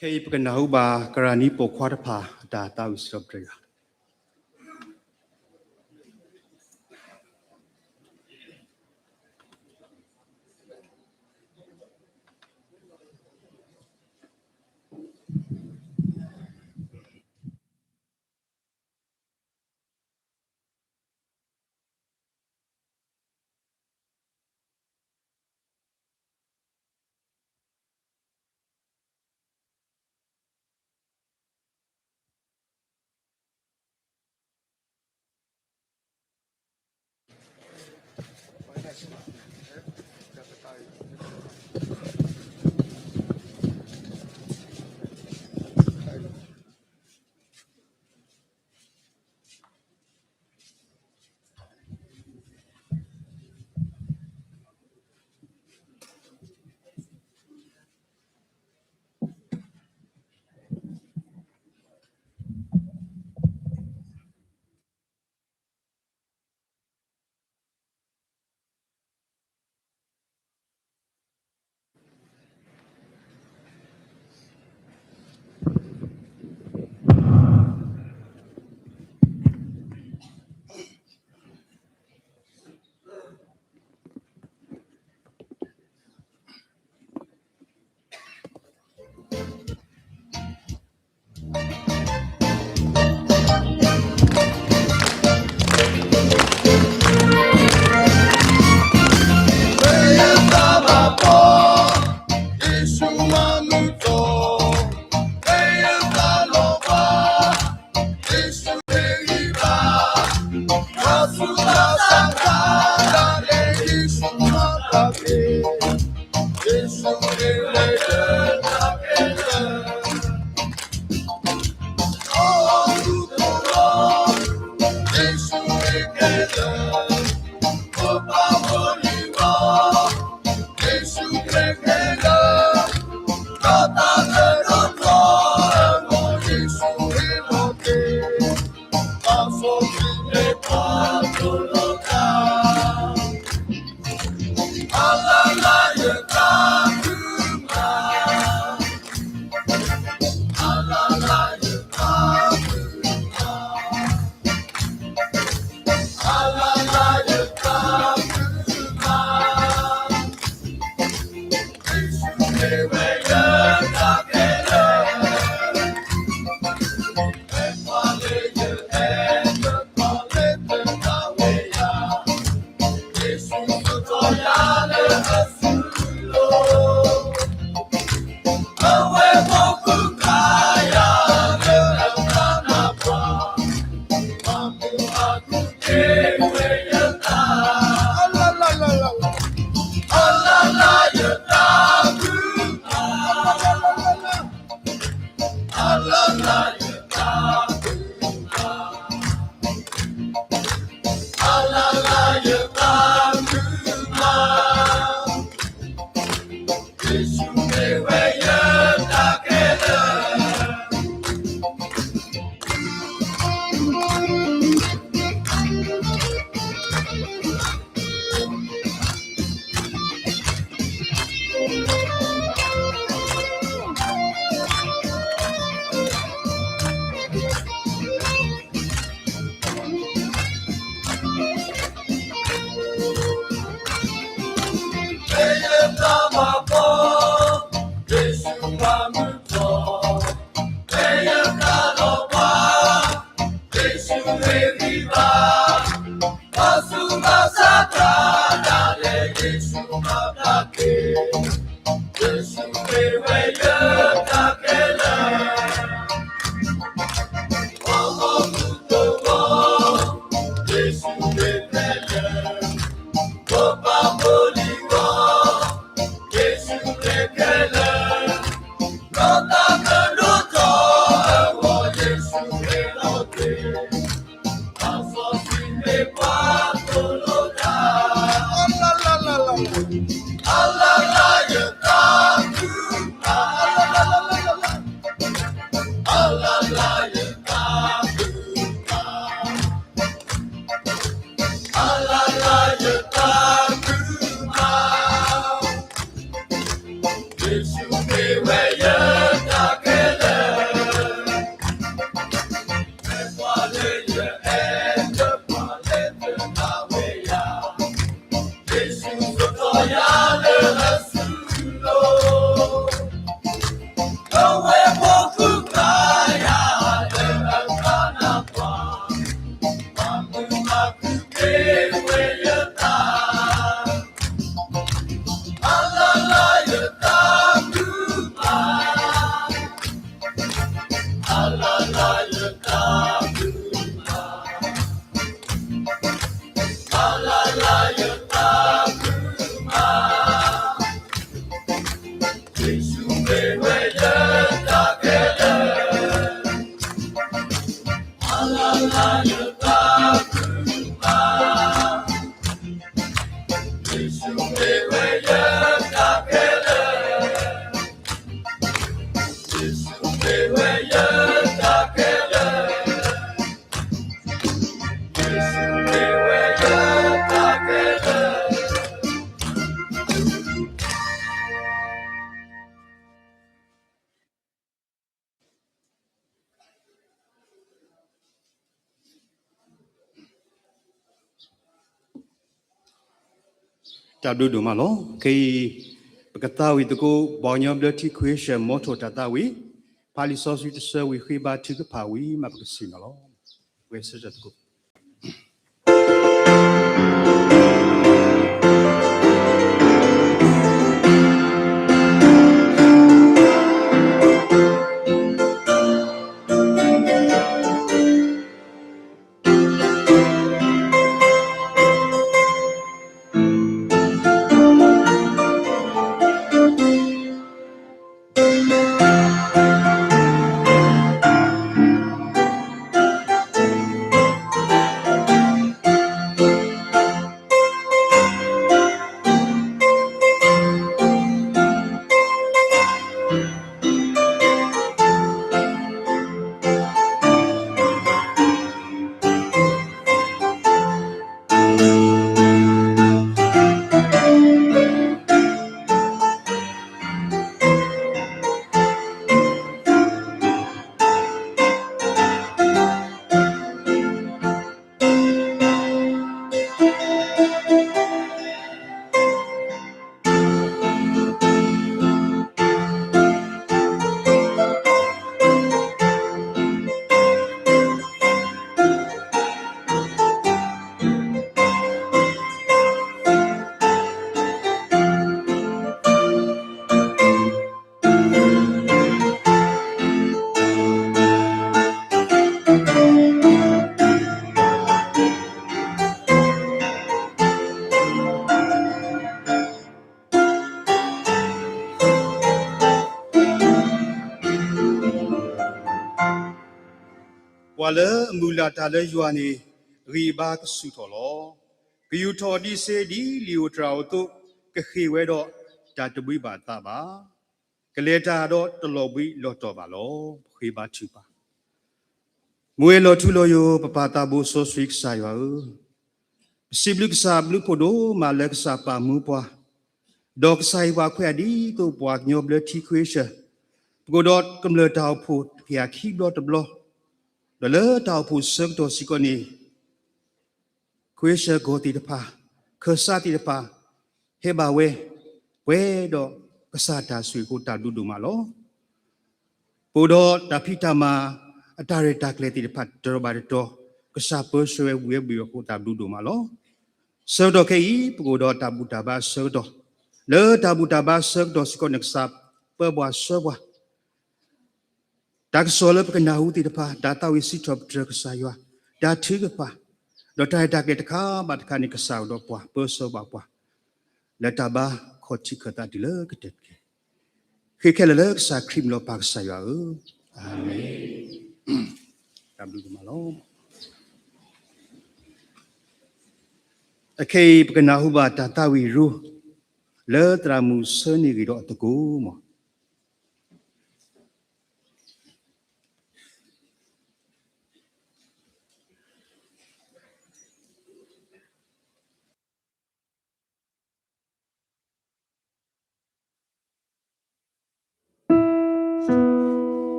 ခဲအံၤပကနၢ်ဟူဘၣ် ကရၢနံပိာ်ခွါတဖၣ်အတၢ်သးဝံၣ်စံးထီၣ်ပတြၢၤယွၤ. တၢ်ဘျုးဒိၣ်မးလီၤ. ခဲအံၤ ပကသးဝံၣ်သကိး ပှၤကညီဘျၢထံခဝ့ၡၢၣ် မီထိၣ်တၢ်သးဝံၣ်, ဖးလံာ်စီဆှံတဆၢဝံၤ ဃ့ဘါထုကဖၣ်ဝံၤမး ပကဆ့ၣ်နီၤလီၤ. ဝဲဆၢထၢၣ်သကိးပှၤလၢအမုၢ်လၢ်တၢ်လၢယွၤန့ၣ် ဂံၢ်ဘါကဆူၣ်ထီၣ်လီၤ. ကယူၤထီၣ်ဒံးစ့ဒ်လံာ်ဧိၤတြၤဧိၤအသိး, ကဃ့ၢ်ဝဲဒီးတၢ်တဘှံးဘၣ်အသးဘၣ်. ကလဲၤတၢ်ဒီးတလီၤဘှံးလီၤတီၤဘၣ်လီၤ. ပဃ့ဘါထုကဖၣ် မူဝဲလီၤထူလီၤယိာ် ပပၢ်သးဘိစီဆှံကစၢ်ယွၤဧၢ, ပစံးဘျုးကစၢ်ဘျုးဖှိၣ်ဒိၣ်မးလၢကစၢ်ပာ်မူပှၤ, ဒီးကစၢ်ဟ့ၣ်ပှၤခွဲးယာ်ဒ်သိးပှၤကညီဘျၢထံခဝ့ၡၢၣ်, ပကအိၣ်ဒီးကမျၢၢ်တၢ်အိၣ်ဖှိၣ်တကယၤခံဘျီတဘျီ, ဒီးလၢတၢ်အိၣ်ဖှိၣ်ဆၢကတီၢ်စ့ၢ်ကီးန့ၣ် ခဝ့ၡၢၣ်ကီၢ်သ့ၣ်တဖၣ်, ခၢၣ်စးသ့ၣ်တဖၣ် ဟဲဘၣ်ဝဲ, ပှဲၤဒီးကစၢ်တၢ်ဆိၣ်ဂ့ၤအဃိ တၢ်ဘျုးဒိၣ်မးလီၤ. ပအိၣ်ဒီးတၢ်ဖံးတၢ်မၤ အတၢ်ရဲၣ်တၢ်ကျဲၤသ့ၣ်တဖၣ် တတီၤဘၣ်တတီၤ ကစၢ်ပၢဆှၢဝဲဝံၤဝဲဘ့ၣ်အဃိ တၢ်ဘျုးဒိၣ်မးလီၤ. ဆၢကတီၢ်ခဲအံၤ ပကအိၣ်ဒီးတၢ်ဘူၣ်တၢ်ဘါအဆၢကတီၢ်, လၢတၢ်ဘူၣ်တၢ်ဘါအဆၢကတီၢ်စ့ၢ်ကီးန့ၣ် ကစၢ်ပၢပှၤဆှၢပှၤ တၢ်ကစီၣ်လၢပကနၢ်ဟူသ့ၣ်တဖၣ်, တၢ်သးဝံၣ်စံးထီၣ်ပတြၢၤကစၢ်ယွၤ, တၢ်ထုကဖၣ်, ဒီးတၢ်ရဲၣ်တၢ်ကျဲၤတခါဘၣ်တခါန့ၣ် ကစၢ်အိၣ်ဒီးပှၤ ပၢဆှၢဘၣ်ပှၤ လၢတၢ်ဘါခီၣ်ထံးခၢၣ်သးတုၤလၢကတၢၢ်တက့ၢ်. ဃ့ခဲလၢာ်လၢကစၢ်ခရံာ်မံၤလီၤ ပၢ်ကစၢ်ယွၤဧၢ, အၤမ့ၣ်. တၢ်ဘျုးဒိၣ်မးလီၤ. အခဲအံၤ ပကနၢ်ဟူဘၣ်တၢ်သးဝံၣ်ရိၤ လၢသရၣ်မုၣ်ဆၢန့ၢ်ဂ့ၤဒီးအသကိးမး.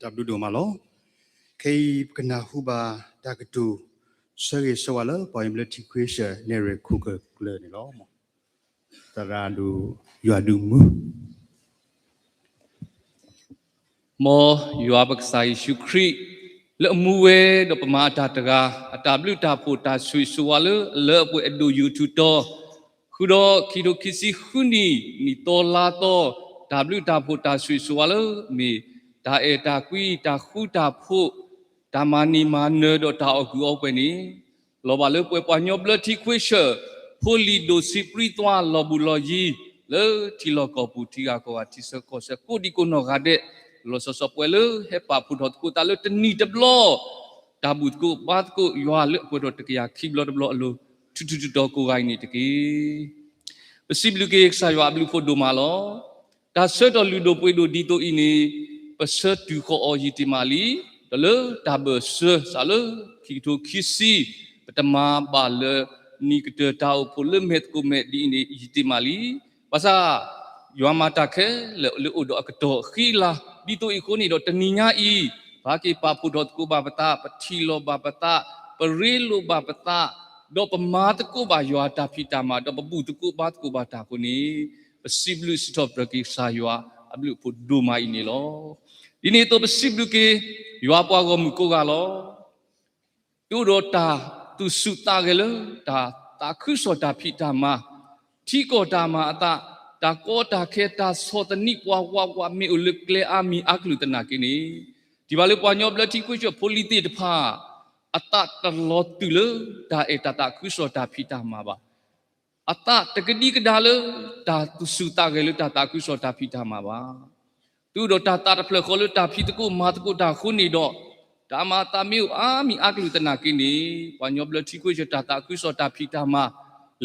တၢ်ဘျုးဒိၣ်မးလီၤ. ခဲအံၤပကနၢ်ဟူဘၣ်တၢ်ကတိၤ ဆၢဂ့ၤဆၢဝါလၢပှၤကညီဘျၢထံခွ့ဆၢၣ် နဲၣ်ရွဲၣ်ခိၣ်ကၢၢ်ကျၢၢ်န့ၣ်လီၤ. သရၣ်ဒိၣ်ယွၤဒုးမူ မ်ယွၤပကစၢ်ယ့ၣ်ၡူးခရံာ် လၢအမူဝဲဒီးပမၤအတၢ်တဂၤ အတၢ်ဘျုးတၢ်ဖှိၣ်တၢ်ဆိၣ်ဂ့ၤဆိၣ်ဝါလၢအလၢအပှဲၤအဒိၣ်ယိာ်ထူၣ်တီၤ ဃုာ်ဒီးခံကထိခံဆံဃုနံၣ် နံၣ်သီလါသီ တၢ်ဘျုးတၢ်ဖှိၣ်တၢ်ဆိၣ်ဂ့ၤဆိၣ်ဝါလၢအမ့ၢ် တၢ်အဲၣ်တၢ်ကွံ တၢ်ဃူတၢ်ဖိး တၢ်မၤန့ၢ်မၤနၢၤဒီးတၢ်အီၣ်ကုၢ်အီပှဲၤန့ၣ် လီၤဘၣ်လၢပှၤကညီဘျၢထံခွ့ဆၢၣ် ဖိလံၤဒိၣ်ဆံးပြံသွါလီၤဘူးလီၤယံၤ လၢထံလီၢ်ကီၢ်ပူၤ ထံဂၤကီၢ်ဂၤ ထံဆၢကီၢ်ဆၢ ကိးဒံကိးနီၢ်ဂၤဒဲး လီၤဆီဆီပှဲၤလၢဟဲပာ်ဖှိၣ်ထီၣ်သကိးသးလၢတနံၤတဘျီ တၢ်ဘူၣ်သကိးဘါသကိးယွၤလၢအပှဲၤထီၣ်တကယၤခံဘျီတဘျီအလိၤ ထူထူတီတီကိးဂၤအံၤန့ၣ်တက့ၢ်. ပစံးဘျုးက့ၤကစၢ်ယွၤအဘျုးအဖှိၣ်ဒိၣ်မးလီၤ. တၢ်ဆၢကတီၢ်လုၢ်ဒိၣ်ပှ့ၤဒိၣ်ဒ်သိးအံၤန့ၣ် ပဆၢတုၤဃီၤအီၤယံာ်တ့ၢ်မးလံ, ဒီးလၢတၢ်ဘၢၣ်စၢၤစးလၢခံကထိခံဆံ ပတမၤဘၣ်လၢနံၣ်ကတၢၢ်တၢ်အိၣ်ဖှိၣ်လၢမဲာ်သကိးမဲာ်ဒ်အံၤန့ၣ် ယံာ်တ့ၢ်မးလံ. ဘၣ်ဆၣ် ယွၤမၤတၢ်ခဲလၢာ်လၢအိၣ်ဒီးအကတီၢ်အဃံအလၤ ဒ်သိးအံၤအဃိန့ၣ်ဒီး တနံၤညါအံၤ ပဟဲက့ၤပာ်ဖှိၣ်ထီၣ်သကိးဘၣ်ပသး, ပထံၣ်လိာ်ဘၣ်ပသး, ပရ့လိာ်ဘၣ်ပသး, ဒီးပမၤသကိးဘၣ်ယွၤတၢ်ဖံးတၢ်မၤ ဒီးပဘူၣ်သကိးဘါသကိးဘၣ်တၢ်အဃိန့ၣ် ပစံးဘျုးစံးထီၣ်ပတြၢၤက့ၤကစၢ်ယွၤအဘျုးအဖှိၣ်ဒိၣ်မးအံၤန့ၣ်လီၤ. ဒ်န့ၣ်အသိးပစံးဘျုးက့ၤ ယွၤပှၤဂီၢ်မုၢ်ကိးဂၤလီၤ. တုၤအိၣ်ဒီးတၢ်သူၣ်ဆူၣ်သးဂဲၤလၢ တၢ်သးခုကစီၣ်တၢ်ဖံးတၢ်မၤ, ထံကီၢ်တၢ်မၤအသး, တၢ်ကီတၢ်ခဲတၢ်ဆီၣ်သနံးပှၤဝးဝးမ့ၢ်အိၣ်လၢကျဲအါမံၤအါကလုာ်သနာ်က့န့ၣ်, ထံၣ်ဘၣ်လၢပှၤကညီဘျၢထံခွ့ဆၢၣ်ဖိလံၤသ့ၣ်တဖၣ် အသးတလီၤတုၤလၢတၢ်အဲၣ်တၢ်သးခုကစီၣ်တၢ်ဖံးတၢ်မၤဘၣ်. အသးတကဒံကဒါလၢတၢ်သူၣ်ဆူၣ်သးဂဲၤလၢတၢ်သးခုကစီၣ်တၢ်ဖံးတၢ်မၤဘၣ်. တုၤအိၣ်ဒီးတၢ်သးတဖျၢၣ်ဃီလၢတၢ်ဖံးသကိးမၤသကိးတၢ်အဃိန့ၣ်ဒီး, တၢ်မၤအသးမ့ၢ်အိၣ်အါမံၤအါကလုာ်သနာ်က့န့ၣ်, ပှၤကညီဘျၢထံခွ့ဆၢၣ်တၢ်သးခုကစီၣ်တၢ်ဖံးတၢ်မၤ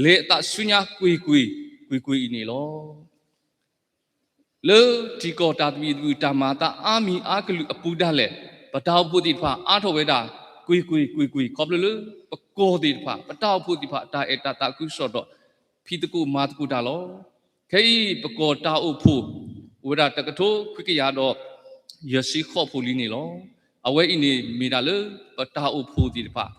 လဲၤအသးဆူညါကွ့ၢ်ကွ့ၢ် ကွ့ၢ်ကွ့ၢ်အံၤန့ၣ်လီၤ. လၢထံကီၢ်တၢ်သဘံၣ်သဘုၣ်တၢ်မၤအသးအါမံၤအါကလုာ်အပူၤဒၣ်လဲာ်, ပတၢ်အိၣ်ဖှိၣ်သ့ၣ်တဖၣ်အါထီၣ်ဝဲဒၣ် ကွ့ၢ်ကွ့ၢ်ကွ့ၢ်ကွ့ၢ် ခီဖျိလၢပကီၢ်သ့ၣ်တဖၣ် ပတၢ်အိၣ်ဖှိၣ်သ့ၣ်တဖၣ် တၢ်အဲၣ်တၢ်သးခုကစီၣ်ဒီး ဖံးသကိးမၤသကိးတၢ်လီၤ. ခဲအံၤပကီၢ်တၢ်အိၣ်ဖှိၣ် အိၣ်ဝဲဒၣ်တကထိခွံကယၤဒီး ယဲၢ်ဆံဃိးဖိလံန့ၣ်လီၤ. အဝဲအံၤန့ၣ်မ့ၢ်ဒၣ်လၢပတၢ်အိၣ်ဖှိၣ်သ့ၣ်တဖၣ်,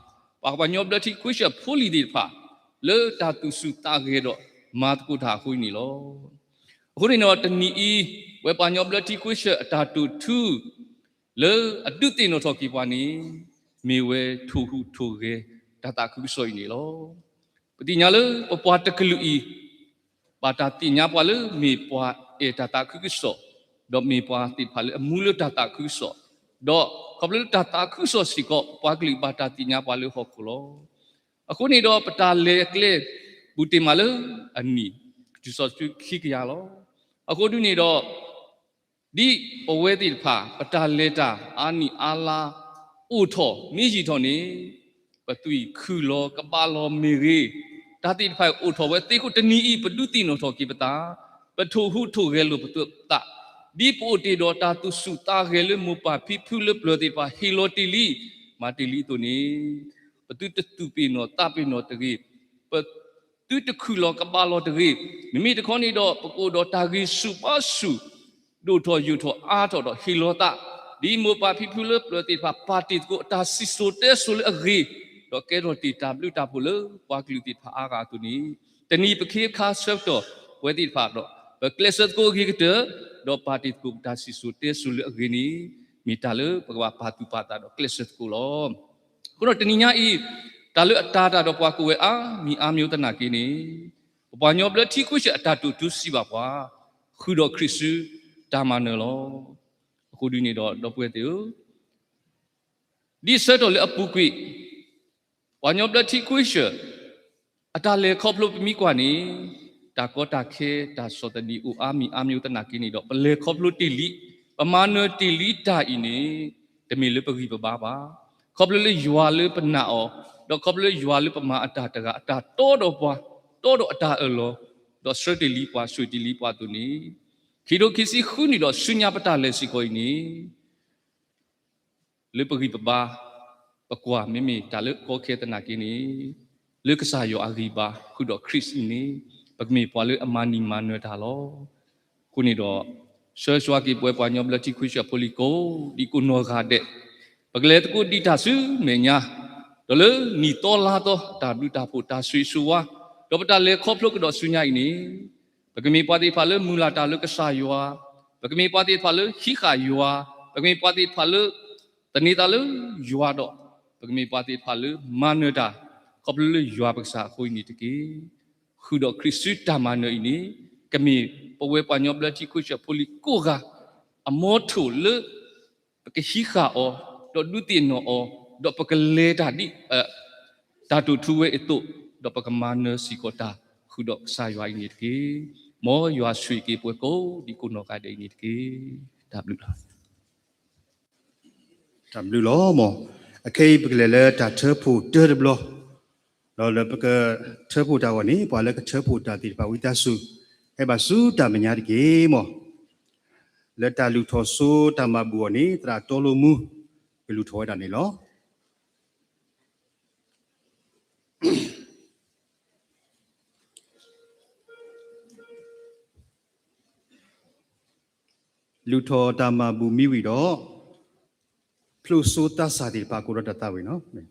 ပှၤကညီဘျၢထံခွ့ဆၢၣ်ဖိလံၤသ့ၣ်တဖၣ် လၢတၢ်သူၣ်ဆူၣ်သးဂဲၤဒီးမၤသကိးတၢ်အဃိန့ၣ်လီၤ. အဃိန့ၣ်ဒီးတနံၤအံၤ ဝဲပှၤကညီဘျၢထံခွ့ဆၢၣ်အတၢ်တိာ်ထူ လၢအဒုးသ့ၣ်နီၣ်ထီၣ်က့ၤပှၤန့ၣ် မ့ၢ်ဝဲထိၣ်ဟူးထိၣ်ဂဲၤတၢ်သးခုကစီၣ်အံၤန့ၣ်လီၤ. ပသ့ၣ်ညါလၢပပှၤတကလုာ်အံၤ ဘၣ်တၢ်သ့ၣ်ညါပှၤလၢမ့ၢ်ပှၤအဲၣ်တၢ်သးခုကစီၣ်, ဒီးမ့ၢ်ပှၤသ့ၣ်တဖၣ်လၢအမူလၢတၢ်သးခုကစီၣ်, ဒီးခီဖျိလၢတၢ်သးခုကစီၣ်စ့ၢ်ကီး ပှၤကလုာ်ဘၣ်တၢ်သ့ၣ်ညါပှၤလၢဟီၣ်ခိၣ်လီၤ. အဃိန့ၣ်ဒီးပတၢ်လဲၤအကျဲ ပူၤတ့ၢ်မးလၢအနံၣ် တုၤစီၤစုခံကယၤလီၤ. အဃိဒ်န့ၣ်ဒီး ဒ်ပဝဲသ့ၣ်တဖၣ် ပတၢ်လဲၤတၢ်အါနံၣ်အါလါ အိၣ်ထီၣ်မ့ၢ်ယံာ်ထီၣ်န့ၣ် ပသွံၣ်ခုၣ်လီၤကဘၣ်လီၤမ့ၢ်ဂ့ၤ, တၢ်သ့ၣ်တဖၣ်အိၣ်ထီၣ်ဝဲသ့အဃိ တနံၤအံၤ ပဒုးသ့ၣ်နီၣ်ထီၣ်က့ၤပသး, ပထိၣ်ဟူးထိၣ်ဂဲၤလိာ်ပသး, ဒ်ပအိၣ်တ့ၢ်ဒီးတၢ်သူၣ်ဆူၣ်သးဂဲၤလၢမိၢ်ပၢ်ဖံဖုလၢပျၢၤသ့ၣ်တဖၣ် ဟ့ၣ်လီၤတ့ၢ်လံ မၤတ့ၢ်လံအသိးန့ၣ်, ပသုတသူၣ်ပ့ၢ်နီၣ်သးပ့ၢ်နီၣ်တဂ့ၤ, ပသုတခုၣ်လီၤကဘၣ်လီၤတဂ့ၤ. မ့မ့ၢ်တခီန့ၣ်ဒီး ပကအိၣ်ဒီးတၢ်ဂံၢ်ဆူၣ်ဘါဆူၣ် ဒိၣ်ထီၣ်ယိာ်ထီၣ်အါထီၣ်ဒီးဟ့ၣ်လီၤသး, ဒ်မိၢ်ပၢ်ဖံဖုလၢပျၢၤသ့ၣ်တဖၣ် ပာ်တ့ၢ်သကိးအတၢ်စံၣ်စိၤတဲစိၤလၢအဂ့ၤ, ဒီးကဲထီၣ်တ့ၢ်တၢ်ဘျုးတၢ်ဖှိၣ်လၢပှၤကလုာ်သ့ၣ်တဖၣ်အါဂၤအသိးန့ၣ်, တနံၤပခ့အခါဆၢကတီၢ်ပဝဲသ့ၣ်တဖၣ်ဒီး ပကျဲးစၢးသကိးအဂ့ၤကတၢၢ်, ဒီးပာ်တ့ၢ်သကိးပတၢ်စံၣ်စိၤတဲစိၤလၢအဂ့ၤန့ၣ် မ့ၢ်တၢ်လၢပကဘၣ်ပာ်သူၣ်ပာ်သးဒီးကျဲးစၢးသကိးလီၤ. အဃိဒီးတနံၤညါအံၤ, တၢ်လၢအတၤတၢ်ဒီးပှၤကိးဝဲအါမံၤအါမံၤသနာ်က့န့ၣ်, ပပှၤကညီဘျၢထံခွ့ဆၢၣ်အတၢ်တိာ်ထူစံးဘၣ်ပှၤ, ဃုာ်ဒီးခရံာ်စုတၢ်မၤနၢၤလီၤ. အဃိဒ်န့ၣ်ဒီး ဒီပုၢ်ဝဲၢ်သ့ၣ်ဧၢ, ဒ်ဆၢကတီၢ်လၢအပူၤကွံာ်, ပှၤကညီဘျၢထံခွ့ဆၢၣ် အတၢ်လဲၤခီဖျိပမ့ၢ်ကွၢ်န့ၣ်, တၢ်ကီတၢ်ခဲတၢ်ဆီၣ်သနံးအိၣ်အါမံၤအါမံၤသနာ်က့န့ၣ်ဒီး ပလဲၤခီဖျိတ့ၢ်လံ, ပမၤနၢၤတ့ၢ်လံတၢ်အံၤန့ၣ်, တမ့ၢ်လၢပဂံၢ်ပဘါဘၣ်. ခီဖျိလၢယွၤလၢပနာ်အီၤ, ဒီးခီဖျိလၢယွၤလၢပမၤအတၢ်တဂၤ အတၢ်တီဒီးပှၤ, တီဒီးအတၢ်အၢၣ်လီၤ, ဒီးဆှၢတ့ၢ်လံပှၤ ဆိၣ်တ့ၢ်လံပှၤအသိးန့ၣ်, ခံကထိခံဆံဃုနံၣ်ဒီးဆူညါပတၢ်လဲၤစ့ၢ်ကီးအံၤန့ၣ် လၢပဂံၢ်ပဘါ, ပကွၢ်မ့မ့ၢ်တၢ်လၢကီခဲသနာ်က့န့ၣ်, လၢကစၢ်ယွၤအဂံၢ်ဘါ ဃုာ်ဒီးခရံာ်အံၤန့ၣ်, ပကမ့ၢ်ပှၤလၢအမၤနံၤမၤနၢၤတၢ်လီၤ. အဃိန့ၣ်ဒီး ဆှၢဆှၢက့ၤပဝဲပှၤကညီဘျၢထံခဝ့ၡၢၣ်ဖိလံၤကိးဒံကိးနီၢ်ဂၤဒဲး, ပကလဲၤသကိးဒံးတၢ်ဆူမဲာ်ညါ, ဒီးလၢနံၣ်သီလါသီအတၢ်ဘျုးတၢ်ဖှိၣ်တၢ်ဆိၣ်ဂ့ၤဆိၣ်ဝါ, ဒီးပတၢ်လဲၤခီဖျိကဒီးဆူညါအံၤန့ၣ်, ပကမ့ၢ်ပှၤသ့ၣ်တဖၣ်လၢမုၢ်လၢ်တၢ်လၢကစၢ်ယွၤ, ပကမ့ၢ်ပှၤသ့ၣ်တဖၣ်လၢဟံးဃာ်ယွၤ, ပကမ့ၢ်ပှၤသ့ၣ်တဖၣ်လၢ သန့ၤသးလၢယွၤဒီး, ပကမ့ၢ်ပှၤသ့ၣ်တဖၣ်လၢမၤနၢၤတၢ် ခီဖျိလၢယွၤပကစၢ်အဃိအံၤန့ၣ်တက့ၢ်. ဃုာ်ဒီးခရံာ်စုတၢ်မၤနၢၤအံၤန့ၣ်, ကမ့ၢ်ပဝဲပှၤကညီဘျၢထံခဝ့ၡၢၣ်ဖိလံၤကိးဂၤ အမီထိၣ်လၢ ပကဟံးဃာ်အီၤ, ဒီးဒုးသ့ၣ်နီၣ်အီၤ, ဒီးပကလဲၤတၢ်ဒ် တၢ်တိာ်ထူဝဲအသိး, ဒီးပကမၤနၢၤစ့ၢ်ကီးတၢ်ဃုာ်ဒီးကစၢ်ယွၤအံၤန့ၣ်တက့ၢ်. မ်ယွၤဆိၣ်ဂ့ၤက့ၤပှၤကိးဒံကိးနီၢ်ဂၤဒဲးအံၤန့ၣ်တက့ၢ်. တၢ်ဘျုးလီၤ. တၢ်ဘျုးလီၤမၢ်. အခဲအံၤပကလဲၤလၢတၢ်ထၢဖှိၣ်တၢတဘျီ, ဒီးလၢပကထၢဖှိၣ်တၢ်အဂီၢ်န့ၣ် ပှၤလၢကထၢဖှိၣ်တၢ်သ့ၣ်တဖၣ်ဝံသးစူၤ ဟဲဘၣ်ဆူတၢ်မဲာ်ညါတက့ၢ်မၢ်. လၢတၢ်လုၢ်ထီၣ်စိတၢ်မၤဘူၣ်အဂီၢ်န့ၣ် သရၣ်တီလိမူ ကလုၢ်ထီၣ်ဝဲဒၣ်န့ၣ်လီၤ. လုၢ်ထီၣ်တၢ်မၤဘူၣ်မ့ၢ်ဝံၤဒီး, ဖျိစိသးစၢ်သ့ၣ်တဖၣ်ကိးဒီးတၢ်သးဝံၣ်န့ၣ်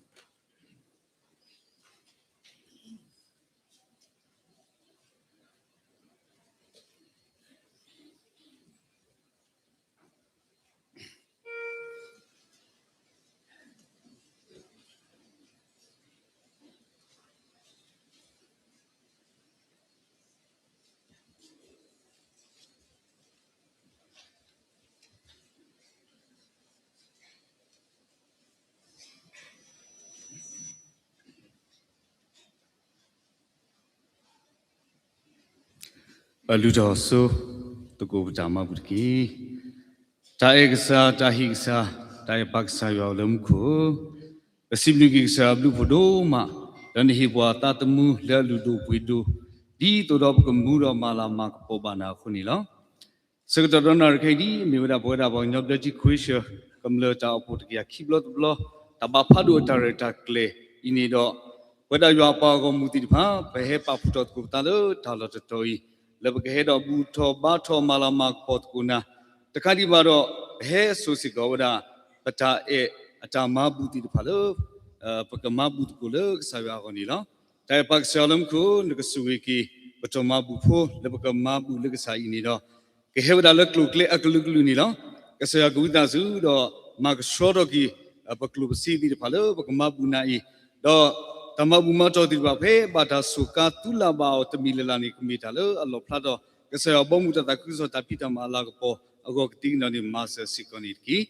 ပလုၢ်ထီၣ်စိ သကိးပတၢ်မၤဘူၣ်တက့ၢ်. တၢ်အဲၣ်ကစၢ်, တၢ်ဟ့ၣ်ကစၢ်, တၢ်အဲၣ်ပၢ်ကစၢ်ယွၤအိၣ်လၢမူခိၣ်ဧၢ, ပစံးဘျုးက့ၤကစၢ်ယွၤဘျုးဖှိၣ်ဒိၣ်မး, ဒီးနဟ့ၣ်ပှၤသးသမူလၢအလုၢ်ဒိၣ်ပှ့ၤဒိၣ်, ဒ်သိးဒီးပကမူဒီးမၤလၤမၤကပီၤဘၣ်နၤအဃိန့ၣ်လီၤ. ဆၢကတီၢ်ဒီးနၣ်ရံၣ်ခဲအံၤဒ်အံၤ မ့ၢ်ဝဲဒၣ်ပဝဲဒၣ်ပှၤကညီဘျၢထံခဝ့ၡၢၣ် ကမျၢၢ်တၢ်အိၣ်ဖှိၣ်တကယၤခံဘျီတဘျီ တၢ်ဘၣ်ဖးဒိၣ်အတၢ်ရဲၣ်တၢ်ကျဲၤအံၤန့ၣ်ဒီး, ပဝဲဒၣ်ယွၤအပှၤဂီၢ်မုၢ်သ့ၣ်တဖၣ် ပဟဲပာ်ဖှိၣ်ထီၣ်သကိးပသးလၢတၢ်လီၢ်တတီၤအံၤ, လၢပကဟဲဒီးဘူၣ်ထီၣ်ဘါထီၣ်မၤလၤမၤကပီၤသကိးနၤ, တကးဒံးဘၣ်ဒီး ပဟဲစိာ်စ့ၢ်ကီးဝဲဒၣ် ပတၢ်အဲၣ်အတၢ်မၤဘူၣ်သ့ၣ်တဖၣ်လၢ ပကမၤဘူၣ်သကိးလၢကစၢ်ယွၤအဂီၢ်န့ၣ်လီၤ. တၢ်အဲၣ်ပၢ်ကစၢ်ယွၤလၢမူခိၣ် နကဆိၣ်ဂ့ၤက့ၤ ပတၢ်မၤဘူၣ်ဖိလၢပကမၤဘူၣ်လၢကစၢ်အံၤန့ၣ်ဒီး, ကဟဲဝဲဒၣ်လၢကျိၤကျဲအကလုာ်ကလုာ်န့ၣ်လီၤ. ကစၢ်ယွၤကဝံသးစူၤဒီး မၤကဆှီထီၣ်က့ၤ ပကျိၣ်ပစ့သ့ၣ်တဖၣ်လၢပကမၤဘူၣ်နၤအံၤ, ဒီးတၢ်မၤဘူၣ်မၤတီၢ်သ့ၣ်တဖၣ်ဖဲဘၣ်တၢ်စူးကါသူလၢ်ဘၣ်အီၤတမံၤလၢ်လၢ်န့ၣ် ကမ့ၢ်တၢ်လၢအလီၣ်ဖျါထီၣ် ကစၢ်ယွၤဘီမုၢ်တၢ်သးခုကစီၣ်တၢ်ဖံးတၢ်မၤအလၤကပီၤအဂီၢ်ကသ့ၣ်နီၣ်န့ၣ် မၤစၢၤစ့ၢ်ကီးန့ၣ်တက့ၢ်.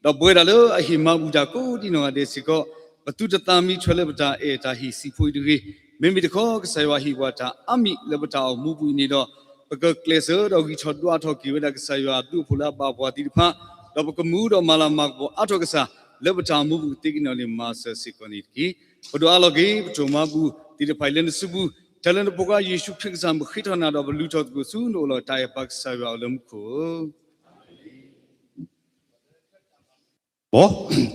ဒီးပဝဲဒၣ်လၢအဟ့ၣ်မၤဘူၣ်တၢ်ကိးဒံနီၢ်ဂၤဒဲးစ့ၢ်ကီး, ပသုတသးမံထွဲလၢပတၢ်အဲၣ်တၢ်ဟ့ၣ်စံးဖိအံၤတဂ့ၤ, မ့မ့ၢ်တခီ ကစၢ်ယွၤဟ့ၣ်ပှၤတၢ်အါမံၤလၢပတၢ်အိၣ်မူပူၤအံၤန့ၣ်ဒီး, ပကကျဲးစၢးဒီးဂံၢ်ထီၣ်ဒွးထီၣ်က့ၤဝဲဒၣ်ကစၢ်ယွၤအဘျုးအဖှိၣ်လၢအဘၣ်ပှၤသ့ၣ်တဖၣ်, ဒီးပကမူဒီးမၤလၤမၤကပီၤအါထီၣ်ကစၢ် လၢပတၢ်အိၣ်မူပူၤကသ့ၣ်နီၣ်န့ၣ် မၤစၢၤစ့ၢ်ကီးန့ၣ်တက့ၢ်. ပဒိးအးလီၤက့ၤ ပတၢ်မၤဘူၣ်သ့ၣ်တဖၣ်အံၤလၢနစုပူၤ, တၢ်လၢနဖိခွါယ့ၣ်ၡူးခရံာ်ကစၢ်မုၢ်ဃ့ထီၣ်နၤဒီးပလုၢ်ထီၣ်သကိးဆူနအိၣ်လီၤ တၢ်အဲၣ်ပၢ်ကစၢ်ယွၤအိၣ်လၢမူခိၣ်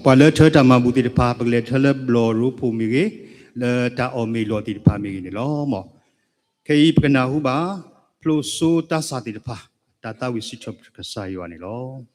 ပှၤလၢထၢတၢ်မၤဘူၣ်သ့ၣ်တဖၣ် ပကလဲၤထၢလၢဘျီၣ်ရိဖှိၣ်မ့ၢ်ဂ့ၤ, လၢတၢ်အီၣ်မ့ၤလီၢ်သ့ၣ်တဖၣ်မ့ၢ်ဂ့ၤန့ၣ်လီၤ. မ်ခဲအံၤပကနၢ်ဟူဘၣ် ဖျိစိသးစၢ်သ့ၣ်တဖၣ် တၢ်သးဝံၣ်စံးထီၣ်ပတြၢၤကစၢ်ယွၤန့ၣ်လီၤ.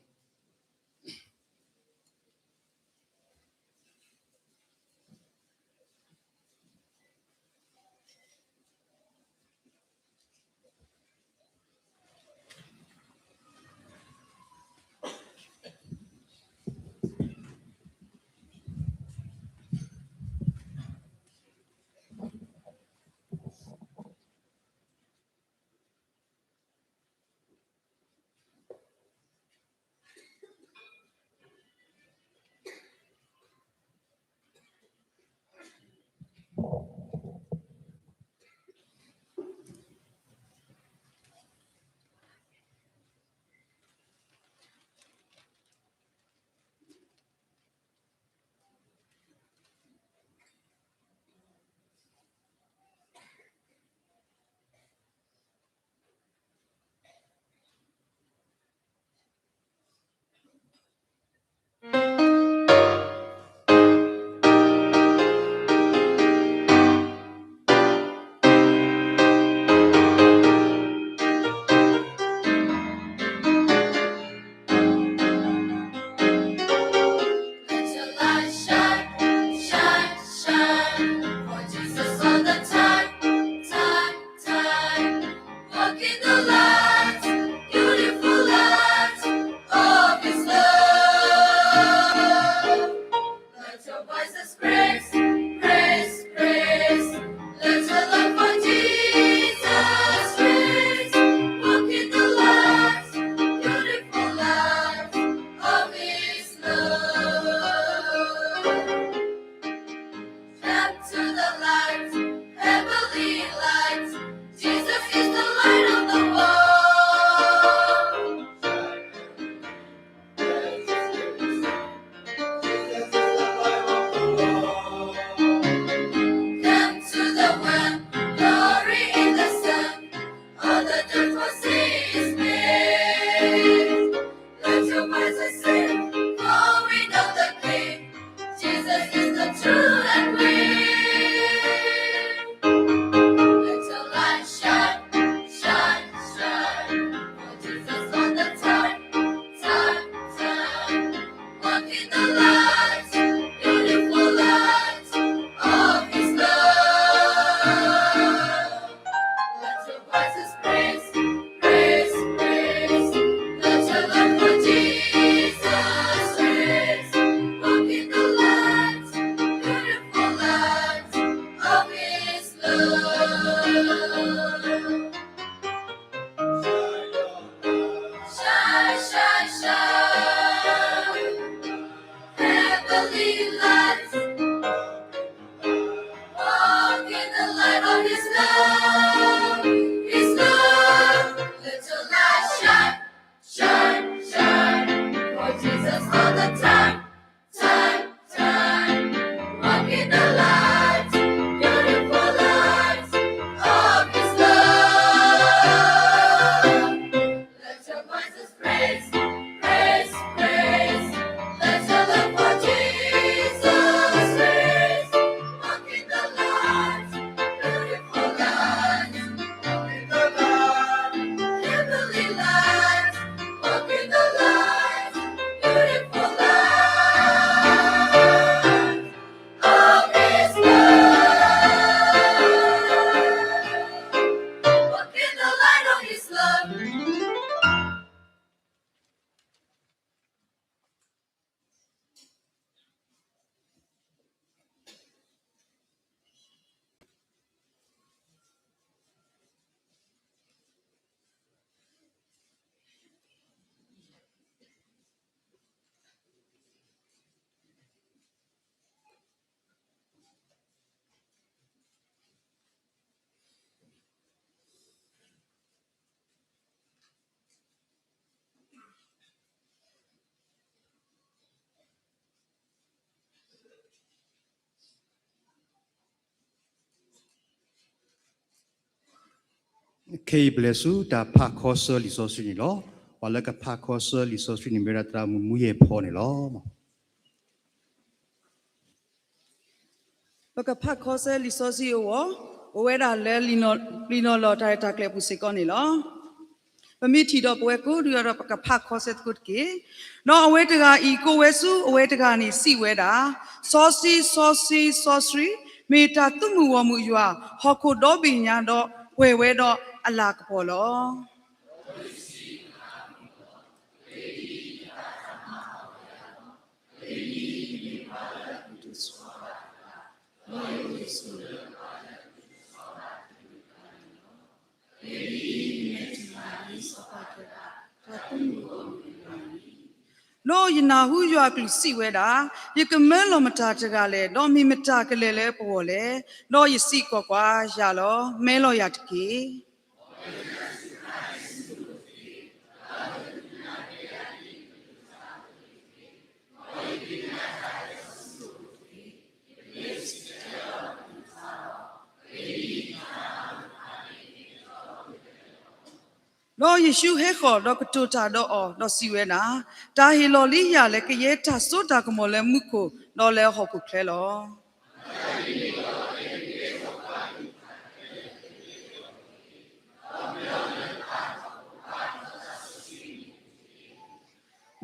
His love, His love, let your light shine, shine, shine. For Jesus all the time, time, time. Walk in the light, beautiful light of His love. Let your voices praise, praise, praise. Let your love for Jesus raise. Walk in the light, beautiful light. Walk in the light, heavenly light. Walk in the light, beautiful light of His love. Walk in the light of His love.ခဲအံၤပလဲၤဆူတၢ်ဖးခီဆၢလံာ်စီဆှံန့ၣ်လီၤ. ပှၤလၢကဖးခီဆၢလံာ်စီဆှံန့ၣ် မ့ၢ်ဝဲဒၣ်သရၣ်မုၣ်မူယဲၢ်ဖီန့ၣ်လီၤ. ပကဖးခီဆၢလံာ်စီဆှံအဂီၢ်, အိၣ်ဝဲဒၣ်လၢ လံာ်နီၢ်လီၢ်တၢ်ရဲၣ်တၢ်ကျဲၤပူၤစ့ၢ်ကီးန့ၣ်လီၤ. ပမ့ၢ်ထံၣ်ဒီးပဝဲကိးဒံးဒီး ပကဖးခီဆၢသကိးတက့ၢ်. ဒီးအဝဲတဂၤအံၤ ကိးဝဲဆူအဝဲတဂၤန့ၣ်စံးဝဲဒၣ်, စီဆှံ, စီဆှံ, စီဆှံ, မ့ၢ်တၢ်သုးမုၢ်ဂီၢ်မုၢ်ယွၤ, ဟီၣ်ခိၣ်ဒီဘ့ၣ်ညါဒီး ပှဲၤဝဲဒီးအလၤကပီၤလီၤ. ဒီးယနၢ်ဟူယွၤအကလုၢ်စံးဝဲဒၣ်, ယကမၢလီၤမတၤတဂၤလဲၣ်, ဒီးမ့ၢ်မတၤကလဲၤလၢပဂီၢ်လဲၣ်. ဒီးယစံးကွၢ်ကွၢ်, ယၤလီၤ, မဲလီၤယၤတက့ၢ်. ဒီးယ့ၣ်ၡူးဟဲဃီၤဒီးကတိၤတၢ်ဒီးအီၤ, ဒီးစံးဝဲဒၣ်, တၢ်ဟ့ၣ်လီၤလံယၤလၢကယဲၢ်တၢ်စိတၢ်ကမီၤလၢမူခိၣ်ဒီးလၢဟီၣ်ခိၣ်ချၢလီၤ. ဒ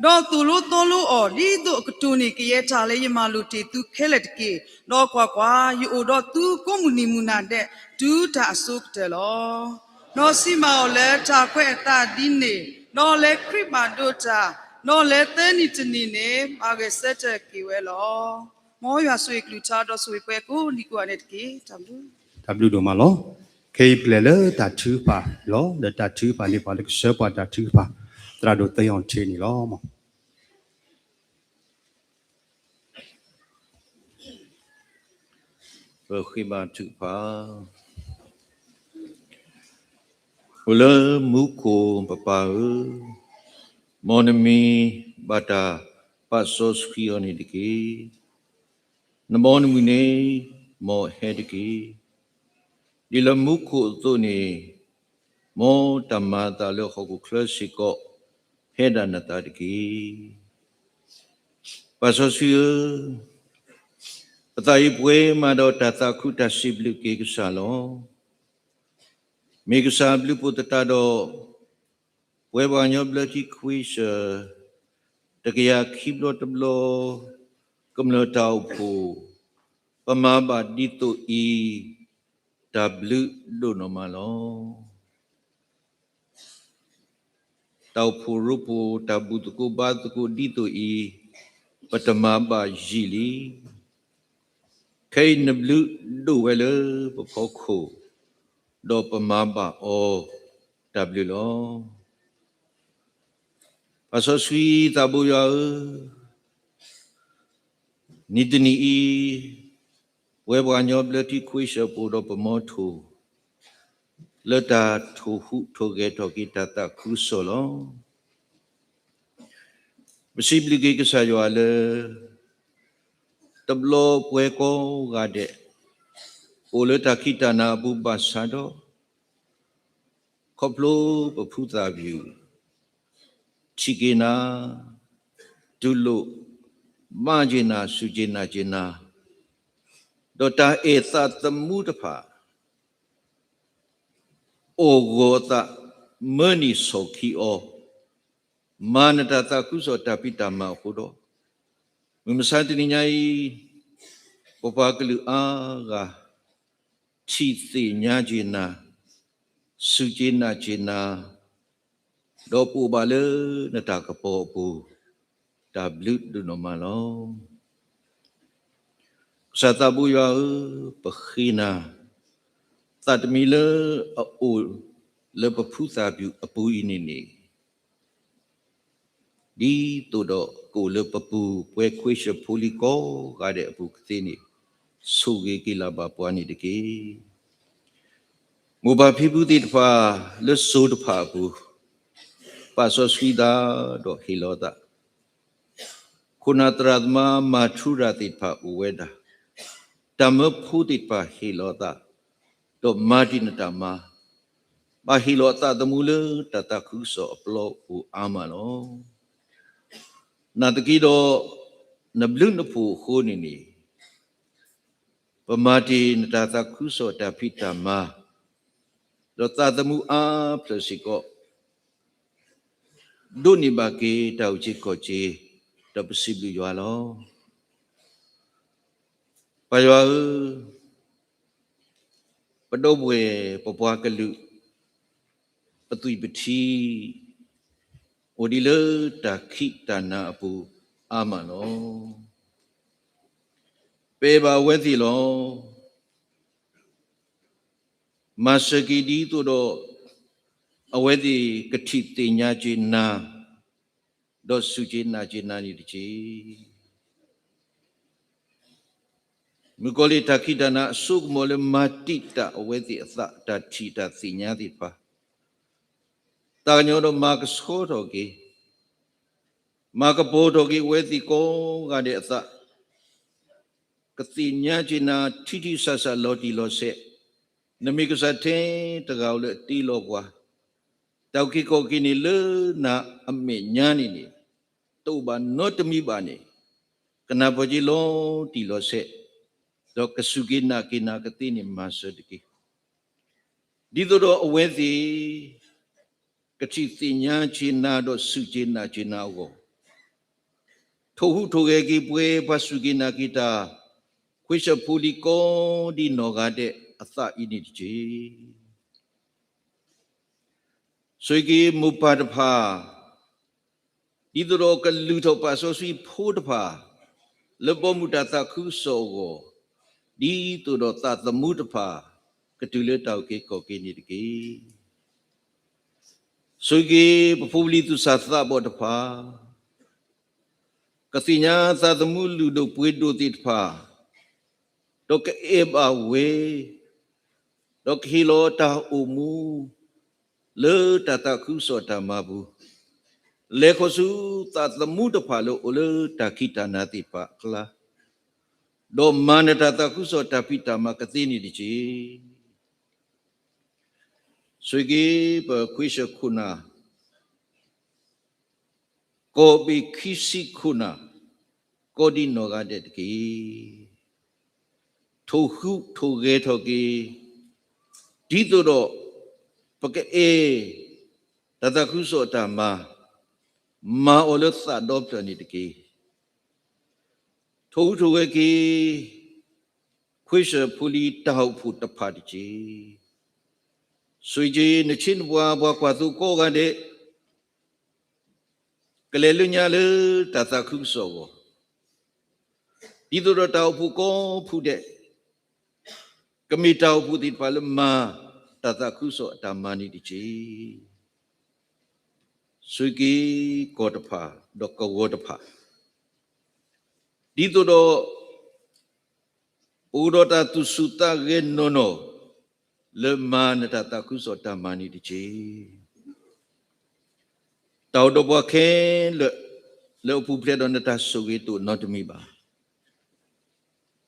ီးသိၣ်လိသီလိအီၤ, ဒ်သိးအကတိၢ်န့ၢ် ကယဲၢ်တၢ်လၢယမၤလိာ်တ့ၢ်သုခဲလၢာ်တက့ၢ်. ဒီးကွၢ်ကွၢ်, ယအိၣ်ဒီးသုကိးမုၢ်နံၤမုၢ်နၤဒဲး တုၤတၢ်အစိကတၢၢ်လီၤ. ဒီးစံးဘၣ်အီၤလၢတၢ်ကွဲးအသးဒ်န့ၣ်, ဒီးလၢခရံာ်ဘၣ်ဒိးတၢ်, ဒီးလၢသၢနံၤတနံၤန့ၣ် ဘၣ်ဂဲၤဆၢထၢၣ်က့ၤဝဲလီၤ. မ်ယွၤဆိၣ်ဂ့ၤကလုၢ်ကထါ ဒီးဆိၣ်ဂ့ၤပှၤကိးဒံကိးဂၤန့ၣ်တက့ၢ်. တၢ်ဘျုး, တၢ်ဘျုးဒိၣ်မးလီၤ. ခဲအံၤပလဲၤလၢတၢ်ထုကဖၣ်လီၤ. လၢတၢ်ထုကဖၣ်န့ၣ် ပှၤလၢကဆှၢပှၤတၢ်ထုကဖၣ် သရၣ်ဒိၣ်သၢယီၣ်ထ့န့ၣ်လီၤ. ပဃ့ဘါထုကဖၣ်. အိၣ်လၢမူခိၣ်ပပၢ်ဧၢ, မ်နမံၤဘၣ်တၢ်ပာ်စီဆှံအီၤန့ၣ်တက့ၢ်. နဘီနမုၢ်န့ၣ် မ်အဟဲတက့ၢ်. ဒ်လၢမူခိၣ်အသိးန့ၣ်, မ်တၢ်မၤအသးလၢဟီၣ်ခိၣ်ချၢစ့ၢ်ကီး ဖဲဒၣ်နသးတက့ၢ်. ပၢ်စီဆှံဧၢ, ပသးအံၤပှဲၤမးဒီးတၢ်သးခုတၢ်စံးဘျုးက့ၤကစၢ်လီၤ. မ့ၢ်ကစၢ်ဘျုးဖှိၣ်သတးဒီး ပဝဲပှၤကညီဘျၢထံခွ့စၢၣ် တကယၤခံဘျီတဘျီ ကမျၢၢ်တၢ်အိၣ်ဖှိၣ် ပမၤဘၣ်ဒ်သိးအံၤ တၢ်ဘျုးဒိၣ်နီၢ်မးလီၤ. တၢ်အိၣ်ဖှိၣ်ရိဖှိၣ် တၢ်ဘူၣ်သကိးဘါသကိးဒ်သိးအံၤ ပတမၤဘၣ်ယံာ်လံ. ခဲအံၤနဘျုးဒိၣ်ဝဲလၢပဖီခိၣ်, ဒီးပမၤဘၣ်အီၤတၢ်ဘျုးလီၤ. ပၢ်စီဆှံသးဘိယွၤဧၢ, နံၤတနံၤအံၤ ပဝဲပှၤကညီဘျၢထံခွ့စၢၣ် ပအိၣ်ဒီးပမီထိၣ်, လၢတၢ်ထိၣ်ဟူးထိၣ်ဂဲၤထီၣ်က့ၤတၢ်သးခုကစီၣ်လီၤ. ပစံးဘျုးက့ၤကစၢ်ယွၤလၢ တဘျီပဝဲကိးဂၤဒဲး အိၣ်လၢတၢ်ခံးတၢ်နၤအပူၤဘၣ်ဆၣ်ဒီး ခီဖျိပဖုသၣ်ပျုၢ် ထံၣ်က့ၤနၤ, တူၢ်လိာ်မၤက့ၤနၤ, စူၢ်က့ၤနာ်က့ၤနၤ, ဒီးတၢ်အဲၣ်သးသမူတဖၣ် အိၣ်ဂီၤအသး မၢနံၣ်ဆီၣ်ခံအီၤ, မၤနတၢ်သးခုကစီၣ်တၢ်ဖံးတၢ်မၤအဃိဒီး, မုၢ်မဆါတနံၤညါအံၤ ပပှၤကလုာ်အါဂၤ ထံၣ်သ့ၣ်ညါက့ၤနၤ, စူၢ်က့ၤနာ်က့ၤနၤ, ဒီးပအိၣ်ဘၣ်လၢနတၢ်ကပီၤအပူၤ, တၢ်ဘျုးဒိၣ်နီၢ်မးလီၤ. ကစၢ်သးဘိယွၤဧၢ, ပဃ့နၤ, သးတမံၤလၢအအိၣ်လၢပဖုသၣ်ပျုၢ်အပူၤအံၤန့ၣ်န့ၣ် ဒ်သိးဒီးကအိၣ်လၢပပူၤပှဲၤခွ့ၡၢၣ်ဖိလံၤကိးဂၤဒဲးအပူၤကသ့န့ၣ်, ဆိၣ်ဂ့ၤက့ၤလၢ်ဘၣ်ပှၤန့ၣ်တက့ၢ်. မိၢ်ပၢ်ဖံဖုသ့ၣ်တဖၣ်လၢစိၤတဖၣ်အပူၤ, ပာ်စီဆှံသးဒီးဟ့ၣ်လီၤသး, ခိၣ်နၢ်သရၣ်သမါမၤထူရၤသ့ၣ်တဖၣ်အိၣ်ဝဲဒၣ်, တၢ်မၢဖိသ့ၣ်တဖၣ်ဟ့ၣ်လီၤသး, ဒီးမၤတ့ၢ်နတၢ်မၤ, ဘၣ်ဟ့ၣ်လီၤအသးသမူလၢတၢ်သးခုကစီၣ်အပျီအပူၤအါမးလီၤ. နာ်သက့ဒီး, နဘျုးနဖှိၣ်အဃိန့ၣ်န့ၣ်, ပမၤတ့ၢ်နတၢ်သးခုကစီၣ်တၢ်ဖံးတၢ်မၤ, ဒီးသးသမူအါဖျၢၣ်စ့ၢ်ကီး, ဒိးန့ၢ်ဘၣ်က့ၤတၢ်အုၣ်က့ၤခီၣ်က့ၤ, ဒီးပစံးဘျုးယွၤလီၤ. ပၢ်ယွၤဧၢ, ပဒီပုၢ်ဝဲၢ်ပပှၤကလုာ် ပသွံၣ်ပထံ အိၣ်ဒံးလၢတၢ်ခံးတၢ်နၤအပူၤအါမးလီၤ. ပအဲၣ်ဘၣ်အဝဲသ့ၣ်လီၤ. မၤစၢၤက့ၤဒ်သိးဒီး အဝဲသ့ၣ်ကထံၣ်သ့ၣ်ညါက့ၤနၤ, ဒီးစူၢ်က့ၤနာ်က့ၤနၤန့ၣ်တက့ၢ်. မုၣ်ကီၤလံၢ်တၢ်ခံးတၢ်နၤအစိကမီၤလၢမၤတံာ်တာ်အဝဲသ့ၣ်အသး တၢ်ထံၣ်တၢ်သ့ၣ်ညါသ့ၣ်တဖၣ်, သးကညီၤဒီးမၤကဆှီထီၣ်က့ၤ, မၤကပီၤထီၣ်က့ၤအဝဲသ့ၣ်ကိးဂၤဒဲးအသး, ကသ့ၣ်ညါက့ၤနၤထံထံဆးဆးလီၤတံၢ်လီၤဆဲး, နမ့ၢ်ကစၢ်ထဲတဂၤဧိၤလၢအတ့လီၤပှၤ, တၢ်အုၣ်က့ၤခီၣ်က့ၤန့ၣ်လၢနၤအမဲာ်ညါန့ၣ်န့ၣ်, တအိၣ်ဘၣ်နီတမံၤဘၣ်န့ၣ်, ကနၢ်ပၢၢ်က့ၤလီၤတံၢ်လီၤဆဲး, ဒီးကစူၢ်က့ၤနာ်က့ၤနၤကသ့န့ၣ်မၤစၢၤတက့ၢ်. ဒ်သိးဒီးအဝဲသ့ၣ် ကထံၣ်သ့ၣ်ညါက့ၤနၤဒီးစူၢ်က့ၤနာ်က့ၤနၤအဂီၢ်, ထိၣ်ဟူးထိၣ်ဂဲၤက့ၤပှဲၤပှၤစူၢ်က့ၤနာ်က့ၤတၢ်, ခွ့ၡၢၣ်ဖိလံၤကိးဒံနီၢ်ဂၤဒဲးအသးအံၤန့ၣ်တက့ၢ်. ဆိၣ်ဂ့ၤက့ၤမိၢ်ပၢ်တဖၣ်, ဒ်သိးဒီးကလုၢ်ထီၣ်ပာ်စီဆှံဖိတဖၣ်, လၢဘီမုၢ်တၢ်သးခုကစီၣ်အဂီၢ်, ဒ်သိးဒီးသးသမူတဖၣ်, ကတုၤလၢတၢ်အုၣ်က့ၤခီၣ်က့ၤန့ၣ်တက့ၢ်. ဆိၣ်ဂ့ၤက့ၤပဖိပလံၤသူၣ်စၢ်သးဘီၣ်တဖၣ်, ကသ့ၣ်ညါသးသမူလုၢ်ဒိၣ်ပှ့ၤဒိၣ်သ့ၣ်တဖၣ်, ဒီးကအဲၣ်ဘၣ်ဝဲ, ဒီးကဟ့ၣ်လီၤတၢ်အိၣ်မူ လၢတၢ်သးခုကစီၣ်တၢ်မၤပူၤ, လဲၤခီဆူသးသမူတဖၣ်လၢအိၣ်လၢတၢ်ခံးတၢ်နၤသ့ၣ်တဖၣ်အကျါ, ဒီးမၤနတၢ်သးခုကစီၣ်တၢ်ဖံးတၢ်မၤကသ့န့ၣ်တက့ၢ်. ဆိၣ်ဂ့ၤက့ၤပခွ့ၡၢၣ်ခိၣ်နၢ် ကီၢ်ဘ့ၣ်ခံဆံခိၣ်နၢ် ကိးဒံနီၢ်ဂၤဒဲးတက့ၢ်. ထိၣ်ဟူးထိၣ်ဂဲၤထီၣ်က့ၤ, ဒ်သိးဒီး ပကအဲၣ် တၢ်သးခုကစီၣ်အတၢ်မၤ, မၤအီၤလၢသးဒီဖျၢၣ်န့ၣ်တက့ၢ်. ထိၣ်ဟူးထိၣ်ဂဲၤက့ၤ ခွ့ၡၢၣ်ဖိလံၤတၢ်အိၣ်ဖှိၣ်တဖၣ်တက့ၢ်. ဆိၣ်ဂ့ၤက့ၤနဆ့နပှၤ ပှၤကွၢ်သိကိးဂၤဒဲး ကလဲၤလၢညါလၢတၢ်သးခုကစီၣ်အဂီၢ်, ဒ်သိးဒီးတၢ်အိၣ်ဖှိၣ်ကိးဖုဒဲး ကမ့ၢ်တၢ်အိၣ်ဖှိၣ်သ့ၣ်တဖၣ်လၢမၤတၢ်သးခုကစီၣ်အတၢ်မၤန့ၣ်တက့ၢ်. ဆိၣ်ဂ့ၤက့ၤကီၢ်တဖၣ် ဒီးကဝီၤတဖၣ်, ဒ်သိးဒီး ပအိၣ်ဒီးတၢ်သူၣ်ဆူၣ်သးဂဲၤနီၢ်နီၢ်, လၢမၤနတၢ်သးခုကစီၣ်တၢ်မၤန့ၣ်တက့ၢ်. တၢ်အိၣ်ဒီးပှၤခဲလၢာ် လၢအပူၤဖျဲးဒီးနတၢ်ဆိၣ်ဂ့ၤတအိၣ်နီတမံၤဘၣ်.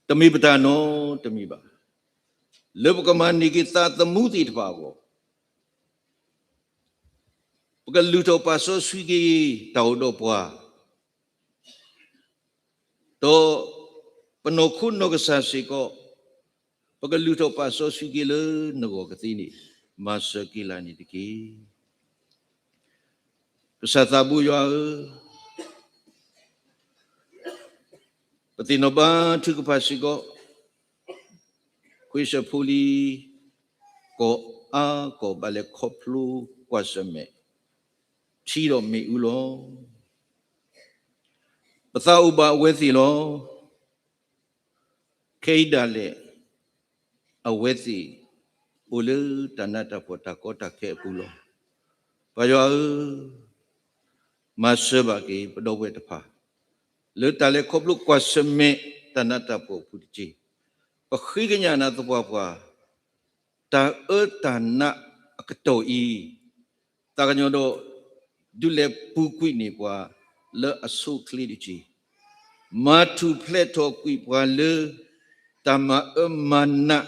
တမ့ၢ်ပတၢ်နီတမံၤဘၣ်. လၢပကမၤန့ၢ်က့ၤသးသမူသ့ၣ်တဖၣ်အဂီၢ် ပကလုၢ်ထီၣ်ပာ်စီဆှံက့ၤတၢ်အိၣ်ဒီးပှၤ ဒီးပနီၢ်ခိနီၢ်ကစၢ်စ့ၢ်ကီး ပကလုၢ်ထီၣ်ပာ်စီဆှံက့ၤလၢနဂီၢ်ကသ့န့ၣ် မၤစၢၤက့ၤလၢန့ၣ်တက့ၢ်. ကစၢ်သးဘိယွၤဧၢ, ပသ့ၣ်နီၣ်ဘါထုကဖၣ်စ့ၢ်ကီး ခွံၡဖိလံ ကီၢ်အါကီၢ်ဘၣ်လဲၤခီဖျိကွၢ်ဆၢၣ်မဲာ် ထံဒီးမ့ၣ်အူလီၤ. ပသးအိၣ်ဘၣ်အဝဲသ့ၣ်လီၤ. ခဲအံၤဒၣ်လဲာ် အဝဲသ့ၣ် အိၣ်လၢတၢ်နးတၢ်ဖှီၣ်တၢ်ကီတၢ်ခဲအပူၤလီၤ. ပၢ်ယွၤဧၢ, မၤစၢၤဘၣ်က့ၤပဒီပုၢ်ဝဲၢ်တဖၣ် လၢတၢ်လဲၤခီဖျိကွၢ်ဆၢၣ်မဲာ်တၢ်နးတၢ်ဖှီၣ်အပူၤတက့ၢ်. ပဃ့ကညးနၤသပှၢ်ပှၢ် တၢ်အၢတၢ်နးအကတီၢ်အံၤ သးကညီၤဒီး ဒုးလဲၤပူၤကွံာ်န့ၢ်ပှၤလၢအဆိအချ့တက့ၢ်. မၤထူၣ်ဖျဲးထီၣ်ကွံာ်ပှၤလၢ တၢ်မၤအၢမၤနး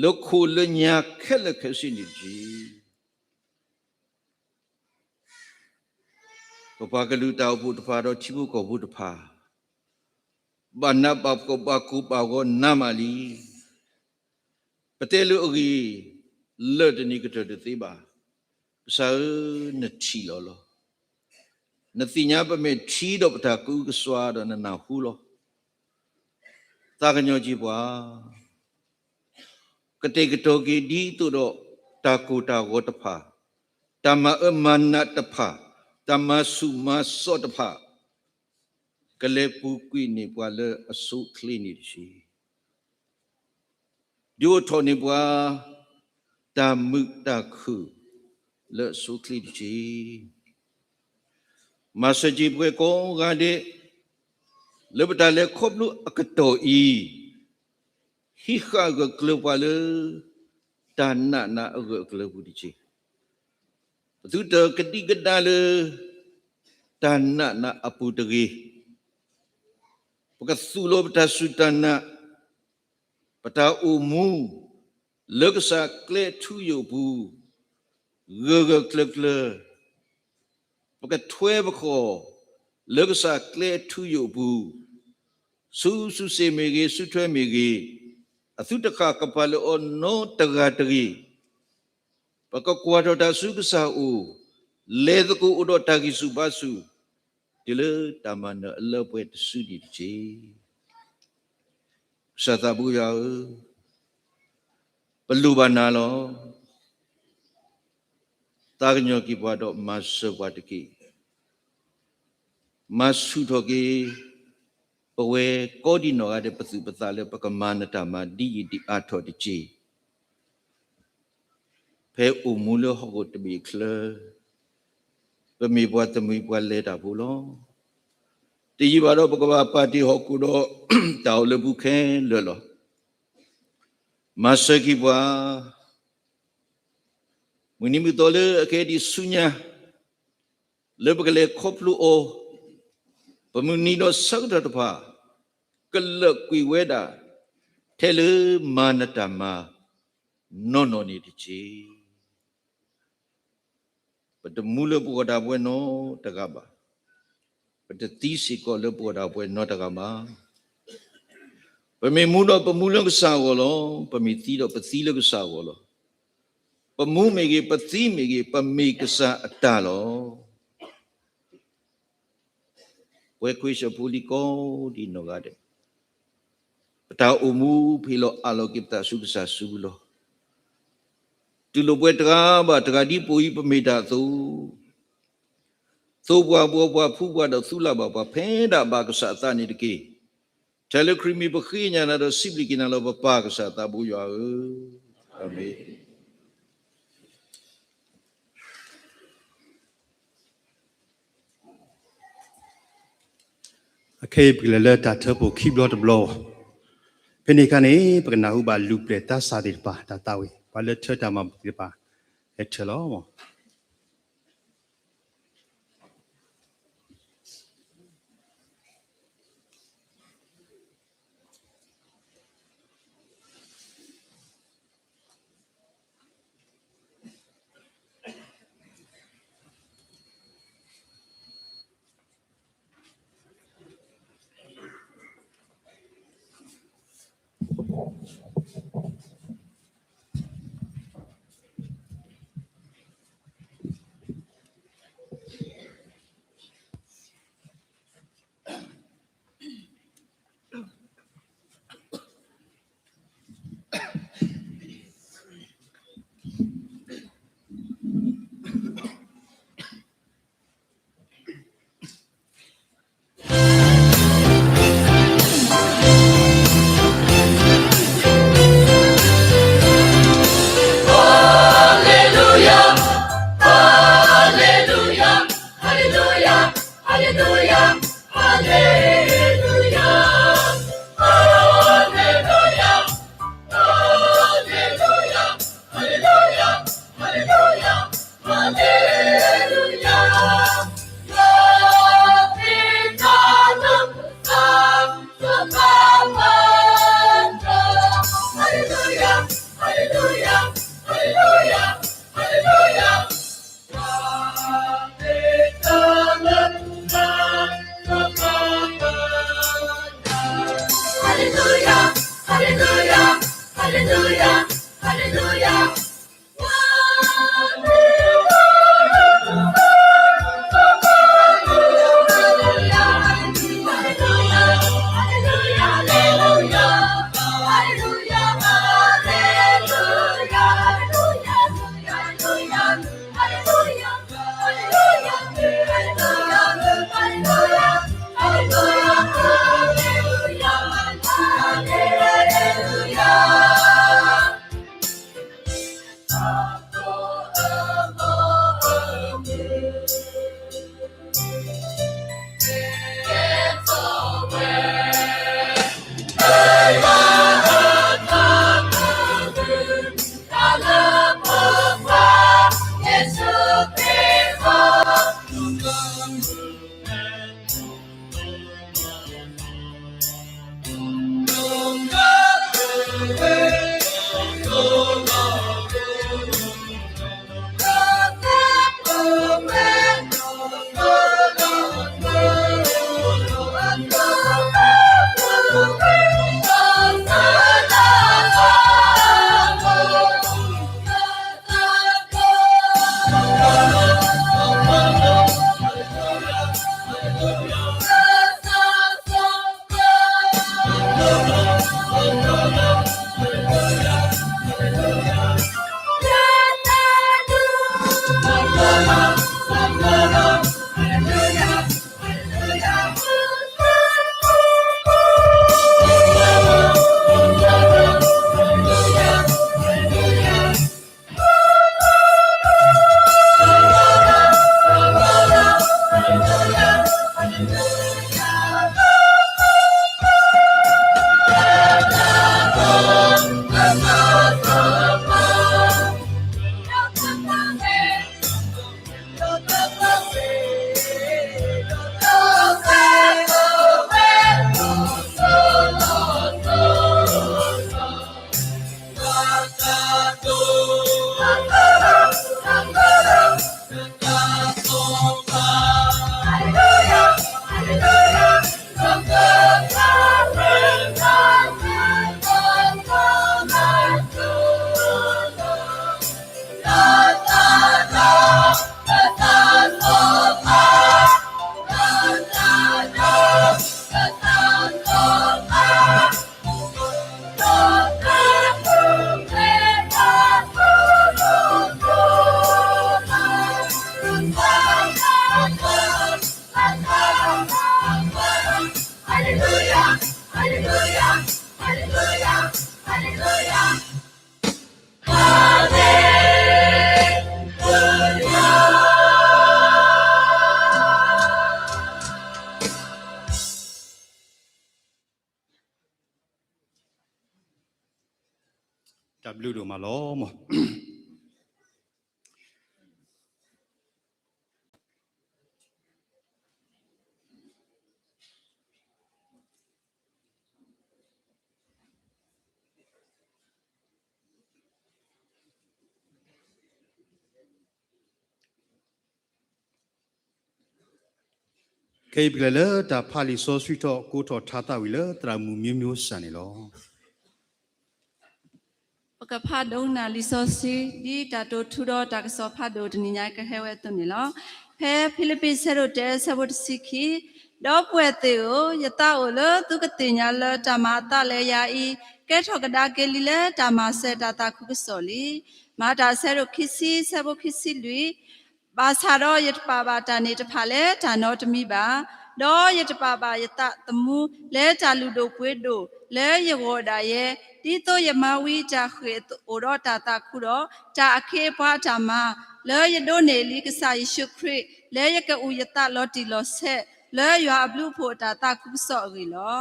လၢခိၣ်လၢညါခဲလၢာ်ခဲဆ့န့ၣ်တက့ၢ်. ပပှၤကလုာ်တၢ်အိၣ်ဖှိၣ်တဖၣ်ဒီးထံဖိကီၢ်ဖိတဖၣ် ဘၣ်နးဘၣ်ဖှီၣ်ဘၣ်ကိၢ်ဘၣ်ဂီၤနးမးလံ. ပတဲလၢအဂ့ၢ် လၢာ်တန့ၢ်ကတၢၢ်တသ့ဘၣ်. ကစၢ်ဧၢ, နထံၣ်လီၤလီၤ. နသ့ၣ်ညါပမဲာ်ထံဒီးပတၢ်ကအုကစွါဒီးနနၢ်ဟူလီၤ. သးကညီၤက့ၤပှၤ ကတဲာ်ကတီၤက့ၤဒ်သိးဒီး တၢ်ကိၢ်တၢ်ဂီၤတဖၣ်, တၢ်မၤအၢမၤနးတဖၣ်, တၢ်မၤဆူၣ်မၤစိးတဖၣ် ကလဲၤပူၤကွံာ်န့ၢ်ပှၤလၢအဆိအချ့န့ၣ်တက့ၢ်. ဒုးအိၣ်ထီၣ်န့ၢ်ပှၤ တၢ်မုာ်တၢ်ခုၣ်လၢအဆိအချ့တက့ၢ်. မၤစၢၤက့ၤပဝဲကိးဂၤဒဲး လၢပတၢ်လဲၤခီဖျိအကတီၢ်အံၤ ဟံးဃာ်ဂၢၢ်ကျၢၤပှၤလၢ တၢ်နာ်နၤအဂၢၢ်အကျၢၤပူၤတက့ၢ်. ပသုတကဒံကဒါလၢ တၢ်နာ်နၤအပူၤတဂ့ၤ. ပကသူၣ်လီၤပတၢ်စူၢ်တၢ်နာ်, ပတၢ်အိၣ်မူ လၢကစၢ်ကျဲထူယိာ်အပူၤ ဂၢၢ်ဂၢၢ်ကျၢၤကျၢၤ, ပကထွဲပဃီၣ် လၢကစၢ်ကျဲထူယိာ်အပူၤ, ဆူစုစ့ၣ်မ့ၢ်ဂ့ၤ, ဆူထွဲမ့ၢ်ဂ့ၤ, အသုတဃၣ်ကပၤလၢအီၤနီတဂၤတဂ့ၤ. ပကကွၢ်ထီၣ်တၢ်ဆူကစၢ်အအိၣ်, လဲၤသကိးအိၣ်ဒီးတၢ်ဂံၢ်ဆူၣ်ဘါဆူၣ်, တုၤလၢတၢ်မၤနၢၤအလၢပှဲၤတစုန့ၣ်တက့ၢ်. ကစၢ်သးဘိယွၤဧၢ, ပလိၣ်ဘၣ်နၤလီၤ. သးကညီၤက့ၤပှၤဒီးမၤစၢၤပှၤတက့ၢ်. မၤဆူၣ်ထီၣ်က့ၤ ပဝဲကိးဒံနီၢ်ဂၤဒဲး ပသူၣ်ပသးလၢပကမၤနတၢ်မၤဒ်ယံာ်ဒ်အါထီၣ်တက့ၢ်. ဖဲအိၣ်မူလၢဟီၣ်ခိၣ်တဘ့ၣ်အချၢ ပမ့ၢ်ပှၤတမှံၤပှၤလဲၤတၢ်ဖိလီၤ. တယံာ်ဘၣ်ဒီး ပကဘၣ်ပာ်တ့ၢ်ဟီၣ်ခိၣ်ဒီး တၢ်အိၣ်လၢပူၤခဲလၢာ်လီၤ. မၤစၢၤက့ၤပှၤ မုၢ်နံၤမုၢ်သီလၢအကဟဲဒံးဆူညါ လၢပကလဲၤခီဖျိအီၤ, ပမုၢ်နံၤဒီးဆၢကတီၢ်တဖၣ် ကလၢာ်ကွံာ်ဝဲဒၣ် ထဲလၢမၤနတၢ်မၤ နီၢ်နီၢ်န့ၣ်တက့ၢ်. ပတမူလၢပဂီၢ်ဒၣ်ပဝဲနီတဂၤဘၣ်. ပတသံစ့ၢ်ကီးလၢပဂီၢ်ဒၣ်ပဝဲနီတဂၤဘၣ်. ပမ့ၢ်မူဒီးပမူလၢကစၢ်အဂီၢ်လီၤ. ပမ့ၢ်သံဒီးပသံလၢကစၢ်အဂီၢ်လီၤ. ပမူမ့ၢ်ဂ့ၤ, ပသံမ့ၢ်ဂ့ၤ, ပမ့ၢ်ကစၢ်အတၢ်လီၤ. ပဝဲခွံၡဖိလံၤကိးဒံနီၢ်ဂၤဒဲး, ပတၢ်အိၣ်မူဖံးလီၤအးလီၤက့ၤပသးဆူကစၢ်စုပူၤလီၤ. တူၢ်လိာ်ပဝဲတဂၤဘၣ်တဂၤဒ်ပအိၣ်အံၤ ပမ့ၢ်တၢ်အသိး, သိပှၤဘှီပှၤဖှူပှၤဒီးသူလၢ်ဘၣ်ပှၤ ဖဲဒၣ်ဘၣ်ကစၢ်အသးန့ၣ်တက့ၢ်. ထဲလၢခရံာ်မံၤပဃ့ကညးနၤဒီးစံးဘျုးက့ၤနၤလီၤ ပပၢ်ကစၢ်သးဘိယွၤဧၢ, အၤမ့ၣ်. အခဲအံၤပကလဲၤလၢတၢ်ထၢဖှိၣ်ခံဘျီတဘျီ, ဖဲန့ၣ်အခါန့ၣ် ပကနၢ်ဟူဘၣ်လူၤပျဲၢ်သးစၢ်သ့ၣ်တဖၣ်တၢ်သးဝံၣ်. ပှၤလၢထၢတၢ်မၤဘူၣ်သ့ၣ်တဖၣ် ဟဲထၢလီၤ. တၢ်ဘျုးဒိၣ်မးလီၤမၢ်. ခဲအံၤပကလဲၤလၢတၢ်ဖးလံာ်စီဆှံထီၣ်ကိးထီၣ်ထါသးဝံၣ်လၢသရၣ်မုၣ်မံမံစၢ်န့ၣ်လီၤ. ပကဖးဒိကနၣ်လံာ်စီဆှံ ဒ်တၢ်တိာ်ထူဒီးတၢ်ကစီၣ်ဖးဒိၣ်တနံၤညါကဟဲဝဲအသိးန့ၣ်လီၤ. ဖဲဖံလံးပံးဆၢဒိၣ်တၢ ဆၢဖိတဆံခံ, ဒီပုၢ်ဝဲၢ်သ့ၣ်ဧၢ, ယသးအိၣ်လၢသုကသ့ၣ်ညါလၢတၢ်မၤအသးလၢယၤအံၤ, ကဲထီၣ်ကဒါက့ၤလံလၢတၢ်မၤစၢၤတၢ်သးခုကစီၣ်လံ. မၤတၢ်ဆၢဒိၣ်ခံဆံ ဆၢဖိခံဆံလွံၢ်, ဘၣ်ဆၣ်ဒီးယတပာ်ဘၣ်တၢ်န့ၣ်တဖၣ်လၢတၢ်နီတမံၤဘၣ်, ဒီးယတပာ်ဘၣ်ယသးသမူလၢတၢ်လုၢ်ဒိၣ်ပှ့ၤဒိၣ်လၢယဂီၢ်ဒၣ်ယဲ, ဒ်သိးယမၤဝံၤတၢ်ဃ့ၢ်အိၣ်ဒီးတၢ်သးခုဒီး တၢ်အခ့အပှၤအတၢ်မၤ, လၢယဒိးန့ၢ်လံကစၢ်ယ့ၣ်ၡူးခရံာ် လၢယကအိၣ်ယသးလီၤတံၢ်လီၤဆဲး လၢယွၤအဘျုးအဖှိၣ်အတၢ်သးခုကစီၣ်အဂ့ၢ်လီၤ.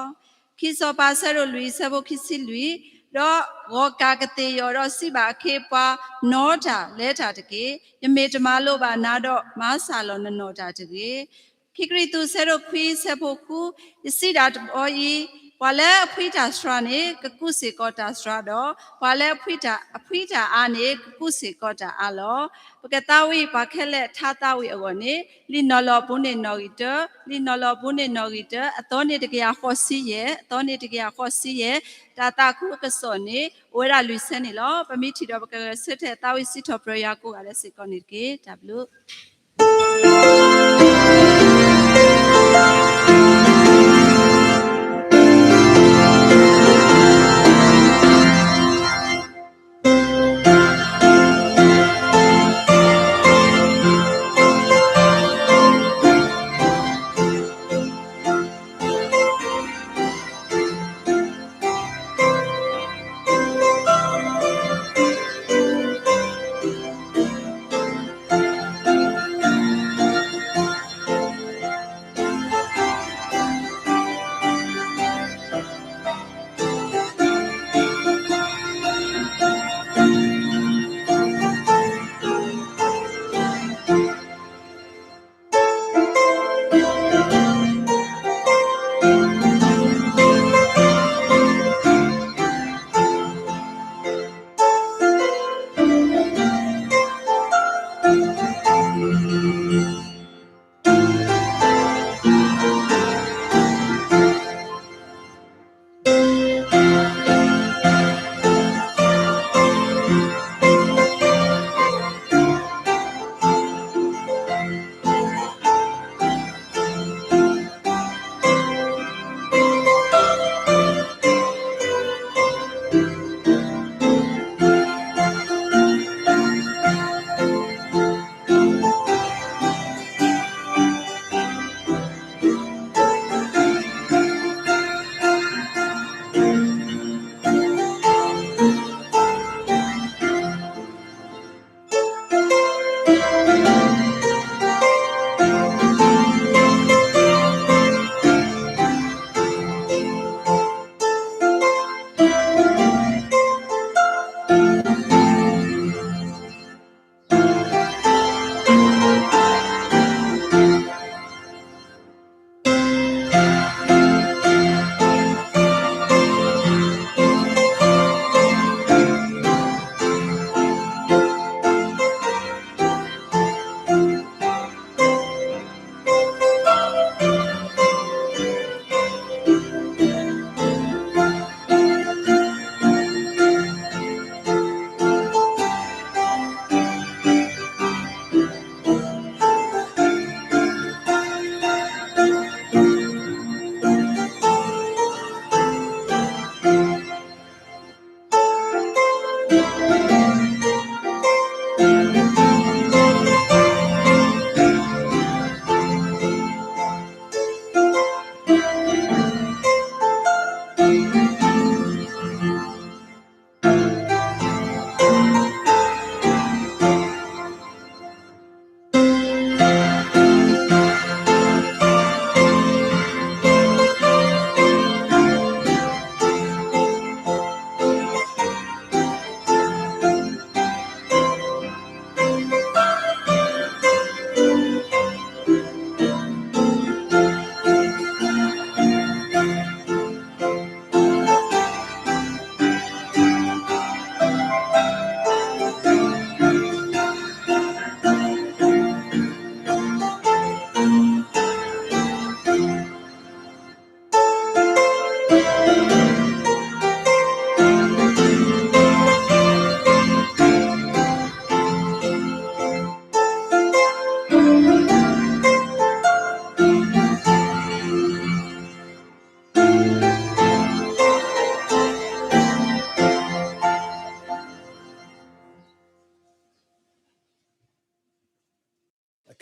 ခံစီၤပၤဆၢဒိၣ်လွံၢ် ဆၢဖိခံဆံလွံၢ်, ဒီးဂီၤကၢ်ကသ့ၣ်ယီၤဒီးစံးဘၣ်အခ့အပှၤ, နီတၢ်လဲၤတၢ်တက့ၢ်. ယမ့ၢ်တမၤလိာ်ဘၣ်နၤဒီး မၤစၢ်လီၤနနီၢ်တၢ်တဂ့ၤ. ခံကရံၣ်သူးဆၢဒိၣ်ခွံဆၢဖိဃု, ယစံးဒၣ်တဘျီအံၤ, ပှၤလၢအဖှံတၢ်စှၤန့ၣ် ကကူးစ့ၢ်ကီးတၢ်စှၤဒီး ပှၤလၢအဖှံတၢ်အါန့ၣ် ကကူးစ့ၢ်ကီးတၢ်အါလီၤ. ပကသးဝံၣ်ပှၤခဲလၢာ်ထါသးဝံၣ်အဂီၢ်န့ၣ် လံာ်နီၢ်လီၢ်ပူၤန့ၣ်နီၣ်ဂံၢ်တၢ, လံာ်နီၢ်လီၢ်ပူၤန့ၣ်နီၣ်ဂံၢ်တၢ, အသီန့ၣ်တကယၤဃိးဆံယဲၢ်, အသီန့ၣ်တကယၤဃိးဆံယဲၢ်, တၢ်သးခုအကစီၣ်န့ၣ် အိၣ်ဝဲဒၣ်လွံၢ်ဆၢန့ၣ်လီၤ. ပမ့ၢ်ထံၣ်ဒီးပကဂဲၤဆၢထၢၣ်သးဝံၣ်စံးထီၣ်ပတြၢၤယွၤကိးဂၤဒဲးစ့ၢ်ကီးန့ၣ်တက့ၢ်. တၢ်ဘျုး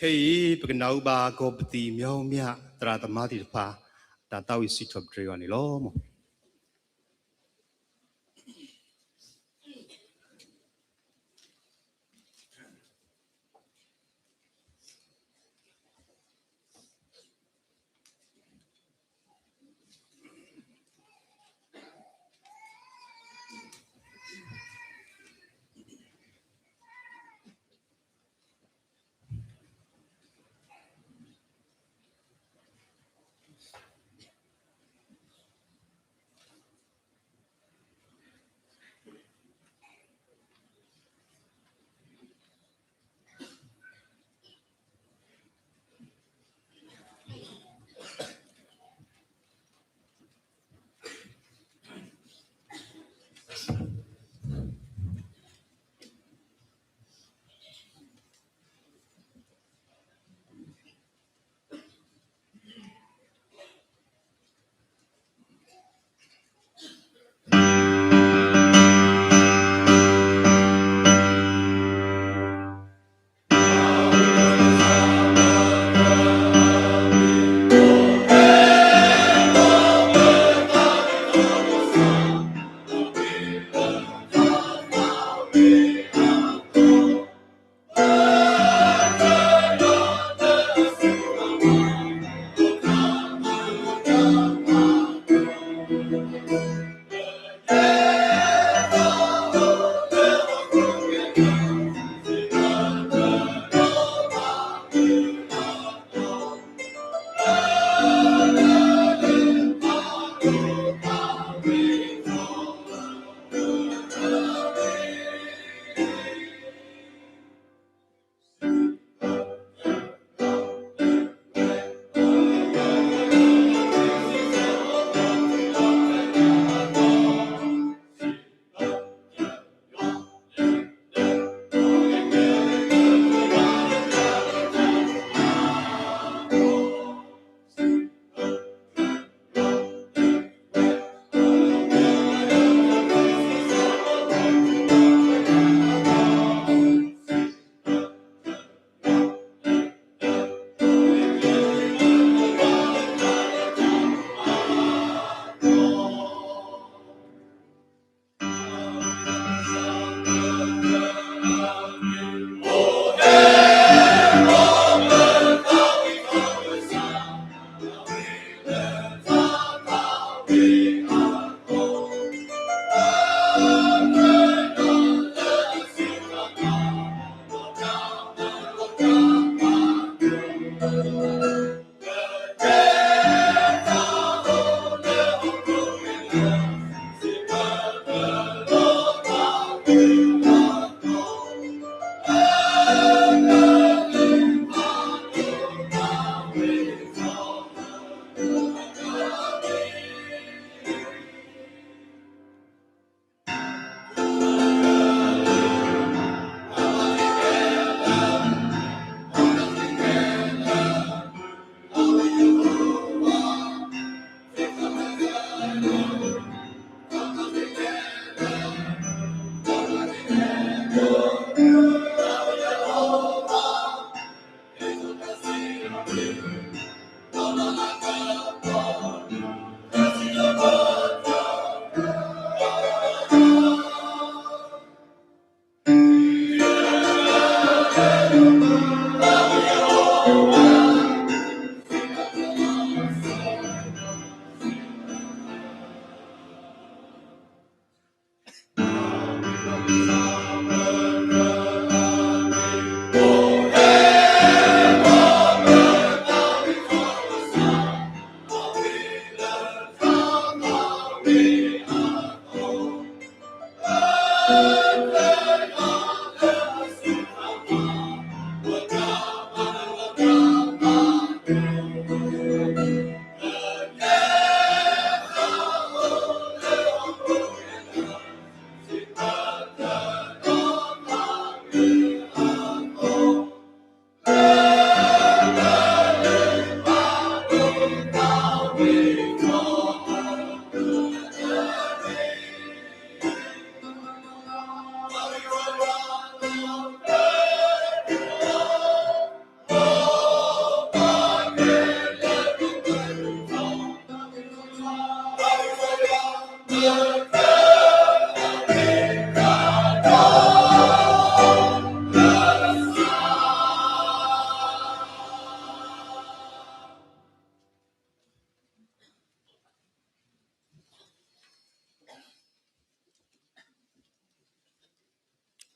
ခဲအံၤ ပကနၢ်ဟူဘၣ် ကီၢ်ပသံၣ်မၠီမၠၣ် သရၣ်သမါသ့ၣ်တဖၣ် တၢ်သးဝံၣ်စံးထီၣ်ပတြၢၤအီၤန့ၣ်လီၤ.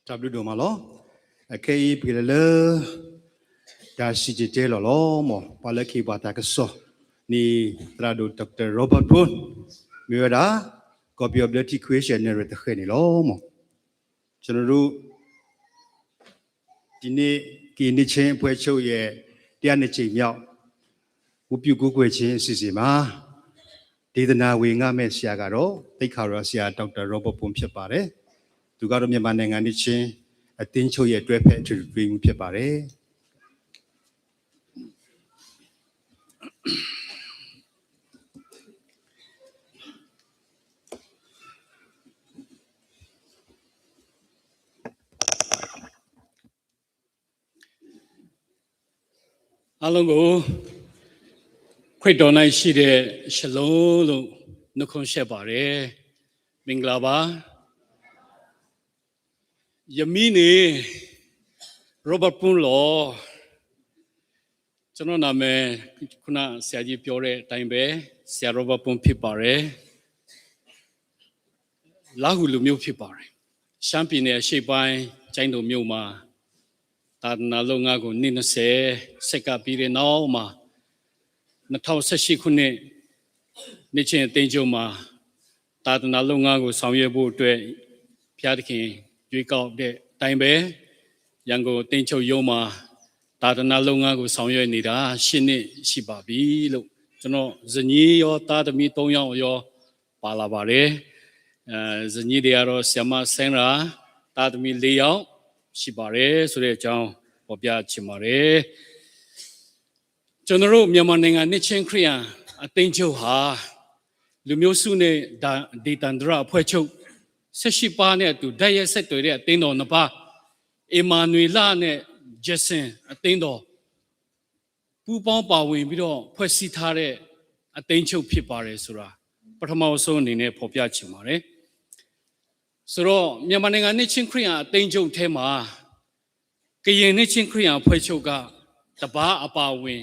တၢ်ဘျုးဒိၣ်မးလီၤ. အခဲအံၤပကလဲၤလၢ တၢ်စံၣ်တဲၤတဲလီၤလီၤ. မ်ပှၤလၢခံပှၤတၢ်ကစီၣ်န့ၣ် သရၣ်ဒိၣ် Doctor Robert Poon မ့ၢ်ဝဲဒၣ် ကီၢ်ပယီၤဘျၢထံခရံာ် general တဃဲၤန့ၣ်လီၤ. မ် ကျွန်တော်တို့ ဒီနေ့ ကရင်နှစ်ခြင်းအဖွဲ့ချုပ်ရဲ့ တရားနှစ်ကြိမ်မြောက် ဝတ်ပြုကိုးကွယ်ခြင်းအစီအစဉ်မှာ ဒေသနာဝင်ငါမယ့်ဆရာကတော့ သိက္ခာတော်ဆရာ ဒေါက်တာ Robert Poon ဖြစ်ပါတယ်။ သူကတော့ မြန်မာနိုင်ငံနှစ်ခြင်းအသင်းချုပ်ရဲ့ တွဲဖက်အထွေထွေအတွင်းရေးမှူးဖြစ်ပါတယ်။ အားလုံးကို ခရစ်တော်၌ရှိတဲ့ shalom လို့ နှုတ်ခွန်းဆက်ပါတယ်။ မင်္ဂလာပါ။ ယမံၤန့ၣ် Robert Poon လီၤ. ကျွန်တော့်နာမည် ခုနဆရာကြီးပြောတဲ့အတိုင်းပဲ ဆရာ Robert Poon ဖြစ်ပါတယ်။ လႃးဟူလူမျိုးဖြစ်ပါတယ်။ ရှမ်းပြည်နယ်အရှေ့ပိုင်း ကျိုင်းတုံမြို့မှာ သာသနာလုပ်ငန်းကို နှစ်နှစ်ဆယ် ဆက်ကပ်ပြီးတဲ့နောက်မှာ နှစ်ထောင်ဆယ့်ရှစ်ခုနှစ် နှစ်ချင်းအသင်းချုပ်မှာ သာသနာလုပ်ငန်းကို ဆောင်ရွက်ဖို့အတွက် ဘုရားသခင် ရွေးကောက်တဲ့အတိုင်းပဲ ရန်ကုန်အသင်းချုပ်ရုံးမှာ သာသနာလုပ်ငန်းကို ဆောင်ရွက်နေတာ ရှစ်နှစ်ရှိပါပြီလို့ ကျွန်တော့်ဇနီးရော သားသမီးသုံးယောက်ရော ပါလာပါတယ်။ အဲ၊ ဇနီးတွေကတော့ ဆရာမ Sandra၊ သားသမီးလေးယောက်ရှိပါတယ်ဆိုတဲ့အကြောင်း ဖော်ပြချင်ပါတယ်။ ကျွန်တော်တို့ မြန်မာနိုင်ငံ နှစ်ခြင်းခရစ်ယာန်အသင်းချုပ်ဟာ လူမျိုးစုနဲ့ ဒါ-၊ ဒေသန္တရအဖွဲ့ချုပ် ဆယ့်ရှစ်ပါးနဲ့အတူ တိုက်ရိုက်ဆက်သွယ်တဲ့ အသင်းတော်နှစ်ပါး အီမၤနွေလနဲ့ Jackson အသင်းတော် ပူးပေါင်းပါဝင်ပြီးတော့ ဖွဲ့စည်းထားတဲ့ အသင်းချုပ်ဖြစ်ပါတယ်ဆိုတာ ပထမဆုံးအနေနဲ့ ဖော်ပြချင်ပါတယ်။ ဆိုတော့ မြန်မာနိုင်ငံ နှစ်ခြင်းခရစ်ယာန်အသင်းချုပ်ထဲမှာ ကရင်နှစ်ခြင်းခရစ်ယာန်အဖွဲ့ချုပ်က တစ်ပါးအပါအဝင်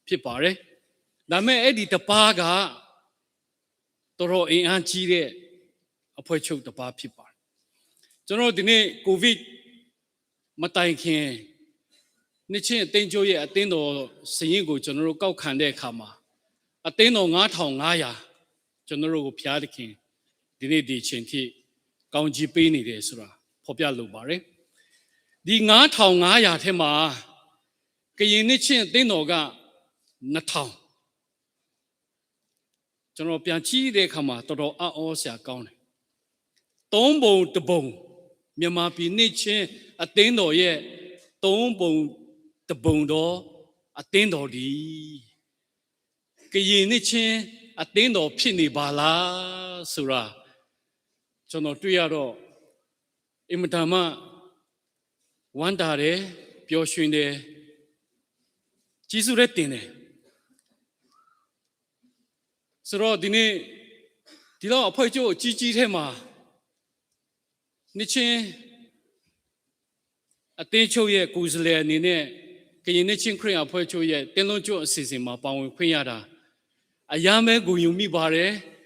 ဖြစ်ပါတယ်။ ဒါပေမဲ့ အဲ့ဒီတစ်ပါးက တော်တော်အင်အားကြီးတဲ့ အဖွဲ့ချုပ်တစ်ပါးဖြစ်ပါတယ်။ ကျွန်တော်တို့ ဒီနေ့ ကိုဗစ်မတိုင်ခင် နှစ်ခြင်းအသင်းချုပ်ရဲ့ အသင်းတော်စာရင်းကို ကျွန်တော်တို့ ကောက်ခံတဲ့အခါမှာ အသင်းတော် ငါးထောင်ငါးရာ ကျွန်တော်တို့ကို ဘုရားသခင် ဒီနေ့ဒီအချိန်ထိ ကောင်းကြီးပေးနေတယ်ဆိုတာ ဖော်ပြလိုပါတယ်။ ဒီ ငါးထောင်ငါးရာထဲမှာ ကရင်နှစ်ခြင်းအသင်းတော်က နှစ်ထောင် ကျွန်တော်ပြန်ကြည့်တဲ့အခါမှာ တော်တော်အံ့ဩစရာကောင်းတယ်။ သုံးပုံတစ်ပုံ၊ မြန်မာပြည်နှစ်ခြင်းအသင်းတော်ရဲ့ သုံးပုံတစ်ပုံသော အသင်းတော်သည် ကရင်နှစ်ခြင်းအသင်းတော်ဖြစ်နေပါလားဆိုတာ ကျွန်တော်တွေ့ရတော့ အင်မတန်မှ ဝမ်းသာတယ်၊ ပျော်ရွှင်တယ်၊ ကျေးဇူးလည်းတင်တယ်။ ဆိုတော့ ဒီနေ့ ဒီလောက်အဖွဲ့ချုပ်ကြီးကြီးထဲမှာ နှစ်ခြင်းအသင်းချုပ်ရဲ့ ကိုယ်စားလှယ်အနေနဲ့ ကရင်နှစ်ခြင်းခရစ်ယာန်အဖွဲ့ချုပ်ရဲ့ တင်းလုံးကျွတ်အစီအစဉ်မှာ ပါဝင်ခွင့်ရတာ အရမ်းပဲဂုဏ်ယူမိပါတယ်။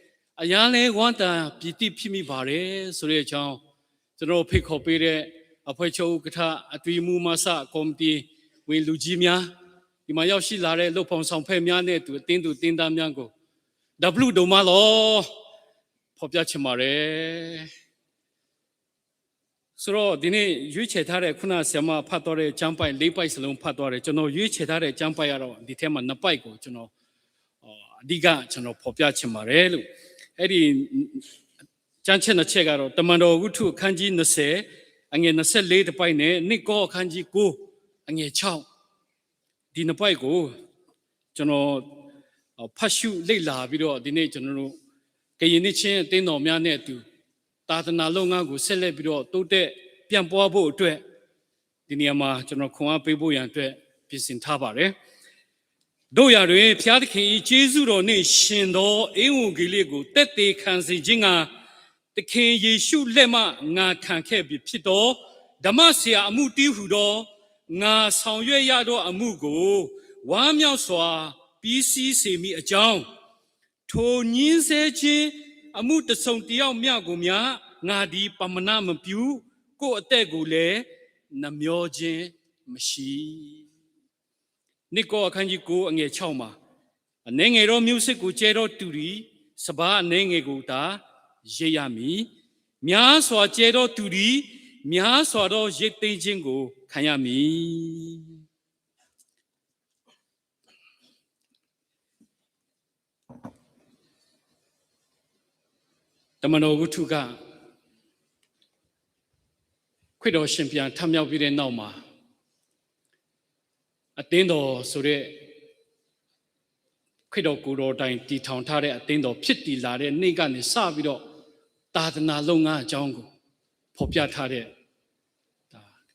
အရမ်းလည်း ဝမ်းသာပီတိဖြစ်မိပါတယ်ဆိုတဲ့အကြောင်း ကျွန်တော်ဖိတ်ခေါ်ပေးတဲ့ အဖွဲ့ချုပ်ဥက္ကဋ္ဌ၊ အတွင်းရေးမှူး၊ မဆ ကော်မတီဝင်လူကြီးများ၊ ဒီမှာရောက်ရှိလာတဲ့ လုပ်ဖော်ဆောင်ဖက်များနဲ့အတူ အသင်းသူအသင်းသားများကို တၢ်ဘျုးဒိၣ်မးလီၤ ဖော်ပြချင်ပါတယ်။ ဆိုတော့ ဒီနေ့ရွေးချယ်ထားတဲ့ ခုနဆရာမဖတ်သွားတဲ့ ကျမ်းပိုဒ်လေးပိုဒ်စလုံးဖတ်သွားတယ်။ ကျွန်တော်ရွေးချယ်ထားတဲ့ ကျမ်းပိုဒ်ကတော့ ဒီထဲမှာနှစ်ပိုဒ်ကို ကျွန်တော် အဓိက ကျွန်တော်ဖော်ပြချင်ပါတယ်လို့ အဲ့ဒီ ကျမ်းချက်နှစ်ချက်ကတော့ တမန်တော်ဝတ္ထုအခန်းကြီးနှစ်ဆယ် အငယ်နှစ်ဆယ့်လေးတစ်ပိုဒ်နဲ့ နှစ်ကောအခန်းကြီးကိုး အငယ်ခြောက် ဒီနှစ်ပိုဒ်ကို ကျွန်တော် ဖတ်ရှုလေ့လာပြီးတော့ ဒီနေ့ကျွန်တော်တို့ ကရင်နှစ်ခြင်းအသင်းတော်များနဲ့အတူ သာသနာလုပ်ငန်းကို ဆက်လက်ပြီးတော့ တိုးတက်ပြန့်ပွားဖို့အတွက် ဒီနေရာမှာ ကျွန်တော်ခွန်အားပေးဖို့ရန်အတွက် ပြင်ဆင်ထားပါတယ်။ တို့ရာတွင် ဘုရားသခင်၏ ကျေးဇူးတော်နှင့်ယှဉ်သော ဧဝံဂေလိကို သက်သေခံစေခြင်းငှာ သခင်ယေရှုလက်မှ ငါခံခဲ့ပြီဖြစ်သော ဓမ္မဆရာအမှုတည်းဟူသော ငါဆောင်ရွက်ရသောအမှုကို ဝမ်းမြောက်စွာ ပြီးစီးစေမည်အကြောင်း၊ ထိုညှဉ်းဆဲခြင်းအမှုတစ်စုံတစ်ယောက်မျှကိုမျှ ငါသည် ပမာဏမပြု၊ ကိုယ်အသက်ကိုလည်း နှမြောခြင်းမရှိ။ နှစ်ကောအခန်းကြီးကိုးအငယ်ခြောက်မှာ အနည်းငယ်သောမျိုးစေ့ကို ကြဲသောသူသည် စပါးအနည်းငယ်ကိုသာ ရိတ်ရမည်။ များစွာကြဲသောသူသည် များစွာသောရိတ်သိမ်းခြင်းကို ခံရမည်။ တမန်တော်ဝတ္ထုက ခရစ်တော်ရှင်ပြန်ထမြောက်ပြီးတဲ့နောက်မှာ အသင်းတော်ဆိုတဲ့ ခရစ်တော်ကိုယ်တော်တိုင်တည်ထောင်ထားတဲ့အသင်းတော်ဖြစ်တည်လာတဲ့နေ့ကနေစပြီးတော့ သာသနာလုပ်ငန်းအကြောင်းကို ဖော်ပြထားတဲ့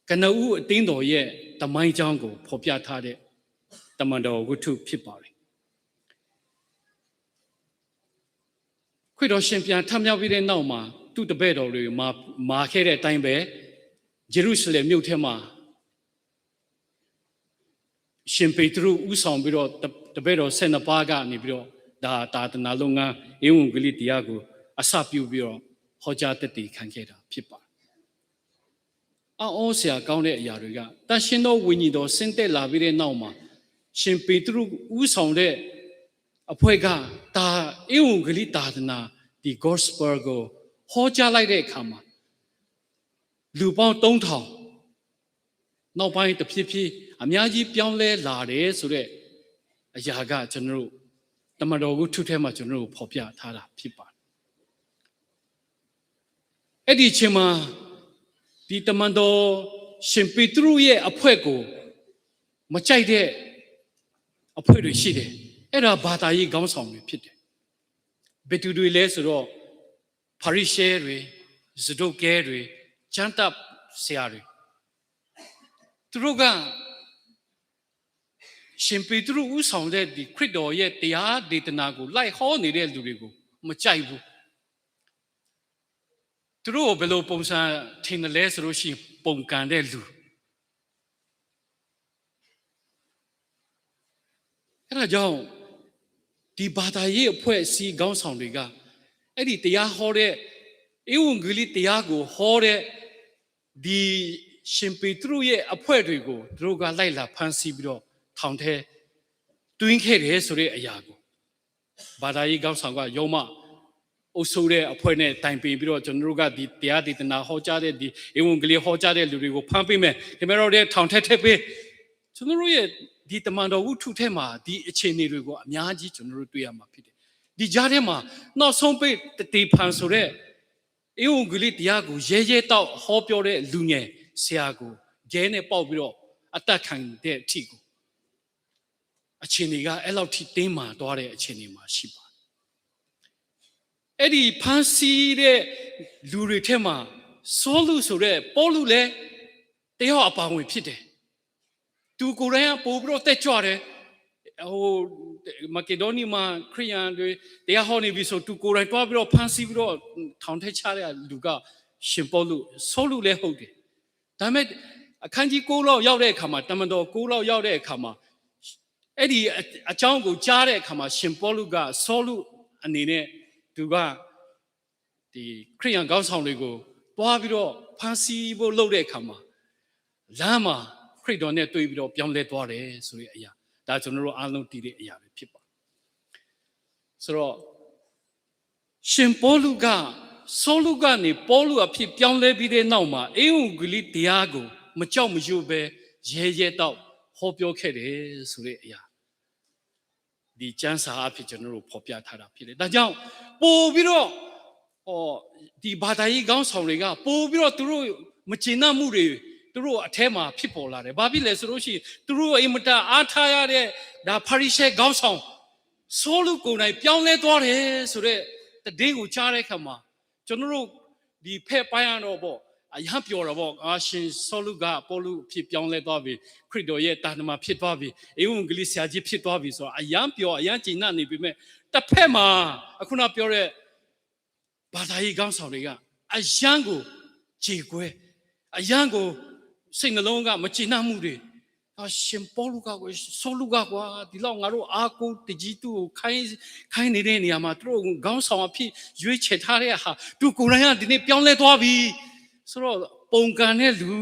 ကနဦးအသင်းတော်ရဲ့သမိုင်းကြောင်းကို ဖော်ပြထားတဲ့ တမန်တော်ဝတ္ထုဖြစ်ပါတယ်။ ခရစ်တော်ရှင်ပြန်ထမြောက်ပြီးတဲ့နောက်မှာ သူ့တပည့်တော်တွေမှာ မှာခဲ့တဲ့အတိုင်းပဲ ယေရုရှလင်မြို့ထဲမှာ ရှင်ပေတရုဦးဆောင်ပြီးတော့ တ- တပည့်တော်ဆယ့်နှစ်ပါးကနေပြီးတော့ ဒါသာသနာလုပ်ငန်း ဧဝံဂေလိတရားကို အစပြုပြီးတော့ ဟောကြားသက်သေခံခဲ့တာဖြစ်ပါတယ်။ အံ့ဩစရာကောင်းတဲ့အရာတွေက သန့်ရှင်းသောဝိညာဉ်တော်ဆင်းသက်လာပြီးတဲ့နောက်မှာ ရှင်ပေတရုဦးဆောင်တဲ့အဖွဲ့က သာ- ဧဝံဂေလိသာသနာ ဒီ gospel ကို ဟောကြားလိုက်တဲ့အခါမှာ လူပေါင်းသုံးထောင် နောက်ပိုင်းတဖြည်းဖြည်း အများကြီးပြောင်းလဲလာတယ်ဆိုတဲ့အရာက ကျွန်တော်တို့ တမန်တော်ဝတ္ထုထဲမှာ ကျွန်တော်တို့ ဖော်ပြထားတာဖြစ်ပါတယ်။ အဲ့ဒီအချိန်မှာ ဒီတမန်တော်ရှင်ပေတရုရဲ့အဖွဲ့ကို မကြိုက်တဲ့အဖွဲ့တွေရှိတယ်။ အဲ့ဒါဘာသာရေးခေါင်းဆောင်တွေဖြစ်တယ်။ ဘယ်သူတွေလဲဆိုတော့ ဖာရိရှဲတွေ၊ စဒိကဲတွေ၊ ကျမ်းသပ်ဆရာတွေ။ သူတို့က ရှင်ပေတရုဦးဆောင်တဲ့ ဒီခရစ်တော်ရဲ့တရားဒေသနာကို လိုက်ဟောနေတဲ့လူတွေကို မကြိုက်ဘူး။ သူတို့ကို ဘယ်လိုပုံစံထင်တယ်လဲဆိုလို့ရှိရင် ပုန်ကန်တဲ့လူ။ အဲ့ဒါကြောင့် ဒီဘာသာရေးအဖွဲ့အစည်းခေါင်းဆောင်တွေက အဲ့ဒီတရားဟောတဲ့ ဧဝံဂေလိတရားကိုဟောတဲ့ ဒီရှင်ပေတရုရဲ့အဖွဲ့တွေကို သူတို့ကလိုက်လံဖမ်းဆီးပြီးတော့ ထောင်ထဲသွင်းခဲ့တယ်ဆိုတဲ့အရာကို ဘာသာရေးခေါင်းဆောင်က ရောမအုပ်စိုးတဲ့အဖွဲ့နဲ့တိုင်ပင်ပြီးတော့ ကျွန်တော်တို့ကဒီတရားဒေသနာဟောကြားတဲ့ ဒီဧဝံဂေလိဟောကြားတဲ့လူတွေကိုဖမ်းပေးမယ်။ ခင်ဗျားတို့လည်းထောင်ထဲထည့်ပေး။ ကျွန်တော်တို့ရဲ့ဒီတမန်တော်ဝတ္ထုထဲမှာ ဒီအခြေအနေတွေကိုအများကြီးကျွန်တော်တို့တွေ့ရမှာဖြစ်တယ်။ ဒီကြားထဲမှာ နောက်ဆုံးပိတ်သတေဖန်ဆိုတဲ့ ဧဝံဂေလိတရားကို ရဲရဲတောက်ဟောပြောတဲ့လူငယ်ဆရာကို ခဲနဲ့ပေါက်ပြီးတော့ အသတ်ခံတဲ့အထိကို အခြေအနေက အဲ့လောက်ထိတင်းမာသွားတဲ့အခြေအနေမှာရှိပါတယ်။ အဲ့ဒီဖမ်းဆီးတဲ့လူတွေထဲမှာ စောလုဆိုတဲ့ ပေါလုလည်း တစ်ယောက်အပါအဝင်ဖြစ်တယ်။ သူကိုယ်တိုင်က ပိုပြီးတော့ တက်ကြွတယ်။ ဟို မကီဒိနိမှာ ခရစ်ယာန်တွေ တရားဟောနေပြီဆို သူကိုယ်တိုင်တွားပြီးတော့ ဖမ်းဆီးပြီးတော့ ထောင်ထဲချတဲ့လူက ရှင်ပေါလု၊ စောလုလည်းဟုတ်တယ်။ ဒါပေမဲ့ အခန်းကြီးကိုးလောက်ရောက်တဲ့အခါမှာ တမန်တော်ကိုးလောက်ရောက်တဲ့အခါမှာ အဲ့ဒီအ- အကြောင်းကိုကြားတဲ့အခါမှာ ရှင်ပေါလုက စောလုအနေနဲ့ သူက ဒီခရစ်ယာန်ခေါင်းဆောင်တွေကို တွားပြီးတော့ ဖမ်းဆီးဖို့လုပ်တဲ့အခါမှာ လမ်းမှာ ခရစ်တော်နဲ့တွေ့ပြီးတော့ ပြောင်းလဲသွားတယ်ဆိုတဲ့အရာ၊ ဒါကျွန်တော်တို့အားလုံးသိတဲ့အရာပဲဖြစ်ပါတယ်။ ဆိုတော့ ရှင်ပေါလုက စောလုကနေ ပေါလုအဖြစ်ပြောင်းလဲပြီးတဲ့နောက်မှာ ဧဝံဂေလိတရားကို မကြောက်မရွံ့ပဲ ရဲရဲတောက်ဟောပြောခဲ့တယ်ဆိုတဲ့အရာ ဒီကျမ်းစာအားဖြင့် ကျွန်တော်တို့ ဖော်ပြထားတာဖြစ်တယ်။ ဒါကြောင့် ပိုပြီးတော့ ဟော ဒီဘာသာရေးခေါင်းဆောင်တွေက ပိုပြီးတော့ သူတို့မကျေနပ်မှုတွေ သူတို့အထဲမှာ ဖြစ်ပေါ်လာတယ်။ ဘာဖြစ်လဲဆိုလို့ရှိရင် သူတို့အင်မတန်အားထားရတဲ့ ဒါဖာရိရှဲခေါင်းဆောင် စောလုကိုယ်တိုင် ပြောင်းလဲသွားတယ်ဆိုတဲ့သတင်းကို ကြားတဲ့အခါမှာ ကျွန်တော်တို့ ဒီဖက်ပိုင်းကတော့ပေါ့ အရမ်းပျော်တာပေါ့။ အာ ရှင်စောလုက ပေါလုအဖြစ်ပြောင်းလဲသွားပြီ။ ခရစ်တော်ရဲ့တန်တမန်ဖြစ်သွားပြီ။ ဧဝံဂေလိဆရာကြီးဖြစ်သွားပြီဆိုတော့ အရမ်းပျော် အရမ်းကျေနပ်နေပေမဲ့ တစ်ဖက်မှာ အခုနပြောတဲ့ ဘာသာရေးခေါင်းဆောင်တွေက အရမ်းကို ကြေကွဲ အရမ်းကို စိတ်နှလုံးက မကျေနပ်မှုတွေ အာ ရှင်ပေါလုက စောလုကကွာ ဒီလောက်ငါတို့အားကိုးတကြီးသူ့ကို ခိုင်း- ခိုင်းနေတဲ့နေရာမှာ သူတို့ခေါင်းဆောင်အဖြစ် ရွေးချယ်ထားတဲ့ဟာ သူကိုယ်တိုင်က ဒီနေ့ပြောင်းလဲသွားပြီဆိုတော့ ပုန်ကန်တဲ့လူ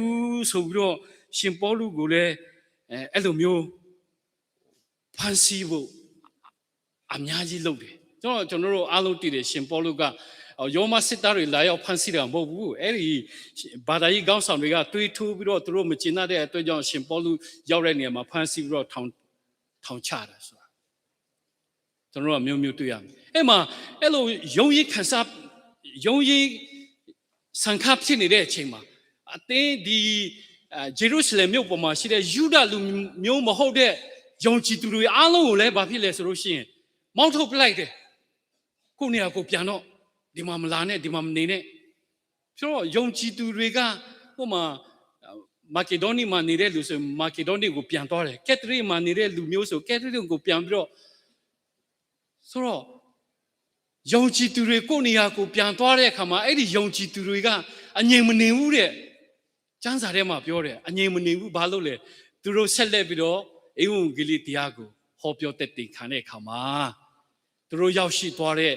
ဆိုပြီးတော့ ရှင်ပေါလုကိုလည်း အဲလိုမျိုး ဖမ်းဆီးဖို့ အများကြီးလုပ်တယ်။ ကျွန်တော် ကျွန်တော်တို့အားလုံးသိတယ်။ ရှင်ပေါလုက ရောမစစ်သားတွေလာရောက်ဖမ်းဆီးတာမဟုတ်ဘူး။ အဲ့ဒီဘာသာရေးခေါင်းဆောင်တွေကသွေးထိုးပြီးတော့ သူတို့မကျေနပ်တဲ့အတွက်ကြောင့် ရှင်ပေါလုရောက်တဲ့နေရာမှာ ဖမ်းဆီးပြီးတော့ ထောင် ထောင်ချတာဆိုတာ ကျွန်တော်တို့က မျိုးမျိုးတွေ့ရတယ်။ အဲ့မှာ အဲ့လိုရုန်းရင်းခံစား ရုန်းရင်းဆန်ခါဖြစ်နေတဲ့အချိန်မှာ အသင်း ဒီ အဲ ယေရုရှလင်မြို့ပေါ်မှာရှိတဲ့ ယူဒလူမျိုးမဟုတ်တဲ့ ယုံကြည်သူတွေအားလုံးကိုလည်း ဘာဖြစ်လဲဆိုလို့ရှိရင် မောင်းထုတ်ပစ်လိုက်တယ်။ ကိုယ့်နေရာကိုပြန်တော့၊ ဒီမှာမလာနဲ့၊ ဒီမှာမနေနဲ့။ ဆိုတော့ ယုံကြည်သူတွေက ဟိုမှာ မာကေဒေါနိမှာနေတဲ့လူဆိုရင် မာကေဒေါနိကိုပြန်သွားတယ်။ ကဲသရိတ်မှာနေတဲ့လူမျိုးဆို ကဲသရိတ်ကိုပြန်ပြီးတော့ ဆိုတော့ ယုံကြည်သူတွေ ကိုယ့်နေရာကိုပြန်သွားတဲ့အခါမှာ အဲ့ဒီယုံကြည်သူတွေက အငြိမ်မနေဘူးတဲ့။ ကျမ်းစာထဲမှာပြောတယ်။ အငြိမ်မနေဘူး။ ဘာလို့လဲ။ သူတို့ဆက်လက်ပြီးတော့ ဧဝံဂေလိတရားကို ဟောပြောသက်သေခံတဲ့အခါမှာ သူတို့ရောက်ရှိသွားတဲ့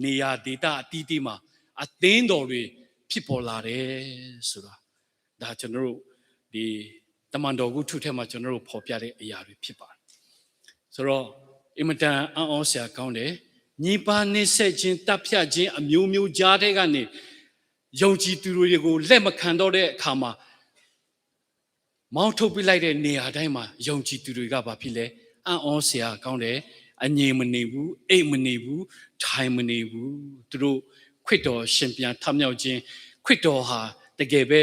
နေရာဒေသအသီးသီးမှာ အသင်းတော်တွေဖြစ်ပေါ်လာတယ်ဆိုတာ ဒါကျွန်တော်တို့ ဒီတမန်တော်ဝတ္ထုထဲမှာ ကျွန်တော်တို့ဖော်ပြတဲ့အရာတွေဖြစ်ပါတယ်။ ဆိုတော့ အင်မတန်အံ့ဩစရာကောင်းတယ်။ ညှဉ်းပန်းနှိပ်စက်ခြင်း၊ သတ်ဖြတ်ခြင်းအမျိုးမျိုးကြားထဲကနေ ယုံကြည်သူတွေကို လက်မခံတော့တဲ့အခါမှာ မောင်းထုတ်ပစ်လိုက်တဲ့နေရာတိုင်းမှာ ယုံကြည်သူတွေက ဘာဖြစ်လဲ။ အံ့ဩစရာကောင်းတယ်။ အငြိမ်မနေဘူး။ အိပ်မနေဘူး။ ထိုင်မနေဘူး။ သူတို့ ခရစ်တော်ရှင်ပြန်ထမြောက်ခြင်း၊ ခရစ်တော်ဟာတကယ်ပဲ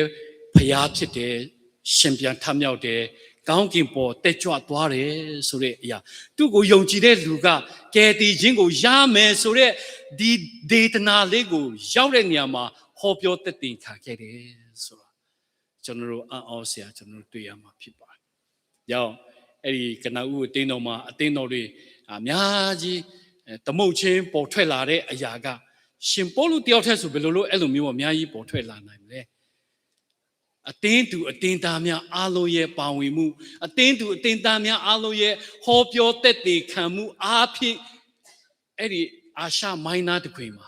ဘုရားဖြစ်တယ်။ ရှင်ပြန်ထမြောက်တယ်။ ကောင်းကင်ပေါ်တက်ကြွသွားတယ်ဆိုတဲ့အရာ၊ သူ့ကိုယုံကြည်တဲ့လူက ကယ်တင်ခြင်းကိုရမယ်ဆိုတဲ့ ဒီဒေသနာလေးကိုရောက်တဲ့နေရာမှာ ဟောပြောသက်သေခံခဲ့တယ်ဆိုတာ ကျွန်တော်တို့အံ့ဩစရာ ကျွန်တော်တို့တွေ့ရမှာဖြစ်ပါတယ်။ ကြောင့် အဲ့ဒီကနဦးအသင်းတော်မှာ အသင်းတော်တွေအများကြီး အဲ သမုတ်ခြင်းပေါ်ထွက်လာတဲ့အရာက ရှင်ပေါလုတယောက်တည်းဆို ဘယ်လိုလုပ် အဲ့လိုမျိုးအများကြီးပေါ်ထွက်လာနိုင်မလဲ။ အသင်းသူအသင်းသားများအားလုံးရဲ့ပါဝင်မှု၊ အသင်းသူအသင်းသားများအားလုံးရဲ့ဟောပြောသက်သေခံမှုအားဖြင့် အဲ့ဒီအာရှမိုင်းနားတခွင်မှာ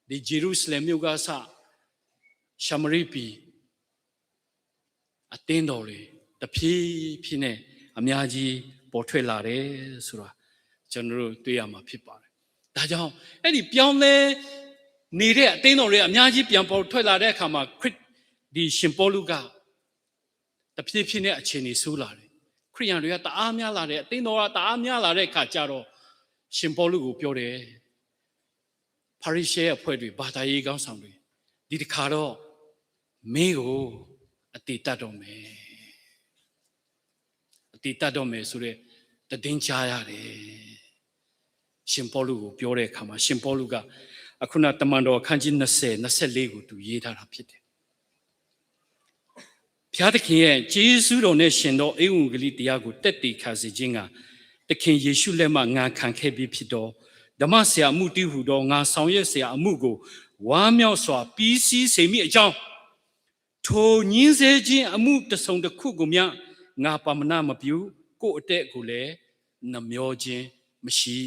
ဒီယေရုရှလင်မြို့ကစ ရှမာရိပြည် အသင်းတော်တွေ တဖြည်းဖြည်းနဲ့ အများကြီးပေါ်ထွက်လာတယ်ဆိုတာ ကျွန်တော်တို့တွေ့ရမှာဖြစ်ပါတယ်။ ဒါကြောင့် အဲ့ဒီပြောင်းလဲနေတဲ့အသင်းတော်တွေ အများကြီးပြန်ပေါ်ထွက်လာတဲ့အခါမှာ ခရစ် ဒီရှင်ပေါလုက တဖြည်းဖြည်းနဲ့ အခြေအနေဆိုးလာတယ်။ ခရစ်ယာန်တွေက တအားများလာတယ်။ အသင်းတော်က တအားများလာတဲ့အခါကျတော့ ရှင်ပေါလုကိုပြောတယ်။ ဖာရိရှဲအဖွဲ့တွေ၊ ဘာသာရေးခေါင်းဆောင်တွေ၊ ဒီတစ်ခါတော့ မင်းကို အသေသတ်တော့မယ်။ အသေသတ်တော့မယ်ဆိုတဲ့ သတင်းကြားရတယ်။ ရှင်ပေါလုကိုပြောတဲ့အခါမှာ ရှင်ပေါလုက အခုနတမန်တော်အခန်းကြီးနှစ်ဆယ်၊ နှစ်ဆယ့်လေးကို သူရေးထားတာဖြစ်တယ်။ ဘုရားသခင်ရဲ့ကျေးဇူးတော်နဲ့ယှဉ်သောဧဝံဂေလိတရားကိုသက်သေခံစေခြင်းငှာ သခင်ယေရှုလက်မှငါခံခဲ့ပြီးဖြစ်သော ဓမ္မဆရာအမှုတည်းဟူသောငါဆောင်ရွက်စရာအမှုကို ဝမ်းမြောက်စွာပြီးစီးစေမည်အကြောင်း ထိုညှဉ်းဆဲခြင်းအမှုတစ်စုံတစ်ခုကိုမျှ ငါပမာဏမပြု၊ ကိုယ်အသက်ကိုလည်း နှမြောခြင်းမရှိ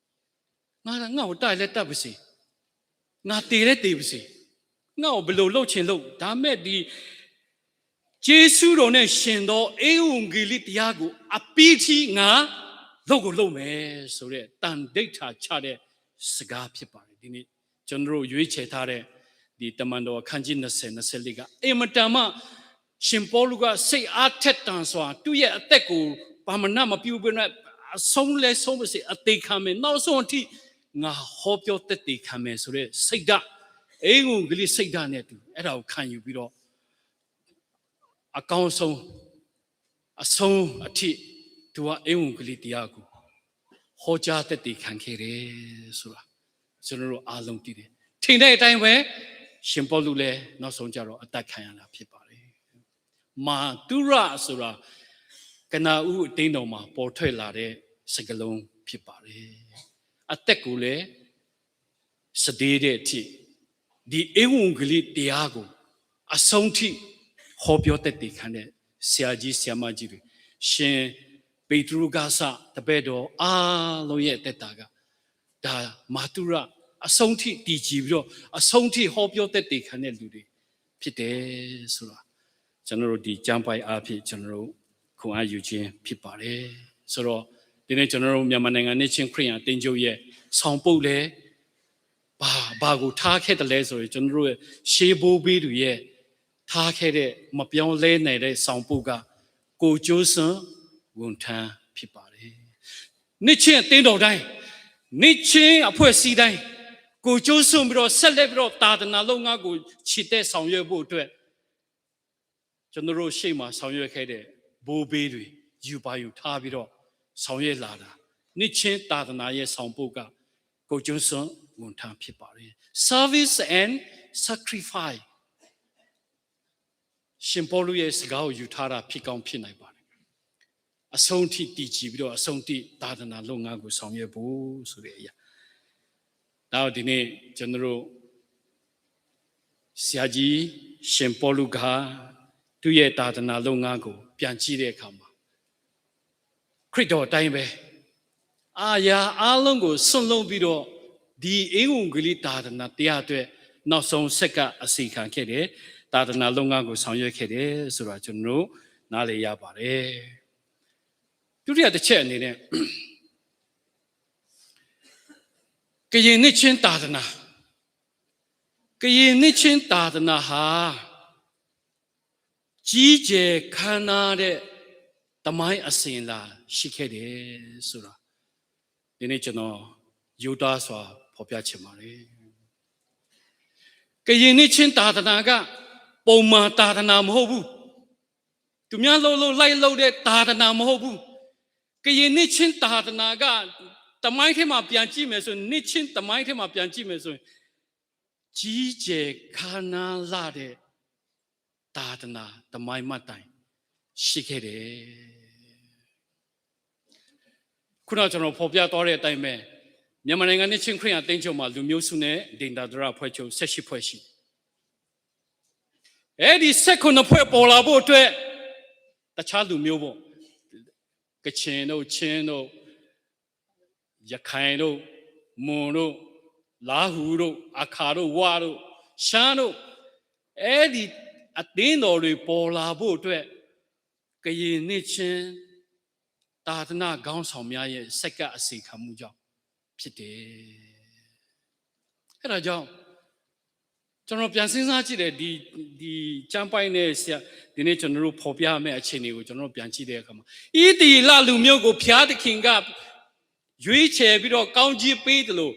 ။ ငါ ငါ့ကို တတ်လည်းတတ်ပါစေ၊ ငါ သေလည်းသေပါစေ၊ ငါ့ကို ဘယ်လိုလုပ်ချင်လုပ်၊ ဒါပေမဲ့ ဒီ ကျေးဇူးတော်နဲ့ယှဉ်သောဧဝံဂေလိတရားကို အပြီးထိ ငါလုပ်ကိုလုပ်မယ်ဆိုတဲ့ သန္နိဋ္ဌာန်ချတဲ့စကားဖြစ်ပါတယ်။ ဒီနေ့ ကျွန်တော်တို့ရွေးချယ်ထားတဲ့ ဒီတမန်တော်အခန်းကြီးနှစ်ဆယ်၊ နှစ်ဆယ့်လေးက အင်မတန်မှ ရှင်ပေါလုက စိတ်အားထက်သန်စွာ သူ့ရဲ့အသက်ကို ပမာဏမပြုဘဲနဲ့ အဆုံးလည်းဆုံးပါစေ၊ အသေခံမယ်၊ နောက်ဆုံးအထိ ငါဟောပြောသက်သေခံမယ်ဆိုတဲ့စိတ်ဓာတ်၊ ဧဝံဂေလိစိတ်ဓာတ်နဲ့အတူ အဲ့ဒါကိုခံယူပြီးတော့ အကောင်းဆုံး အဆုံးအထိ သူက ဧဝံဂေလိတရားကို ဟောကြားသက်သေခံခဲ့တယ်ဆိုတာ ကျွန်တော်တို့အားလုံးသိတယ်။ ထင်တဲ့အတိုင်းပဲ ရှင်ပေါလုလည်း နောက်ဆုံးကျတော့ အသတ်ခံရတာဖြစ်ပါတယ်။ မာသုရဆိုတာ ကနဦးအသင်းတော်မှာ ပေါ်ထွက်လာတဲ့စကားလုံးဖြစ်ပါတယ်။ အသက်ကိုလည်း စတေးတဲ့အထိ ဒီဧဝံဂေလိတရားကို အဆုံးထိ ဟောပြောသက်သေခံတဲ့ ဆရာကြီးဆရာမကြီးတွေ၊ ရှင်ပေတရုကစ တပည့်တော်အားလုံးရဲ့အသက်တာက ဒါ မာသုရ အဆုံးထိတည်ကြည်ပြီးတော့ အဆုံးထိဟောပြောသက်သေခံတဲ့လူတွေ ဖြစ်တယ်ဆိုတာ ကျွန်တော်တို့ဒီကျမ်းပိုဒ်အားဖြင့် ကျွန်တော်တို့ခွန်အားယူခြင်းဖြစ်ပါတယ်ဆိုတော့ ဒီနေ့ကျွန်တော်တို့မြန်မာနိုင်ငံနှစ်ချင်းခရစ်ယာန်အသင်းချုပ်ရဲ့ဆောင်ပုဒ်လဲဘာဘာကိုထားခဲ့တယ်လဲဆိုရင်ကျွန်တော်တို့ရဲ့ရှေးဘိုးဘီတွေရဲ့ထားခဲ့တဲ့မပြောင်းလဲနိုင်တဲ့ဆောင်ပုဒ်ကကိုကျိုးစွန်ဝန်ထမ်းဖြစ်ပါတယ်နှစ်ချင်းအသင်းတော်တိုင်းနှစ်ချင်းအဖွဲ့အစည်းတိုင်းကိုကျိုးစွန်ပြီးတော့ဆက်လက်ပြီးတော့သာသနာလုပ်ငန်းကိုခြေတက်ဆောင်ရွက်ဖို့အတွက်ကျွန်တော်တို့ရှေ့မှာဆောင်ရွက်ခဲ့တဲ့ဘိုးဘီတွေယူပါယူထားပြီးတော့ဆောင်ရွက်လာတာနှစ်ချင်းသာသနာရဲ့ဆောင်ပုဒ်ကကိုကျိုးစွန်ဝန်ထမ်းဖြစ်ပါတယ် service and sacrifice ရှင်ပေါလုရဲ့စကားကိုယူထားတာဖြစ်ကောင်းဖြစ်နိုင်ပါတယ်အဆုံးထိတည်ကြည်ပြီးတော့အဆုံးထိသာသနာလုပ်ငန်းကိုဆောင်ရွက်ဖို့ဆိုတဲ့အရာဒါတော့ဒီနေ့ကျွန်တော်တို့ဆရာကြီးရှင်ပေါလုကသူ့ရဲ့သာသနာလုပ်ငန်းကိုပြန်ကြည့်တဲ့အခါမှာခရစ်တော်အတိုင်းပဲအာရာအားလုံးကိုဆွန့်လွှတ်ပြီးတော့ဒီဧဝံဂေလိသာသနာတရားအတွက်နောက်ဆုံးဆက်ကပ်အစီခံခဲ့တယ်သာသနာလုပ်ငန်းကိုဆောင်ရွက်ခဲ့တယ်ဆိုတာကျွန်တော်တို့နားလည်ရပါတယ်ဒုတိယတစ်ချက်အနေနဲ့ကရင်နှစ်ချင်းသာသနာကရင်နှစ်ချင်းသာသနာဟာကြီးကျယ်ခမ်းနားတဲ့သမိုင်းအစဉ်အလာရှိခဲ့တယ်ဆိုတာဒီနေ့ကျွန်တော်ယူသားစွာဖော်ပြချင်ပါတယ်ကရင်နှစ်ချင်းသာသနာကပုံမှန်သာသနာမဟုတ်ဘူးသူများလှုပ်လှုပ်လိုက်လှုပ်တဲ့သာသနာမဟုတ်ဘူးကရင်နှစ်ချင်းသာသနာကသမိုင်းထဲမှာပြန်ကြည့်မယ်ဆိုရင်နှစ်ချင်းသမိုင်းထဲမှာပြန်ကြည့်မယ်ဆိုရင်ကြီးကျယ်ခမ်းနားလှတဲ့သာသနာသမိုင်းမှတ်တိုင်ရှိခဲ့တယ်ခုနကျွန်တော်ဖော်ပြသွားတဲ့အတိုင်းပဲမြန်မာနိုင်ငံနှစ်ချင်းခရစ်ယာန်အသင်းချုပ်မှာလူမျိုးစုနဲ့ဒေသန္တရအဖွဲ့ချုပ်ဆယ့်ရှစ်ဖွဲ့ရှိတယ်အဲဒီဆယ့်ခုနစ်ဖွဲ့ပေါ်လာဖို့အတွက်တခြားလူမျိုးပေါ့ကချင်တို့ချင်းတို့ရခိုင်တို့မွန်တို့လားဟူတို့အခါတို့ဝါတို့ရှမ်းတို့အဲ့ဒီအသင်းတော်တွေပေါ်လာဖို့အတွက်ကရင်နှစ်ချင်းသာသနာခေါင်းဆောင်များရဲ့စက္ကပ်အစီခံမှုကြောင့်ဖြစ်တယ်။အဲဒါကြောင့်ကျွန်တော်ပြန်စဉ်းစားကြည့်တယ်ဒီဒီကျမ်းပိုင်းနဲ့ဆရာဒီနေ့ကျွန်တော်တို့ဖော်ပြမယ့်အခြေအနေကိုကျွန်တော်တို့ပြန်ကြည့်တဲ့အခါမှာဣသရေလလူမျိုးကိုဘုရားသခင်ကရွေးချယ်ပြီးတော့ကောင်းကြီးပေးတယ်လို့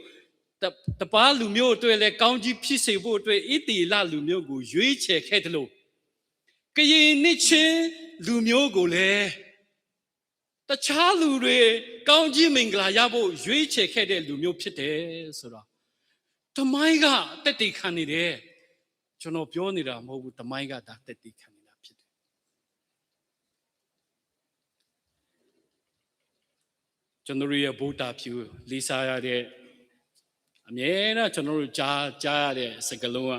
တပားလူမျိုးအတွက်လည်းကောင်းကြီးဖြစ်စေဖို့အတွက်ဣသရေလလူမျိုးကိုရွေးချယ်ခဲ့တယ်လို့ကရင်နှစ်ချင်းလူမျိုးကိုလည်းတခြားလူတွေကောင်းကြီးမင်္ဂလာရဖို့ရွေးချယ်ခဲ့တဲ့လူမျိုးဖြစ်တယ်ဆိုတော့တမိုင်းကတက်တည်ခံနေတယ်ကျွန်တော်ပြောနေတာမဟုတ်ဘူးတမိုင်းကဒါတက်တည်ခံနေတာဖြစ်တယ်ကျွန်တော်ရဲ့ဘိုးတာဖြူလေးစားရတဲ့အမြဲတမ်းကျွန်တော်တို့ကြားကြားရတဲ့စကလုံးက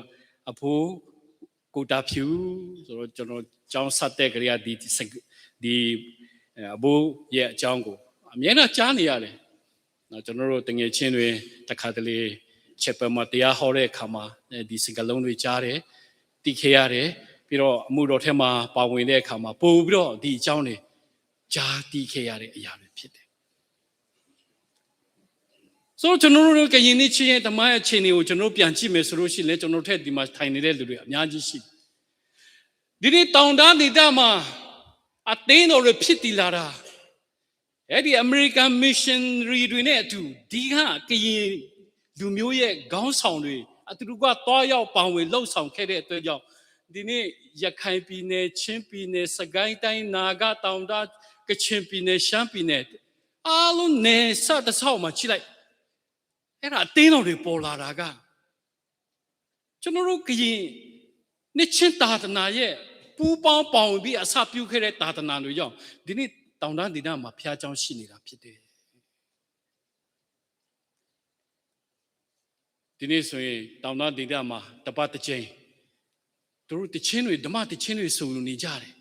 အဖိုးကိုတာဖြူဆိုတော့ကျွန်တော်ကျောင်းဆက်တဲ့ကလေးကဒီဒီအဘိုးရဲ့အကြောင်းကိုအမြဲတမ်းကြားနေရတယ်နော်ကျွန်တော်တို့တငယ်ချင်းတွေတခါတလေချက်ပယ်မှာတရားဟောတဲ့အခါမှာဒီစကလုံးတွေကြားတယ်သိခဲ့ရတယ်ပြီးတော့အမှုတော်ထဲမှာပါဝင်တဲ့အခါမှာပို့ပြီးတော့ဒီအကြောင်းတွေကြားသိခဲ့ရတဲ့အရာတွေဖြစ်တယ်ဆိုတော့ကျွန်တော်တို့ကရင်နှစ်ချင်းရဲ့တမိုင်းအခြေအနေကိုကျွန်တော်တို့ပြန်ကြည့်မယ်ဆိုလို့ရှိရင်လည်းကျွန်တော်တို့ထက်ဒီမှာထိုင်နေတဲ့လူတွေအများကြီးရှိတယ်ဒီနေ့တောင်တန်းဒေသမှာအသင်းတော်တွေဖြစ်တည်လာတာအဲ့ဒီ American missionary တွေနဲ့အတူဒီကကရင်လူမျိုးရဲ့ခေါင်းဆောင်တွေအတူတကွသွားရောက်ပါဝင်လှုပ်ဆောင်ခဲ့တဲ့အတွက်ကြောင့်ဒီနေ့ရခိုင်ပြည်နယ်ချင်းပြည်နယ်စကိုင်းတိုင်းနာဂတောင်တန်းကချင်ပြည်နယ်ရှမ်းပြည်နယ်အားလုံးနယ်စပ်တစ်လျှောက်မှာကြည့်လိုက်အဲ့ဒါအသင်းတော်တွေပေါ်လာတာကကျွန်တော်တို့ကရင်နှစ်ချင်းသာသနာရဲ့ပူပေါင်းပါဝင်ပြီးအစပြုခဲ့တဲ့သာသနာတွေကြောင့်ဒီနေ့တောင်တန်းဒေသမှာဘုရားကျောင်းရှိနေတာဖြစ်တယ်ဒီနေ့ဆိုရင်တောင်တန်းဒေသမှာတပတ်တစ်ကြိမ်သူတို့တချင်းတွေဓမ္မတချင်းတွေဆိုနေကြတယ်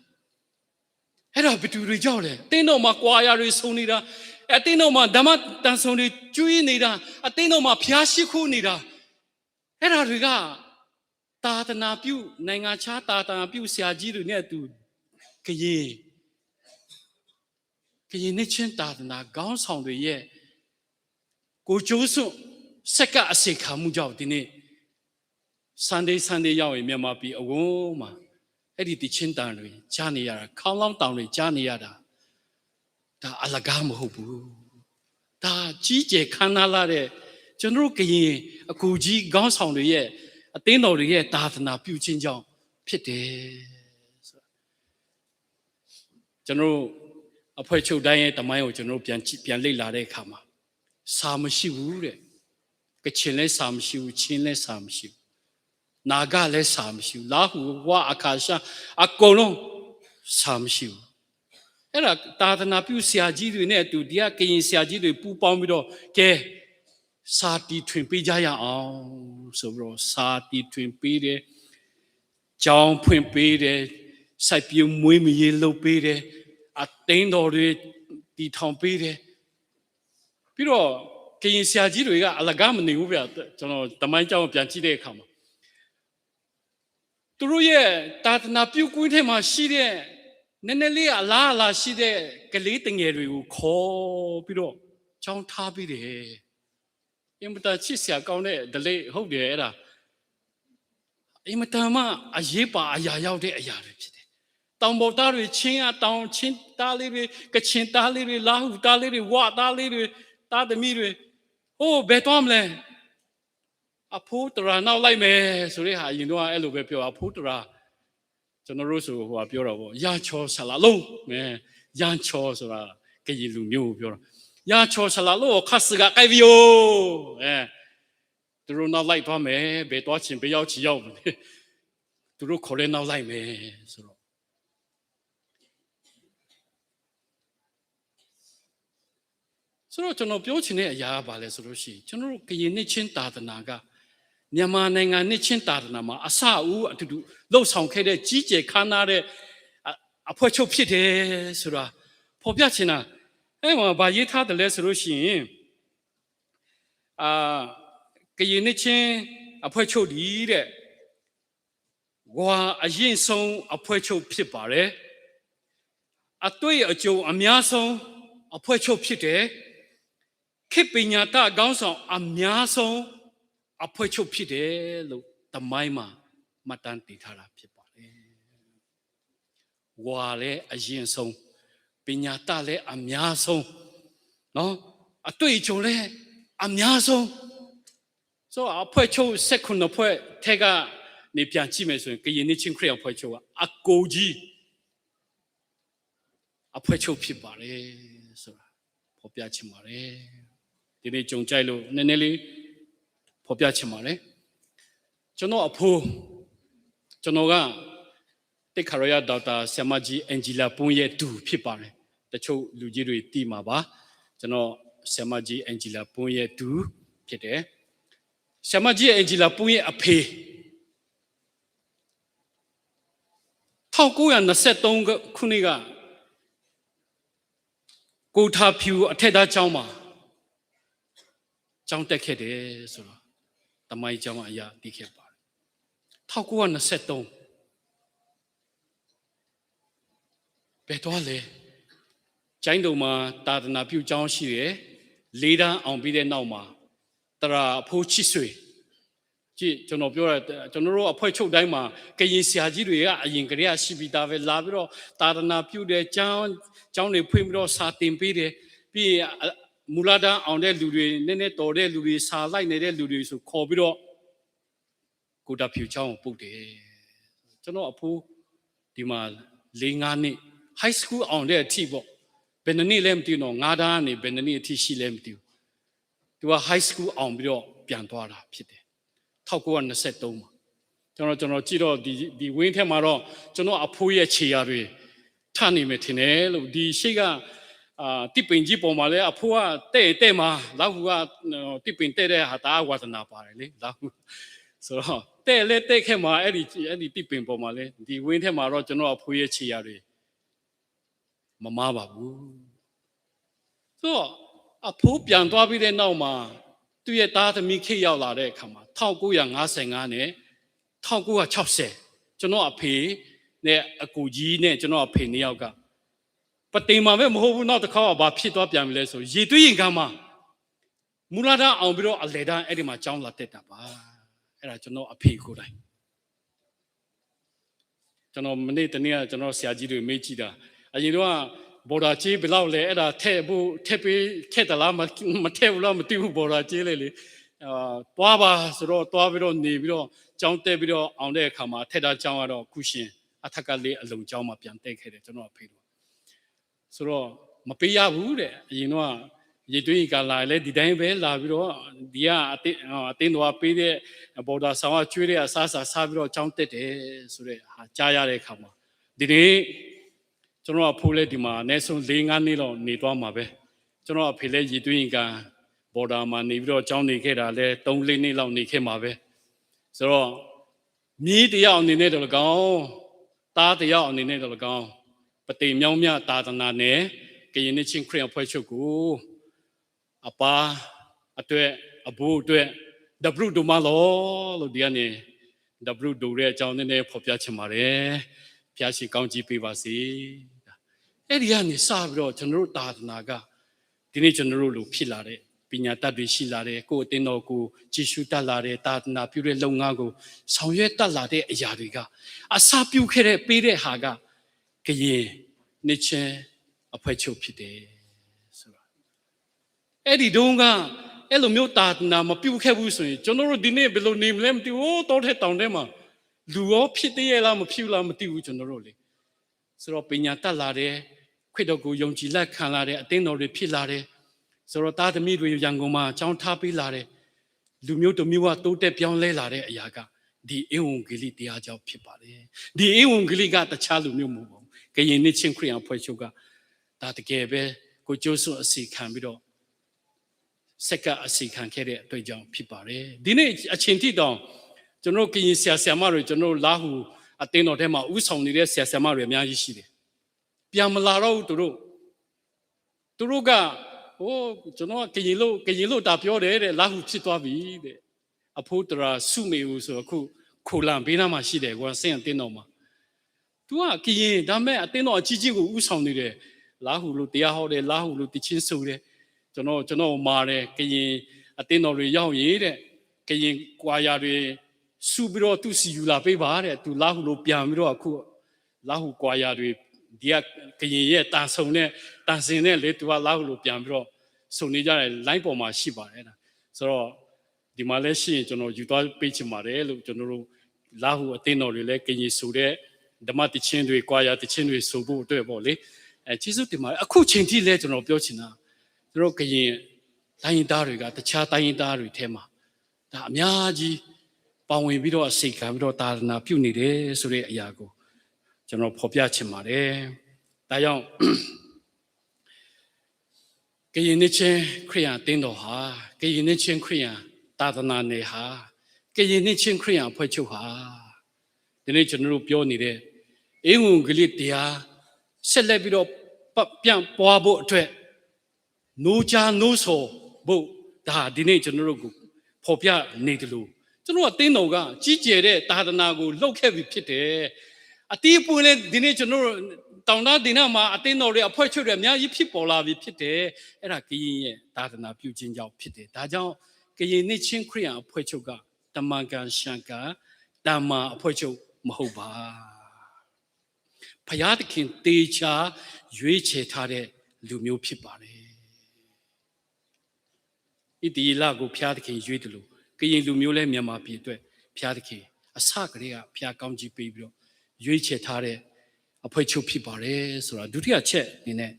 အဲ့ဒါဘယ်သူတွေကြောင့်လဲအသင်းတော်မှာကွာရာတွေဆိုနေတာအသင်းတော်မှာဓမ္မတန်ဆောင်တွေကျွေးနေတာအသင်းတော်မှာဘုရားရှိခိုးနေတာအဲ့ဒါတွေက သာသနာပြု နိုင်ငံခြားသာသနာပြုဆရာကြီးတွေနဲ့အတူ ကရင် ကရင်နှစ်ခြင်းသာသနာခေါင်းဆောင်တွေရဲ့ ကိုယ်ကျိုးစွန့် ဆက်ကပ်အဆင့်ခံမှုကြောင့် ဒီနေ့ Sunday Sunday ရောက်ရင် မြန်မာပြည်အဝန်းမှာ အဲ့ဒီသီချင်းသံတွေ ကြားနေရတာ၊ ခေါင်းလောင်းသံတွေ ကြားနေရတာ ဒါအလကားမဟုတ်ဘူး။ ဒါကြီးကျယ်ခမ်းနားလှတဲ့ ကျွန်တော်တို့ကရင်အကူကြီးခေါင်းဆောင်တွေရဲ့ အသင်းတော်တွေရဲ့သာသနာပြုခြင်းကြောင့်ဖြစ်တယ်။ ကျွန်တော်တို့အဖွဲ့ချုပ်တိုင်းရဲ့သမိုင်းကို ကျွန်တော်တို့ပြန်ကြည့် ပြန်လေ့လာတဲ့အခါမှာ စာမရှိဘူးတဲ့။ ကချင်လည်းစာမရှိဘူး၊ ချင်းလည်းစာမရှိဘူး၊ နာဂလည်းစာမရှိဘူး၊ လားဟူဝ အခါရှ အကုန်လုံးစာမရှိဘူး။ အဲ့ဒါသာသနာပြုဆရာကြီးတွေနဲ့အတူ ဒီကကရင်ဆရာကြီးတွေပူးပေါင်းပြီးတော့ ကဲ စာတီထွင်ပေးကြရအောင်ဆိုပြီးတော့ စာတီထွင်ပေးတယ်။ ကျောင်းဖွင့်ပေးတယ်။ စိုက်ပျိုးမွေးမြူရေးလုပ်ပေးတယ်။ အသင်းတော်တွေတည်ထောင်ပေးတယ်။ ပြီးတော့ ကရင်ဆရာကြီးတွေကအလကားမနေဘူးဗျာ။ ကျွန်တော်သမိုင်းကြောင်းကိုပြန်ကြည့်တဲ့အခါမှာ သူတို့ရဲ့သာသနာပြုကွင်းထဲမှာရှိတဲ့ နည်းနည်းလေးအလားအလာရှိတဲ့ကလေးသူငယ်တွေကိုခေါ်ပြီးတော့ ကျောင်းထားပေးတယ်။ အင်မတန်ချစ်စရာကောင်းတဲ့ဓလေ့ဟုတ်တယ်အဲ့ဒါ။ အင်မတန်မှအရေးပါအရာရောက်တဲ့အရာတွေဖြစ်တယ်။ တောင်ပေါ်သားတွေ၊ ချင်းအတောင်၊ ချင်းသားလေးတွေ၊ ကချင်သားလေးတွေ၊ လားဟူသားလေးတွေ၊ ဝသားလေးတွေ၊ သားသမီးတွေ၊ အိုး ဘယ်သွားမလဲ။ အဖိသရႃနောက်လိုက်မယ်ဆိုတဲ့ဟာ အရင်တုန်းကအဲ့လိုပဲပြောတာ၊ အဖိသရႃ။ ကျွန်တော်တို့ဆိုဟိုဟာပြောတာပေါ့၊ ရချော်ဆလာလို့၊ အဲ၊ ရချော်ဆိုတာ ကရင်လူမျိုးကိုပြောတာ။ ရချော်ဆလာလို့ ခါစကကိုက်ပြီယို၊ အဲ၊ သူတို့နောက်လိုက်သွားမယ်၊ ဘယ်သွားချင်၊ ဘယ်ရောက်ချင်ရောက်၊ သူတို့ခေါ်တဲ့နောက်လိုက်မယ်ဆိုတော့ ဆိုတော့ကျွန်တော်ပြောချင်တဲ့အရာကဘာလဲဆိုလို့ရှိရင် ကျွန်တော်တို့ကရင်နှစ်ခြင်းသာသနာက မြန်မာနိုင်ငံနှစ်ခြင်းသာသနာမှာအစအဦးအတူတူလှုပ်ဆောင်ခဲ့တဲ့ကြီးကျယ်ခမ်းနားတဲ့အ အဖွဲ့ချုပ်ဖြစ်တယ်ဆိုတာဖော်ပြချင်တာ။ အဲ့မှာဘာရေးထားတယ်လဲဆိုလို့ရှိရင် အာ၊ ကရင်နှစ်ခြင်းအဖွဲ့ချုပ်သည်တဲ့ ဝါအရင့်ဆုံးအဖွဲ့ချုပ်ဖြစ်ပါတယ်။ အတွေ့အကြုံအများဆုံးအဖွဲ့ချုပ်ဖြစ်တယ်။ ခေတ်ပညာတတ်ခေါင်းဆောင်အများဆုံးအဖွဲ့ချုပ်ဖြစ်တယ်လို့သမိုင်းမှာမှတ်တမ်းတင်ထားတာဖြစ်ပါတယ်။ ဝါလည်းအရင့်ဆုံး၊ ပညာတတ်လည်းအများဆုံး၊ နော်၊ အတွေ့အကြုံလည်းအများဆုံး။ ဆိုတော့အဖွဲ့ချုပ်ဆယ့်ခုနစ်ဖွဲ့ထဲကနေပြန်ကြည့်မယ်ဆိုရင် ကရင်နှစ်ခြင်းခရစ်ယာန်အဖွဲ့ချုပ်ကအကိုကြီးအဖွဲ့ချုပ်ဖြစ်ပါတယ်ဆိုတာဖော်ပြချင်ပါတယ်။ ဒီနေ့ကြုံကြိုက်လို့နည်းနည်းလေးဖော်ပြချင်ပါတယ်။ ကျွန်တော်အဖိုး၊ ကျွန်တော်က သိက္ခာတော်ရဒေါက်တာဆရာမကြီးအန်ဂျီလာပုန်းရဲ့တူဖြစ်ပါတယ်။ တချို့လူကြီးတွေသိမှာပါ။ ကျွန်တော်ဆရာမကြီးအန်ဂျီလာပုန်းရဲ့တူဖြစ်တယ်။ ဆရာမကြီးအန်ဂျီလာပုန်းရဲ့အဖေ ထောင့်ကိုးရာနှစ်ဆယ့်သုံးခုနှစ်က ကိုတာဖြူအထက်တန်းကျောင်းမှာ ကျောင်းတက်ခဲ့တယ်ဆိုတော့ သမိုင်းကြောင်းအရသိခဲ့ပါတယ်။ ထောင့်ကိုးရာနှစ်ဆယ့်သုံး ဘယ်သွားလဲ။ ကျိုင်းတုံမှာသာသနာပြုကျောင်းရှိတယ်။ လေးတန်းအောင်ပြီးတဲ့နောက်မှာ သရၣ်အဖိချစ်ဆွေ ကြည့် ကျွန်တော်ပြောတာ ကျွန်တော်တို့အဖွဲ့ချုပ်တိုင်းမှာ ကရင်ဆရာကြီးတွေကအရင်ကတည်းကရှိပြီးသားပဲ လာပြီးတော့သာသနာပြုတယ်။ ကျောင်းကျောင်းတွေဖွင့်ပြီးတော့စာသင်ပေးတယ်။ ပြီးရင်အမူလတန်းအောင်တဲ့လူတွေ နည်းနည်းတော်တဲ့လူတွေ စာလိုက်နေတဲ့လူတွေဆိုခေါ်ပြီးတော့ ကိုတာဖြူကျောင်းကိုပို့တယ်။ ကျွန်တော်အဖိုးဒီမှာလေးငါးနှစ် high school အောင်တဲ့အထိပေါ့။ ဘယ်နှစ်နှစ်လဲမသိဘူးနော်။ ငါးတန်းကနေဘယ်နှစ်နှစ်အထိရှိလဲမသိဘူး။ သူက high school အောင်ပြီးတော့ပြန်သွားတာဖြစ်တယ်။ ထောင့်ကိုးရာနှစ်ဆယ့်သုံးမှာ ကျွန်တော်ကျွန်တော်ကြည့်တော့ဒီဒီဝင်းထဲမှာတော့ကျွန်တော်အဖိုးရဲ့ခြေရာတွေထပ်နေမယ်ထင်တယ်လို့ ဒီရှေ့ကအာသစ်ပင်ကြီးပေါ်မှာလည်းအဖိုးကတဲ့တဲ့မှာ လောက်ဟူကသစ်ပင်တဲ့တဲ့ဟာတအားဝါသနာပါတယ်လေ လောက်ဟူဆိုတော့တဲ့လဲတဲ့ခဲ့မှာအဲ့ဒီအဲ့ဒီသစ်ပင်ပေါ်မှာလေ ဒီဝင်းထဲမှာတော့ကျွန်တော်အဖိုးရဲ့ခြေရာတွေမမှားပါဘူး။ ဆိုတော့အဖိုးပြန်သွားပြီးတဲ့နောက်မှာသူ့ရဲ့သားသမီးခေတ်ရောက်လာတဲ့အခါမှာထောင့်ကိုးရာငါးဆယ့်ငါးနဲ့ ထောင့်ကိုးရာခြောက်ဆယ် ကျွန်တော်အဖေနဲ့အကိုကြီးနဲ့ကျွန်တော်အဖေနှစ်ယောက်က ပတိမ်မှာပဲမဟုတ်ဘူး နောက်တစ်ခါဘာဖြစ်သွားပြန်ပြီလဲဆို ရေသွင်းရင်ကမ်းမှာ မူလတန်းအောင်ပြီးတော့အလယ်တန်းအဲ့ဒီမှာကျောင်းလာတက်တာပါ အဲ့ဒါကျွန်တော်အဖေကိုယ်တိုင် ကျွန်တော်မနေ့တနေ့ကကျွန်တော်ဆရာကြီးတွေမေးကြည့်တာ အရင်တော့ကဘော်ဒါကြေးဘယ်လောက်လဲအဲ့ဒါထည့်ဖို့ထည့်ပေးခဲ့သလားမမထည့်ဘူးလားမသိဘူးဘော်ဒါကြေးလဲလေအာသွားပါဆိုတော့သွားပြီးတော့နေပြီးတော့ကျောင်းတက်ပြီးတော့အောင်တဲ့အခါမှာအထက်တန်းကျောင်းကတော့ခုရှင်အထက်ကလေးအလုံကျောင်းမှာပြန်တက်ခဲ့တယ်ကျွန်တော်အဖေတို့ဆိုတော့မပေးရဘူးတဲ့အရင်တော့ကရေသွင်းရေကလာလဲဒီတိုင်းပဲလာပြီးတော့ဒီကအတင်းအတင်းတော်ပေးတဲ့ဘော်ဒါဆောင်ကကျွေးတဲ့အစားအစာစားပြီးတော့ကျောင်းတက်တယ်ဆိုတဲ့ဟာကြားရတဲ့အခါမှာဒီနေ့ကျွန်တော်အဖိုးလည်းဒီမှာအနည်းဆုံးလေးငါးနှစ်လောက်နေသွားမှာပဲကျွန်တော်အဖေလည်းရေသွင်းရေကလာဘော်ဒါမှာနေပြီးတော့ကျောင်းနေခဲ့တာလည်းသုံးလေးနှစ်လောက်နေခဲ့မှာပဲဆိုတော့မြေးတစ်ယောက်အနေနဲ့တော့လည်းကောင်းသားတစ်ယောက်အနေနဲ့တော့လည်းကောင်းပတိမ်မြောင်းမြသာသနာနယ်ကရင်နှစ်ချင်းခရစ်ယာန်အဖွဲ့ချုပ်ကိုအပါအတွက်အဘိုးအတွက်ဒဘရုဒိုမါလော်လို့ဒီကနေဒဘရုဒိုတဲ့အကြောင်းနည်းနည်းဖော်ပြချင်ပါတယ်ဖျားရှင်ကောင်းကြီးပေးပါစေအဲ့ဒီကနေစပြီးတော့ကျွန်တော်တို့သာသနာကဒီနေ့ကျွန်တော်တို့လိုဖြစ်လာတဲ့ပညာတတ်တွေရှိလာတယ်ကိုယ်အသင်းတော်ကိုကြည့်ရှုတတ်လာတယ်သာသနာပြုတဲ့လုပ်ငန်းကိုဆောင်ရွက်တတ်လာတဲ့အရာတွေကအစပြုခဲ့တဲ့ပေးတဲ့ဟာကကရင်နှစ်ချင်းအဖွဲ့ချုပ်ဖြစ်တယ်ဆိုတာအဲ့ဒီတုန်းကအဲ့လိုမျိုးသာသနာမပြုတ်ခဲ့ဘူးဆိုရင်ကျွန်တော်တို့ဒီနေ့ဘယ်လိုနေမလဲမသိဘူးတောထဲတောင်ထဲမှာလူရောဖြစ်သေးရဲ့လားမဖြစ်ဘူးလားမသိဘူးကျွန်တော်တို့လေဆိုတော့ပညာတတ်လာတယ်ခရစ်တော်ကိုယုံကြည်လက်ခံလာတယ်အသင်းတော်တွေဖြစ်လာတယ်ဆိုတော့သားသမီးတွေရန်ကုန်မှာကျောင်းထားပေးလာတယ်လူမျိုးတစ်မျိုးကတိုးတက်ပြောင်းလဲလာတဲ့အရာကဒီဧဝံဂေလိတရားကြောင့်ဖြစ်ပါတယ်ဒီဧဝံဂေလိကတခြားလူမျိုးမဟုတ်ပါဘူးကရင်နှစ်ချင်းခရစ်ယာန်အဖွဲ့ချုပ်ကဒါတကယ်ပဲကိုကျိုးစွန့်အစီခံပြီးတော့ဆက်ကပ်အစီခံခဲ့တဲ့အတွက်ကြောင့်ဖြစ်ပါတယ်ဒီနေ့အချိန်ထိတောင်ကျွန်တော်ကရင်ဆရာဆရာမတွေကျွန်တော်လားဟူအတင်းတော်ထဲမှာဥဆောင်နေတဲ့ဆရာဆရာမတွေအများကြီးရှိတယ်ပြန်မလာတော့ဘူးသူတို့သူတို့ကဟိုကျွန်တော်ကရင်လို့ကရင်လို့တာပြောတယ်တဲ့လားဟူဖြစ်သွားပြီတဲ့အဖိုးတရာစုမေဦးဆိုအခုခိုလံပေးနားမှာရှိတယ်ကွာစင်အတင်းတော်မှာသူကကရင်ဒါပေမဲ့အသင်းတော်အကြီးကြီးကိုဦးဆောင်နေတယ်လားဟူလို့တရားဟောတယ်လားဟူလို့တချင်းဆိုတယ်ကျွန်တော်ကျွန်တော်မာတယ်ကရင်အသင်းတော်တွေရောက်ရင်တဲ့ကရင်ကွာရာတွေစုပြီးတော့သူ့စီယူလာပေးပါတဲ့သူလားဟူလို့ပြန်ပြီးတော့အခုလားဟူကွာရာတွေဒီကကရင်ရဲ့တန်ဆုံနဲ့တန်စင်နဲ့လေသူကလားဟူလို့ပြန်ပြီးတော့စုံနေကြတယ် line ပေါ်မှာရှိပါတယ်ဆိုတော့ဒီမှာလည်းရှိရင်ကျွန်တော်ယူသွားပေးချင်ပါတယ်လို့ကျွန်တော်တို့လားဟူအသင်းတော်တွေလည်းကရင်ဆိုတဲ့ဓမ္မတခြင်းတွေကွာရာတခြင်းတွေဆိုဖို့အတွက်ပေါ့လေအဲကျေးဇူးတင်ပါတယ်အခုချိန်ထိလည်းကျွန်တော်ပြောချင်တာကျွန်တော်ကရင်တိုင်းရင်းသားတွေကတခြားတိုင်းရင်းသားတွေထဲမှာဒါအများကြီးပါဝင်ပြီးတော့အစီခံပြီးတော့သာသနာပြုနေတယ်ဆိုတဲ့အရာကိုကျွန်တော်ဖော်ပြချင်ပါတယ်ဒါကြောင့်ကရင်နှစ်ခြင်းခရစ်ယာန်အသင်းတော်ဟာကရင်နှစ်ခြင်းခရစ်ယာန်သာသနာနယ်ဟာကရင်နှစ်ခြင်းခရစ်ယာန်အဖွဲ့ချုပ်ဟာဒီနေ့ကျွန်တော်တို့ပြောနေတဲ့ဧဝံဂေလိတရားဆက်လက်ပြီးတော့ပြန့်ပွားဖို့အတွက် နိုးကြားနိုးဆော်ဖို့ဒါဒီနေ့ကျွန်တော်တို့ကိုဖော်ပြနေတယ်လို့ကျွန်တော်အသင်းတော်ကကြီးကျယ်တဲ့သာသနာကိုလုပ်ခဲ့ပြီဖြစ်တယ်။အသီးအပွင့်လည်းဒီနေ့ကျွန်တော်တို့တောင်တန်းဒေသမှာအသင်းတော်တွေအဖွဲ့ချုပ်တွေအများကြီးဖြစ်ပေါ်လာပြီဖြစ်တယ်။အဲ့ဒါကရင်ရဲ့သာသနာပြုခြင်းကြောင့်ဖြစ်တယ်။ဒါကြောင့်ကရင်နှစ်ချင်းခရစ်ယာန်အဖွဲ့ချုပ်ကတမန်ကန်ရှန်ကန်တမန်အဖွဲ့ချုပ်မဟုတ်ပါ။ဖယားသခင်တေချာရွေးချယ်ထားတဲ့လူမျိုးဖြစ်ပါတယ်။ဣသရေလကိုဖျားသခင်ရွေးတယ်လို့ကရင်လူမျိုးလဲမြန်မာပြည်အတွက်ဖျားသခင်အစကတည်းကဖျားကောင်းကြီးပေးပြီးတော့ရွေးချယ်ထားတဲ့အဖွဲ့ချုပ်ဖြစ်ပါတယ်ဆိုတာဒုတိယချက်အနေနဲ့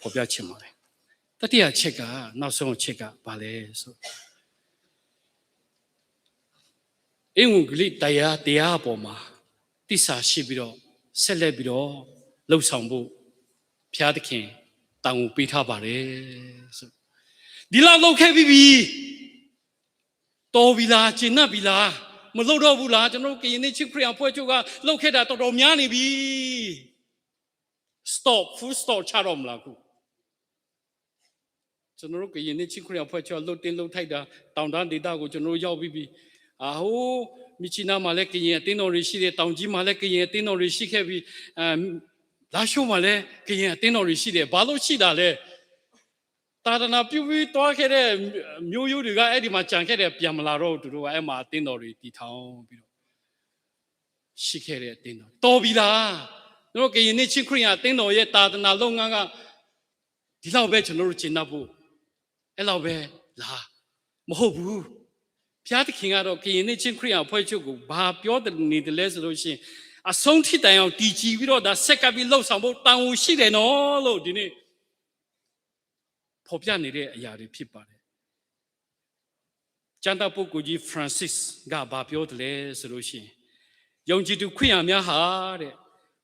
ဖော်ပြချင်ပါတယ်။တတိယချက်ကနောက်ဆုံးအချက်ကဘာလဲဆိုဧဝံဂေလိတရားတရားအပေါ်မှာတစ္ဆာရှိပြီးတော့ဆက်လက်ပြီးတော့လှုပ်ဆောင်ဖို့ဘုရားသခင်တာဝန်ပေးထားပါတယ်ဆိုဒီလောက်လှုပ်ခဲ့ပြီးပြီတော်ပြီလားကျဉ်းနပ်ပြီလားမလှုပ်တော့ဘူးလားကျွန်တော်တို့ကရင်နှစ်ချင်းခရစ်ယာန်အဖွဲ့ချုပ်ကလှုပ်ခဲ့တာတော်တော်များနေပြီ stop full stop ချတော့မလားအခုကျွန်တော်တို့ကရင်နှစ်ချင်းခရစ်ယာန်အဖွဲ့ချုပ်လှုပ်တင်လှုပ်ထိုက်တာတောင်တန်းဒေသကိုကျွန်တော်တို့ရောက်ပြီးပြီအဟိုး မြစ်ကြီးနားမှာလည်း ကရင်အသင်းတော်တွေရှိတယ်။ တောင်ကြီးမှာလည်း ကရင်အသင်းတော်တွေရှိခဲ့ပြီ။ အဲ၊ လားရှိုးမှာလည်း ကရင်အသင်းတော်တွေရှိတယ်။ ဘာလို့ရှိတာလဲ။ သာသနာပြုပြီးသွားခဲ့တဲ့ မျိုးရိုးတွေက အဲ့ဒီမှာကျန်ခဲ့တယ်။ ပြန်မလာတော့ဘူး။ သူတို့က အဲ့မှာအသင်းတော်တွေတည်ထောင်ပြီးတော့ ရှိခဲ့တဲ့အသင်းတော်။ တော်ပြီလား။ ကျွန်တော် ကရင်နှစ်ခြင်းခရစ်ယာန်အသင်းတော်ရဲ့ သာသနာလုပ်ငန်းက ဒီလောက်ပဲ ကျွန်တော်တို့ ကျေနပ်ဖို့ အဲ့လောက်ပဲလား။ မဟုတ်ဘူး။ ဘုရားသခင်ကတော့ ကရင်နှစ်ခြင်းခရစ်ယာန်အဖွဲ့ချုပ်ကို ဘာပြောနေသလဲဆိုလို့ရှိရင် အဆုံးထိတိုင်အောင် တည်ကြည်ပြီးတော့ ဒါဆက်ကပ်ပြီး လှုပ်ဆောင်ဖို့ တာဝန်ရှိတယ်နော်လို့ ဒီနေ့ ဖော်ပြနေတဲ့အရာတွေဖြစ်ပါတယ်။ ကျမ်းသစ္စာပုဂ္ဂိုလ်ကြီး Francis က ဘာပြောသလဲဆိုလို့ရှိရင် ယုံကြည်သူခရစ်ယာန်များဟာတဲ့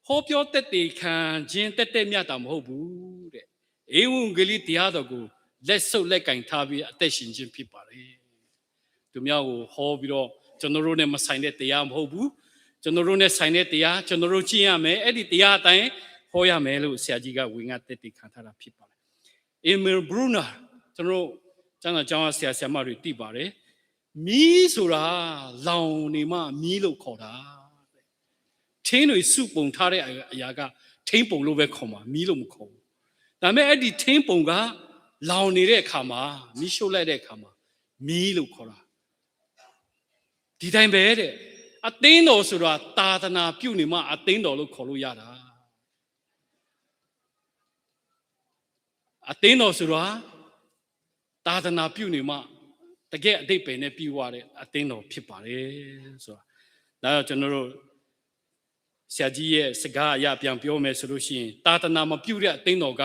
ဟောပြောသက်သေခံခြင်းသက်သက်မျှသာမဟုတ်ဘူးတဲ့။ ဧဝံဂေလိတရားတော်ကို လက်ဆုပ်လက်ကင်ထားပြီး အသက်ရှင်ခြင်းဖြစ်ပါတယ်။ သူများကိုဟောပြီးတော့ ကျွန်တော်တို့နဲ့မဆိုင်တဲ့တရားမဟုတ်ဘူး။ ကျွန်တော်တို့နဲ့ဆိုင်တဲ့တရား ကျွန်တော်တို့ကျင့်ရမယ်။ အဲ့ဒီတရားအတိုင်းဟောရမယ်လို့ ဆရာကြီးက ဝင်ငါသက်သေခံထားတာဖြစ်ပါတယ်။ Emil Brunner ကျွန်တော်တို့ကျောင်းသားကျောင်းသားဆရာဆရာမတွေသိပါတယ်။ မီးဆိုတာလောင်နေမှမီးလို့ခေါ်တာ။ ထင်းတွေစုပုံထားတဲ့အရာက ထင်းပုံလို့ပဲခေါ်မှာ မီးလို့မခေါ်ဘူး။ ဒါပေမဲ့အဲ့ဒီထင်းပုံကလောင်နေတဲ့အခါမှာ မီးရှို့လိုက်တဲ့အခါမှာ မီးလို့ခေါ်တာ။ ဒီတိုင်းပဲတဲ့။ အသင်းတော်ဆိုတာသာသနာပြုနေမှအသင်းတော်လို့ခေါ်လို့ရတာ။ အသင်းတော်ဆိုတာ သာသနာပြုနေမှ တကယ့်အဓိပ္ပာယ်နဲ့ပြည့်ဝတဲ့အသင်းတော်ဖြစ်ပါတယ်ဆိုတာ။ ဒါတော့ကျွန်တော်တို့ ဆရာကြီးရဲ့စကားအရပြန်ပြောမယ်ဆိုလို့ရှိရင် သာသနာမပြုတဲ့အသင်းတော်က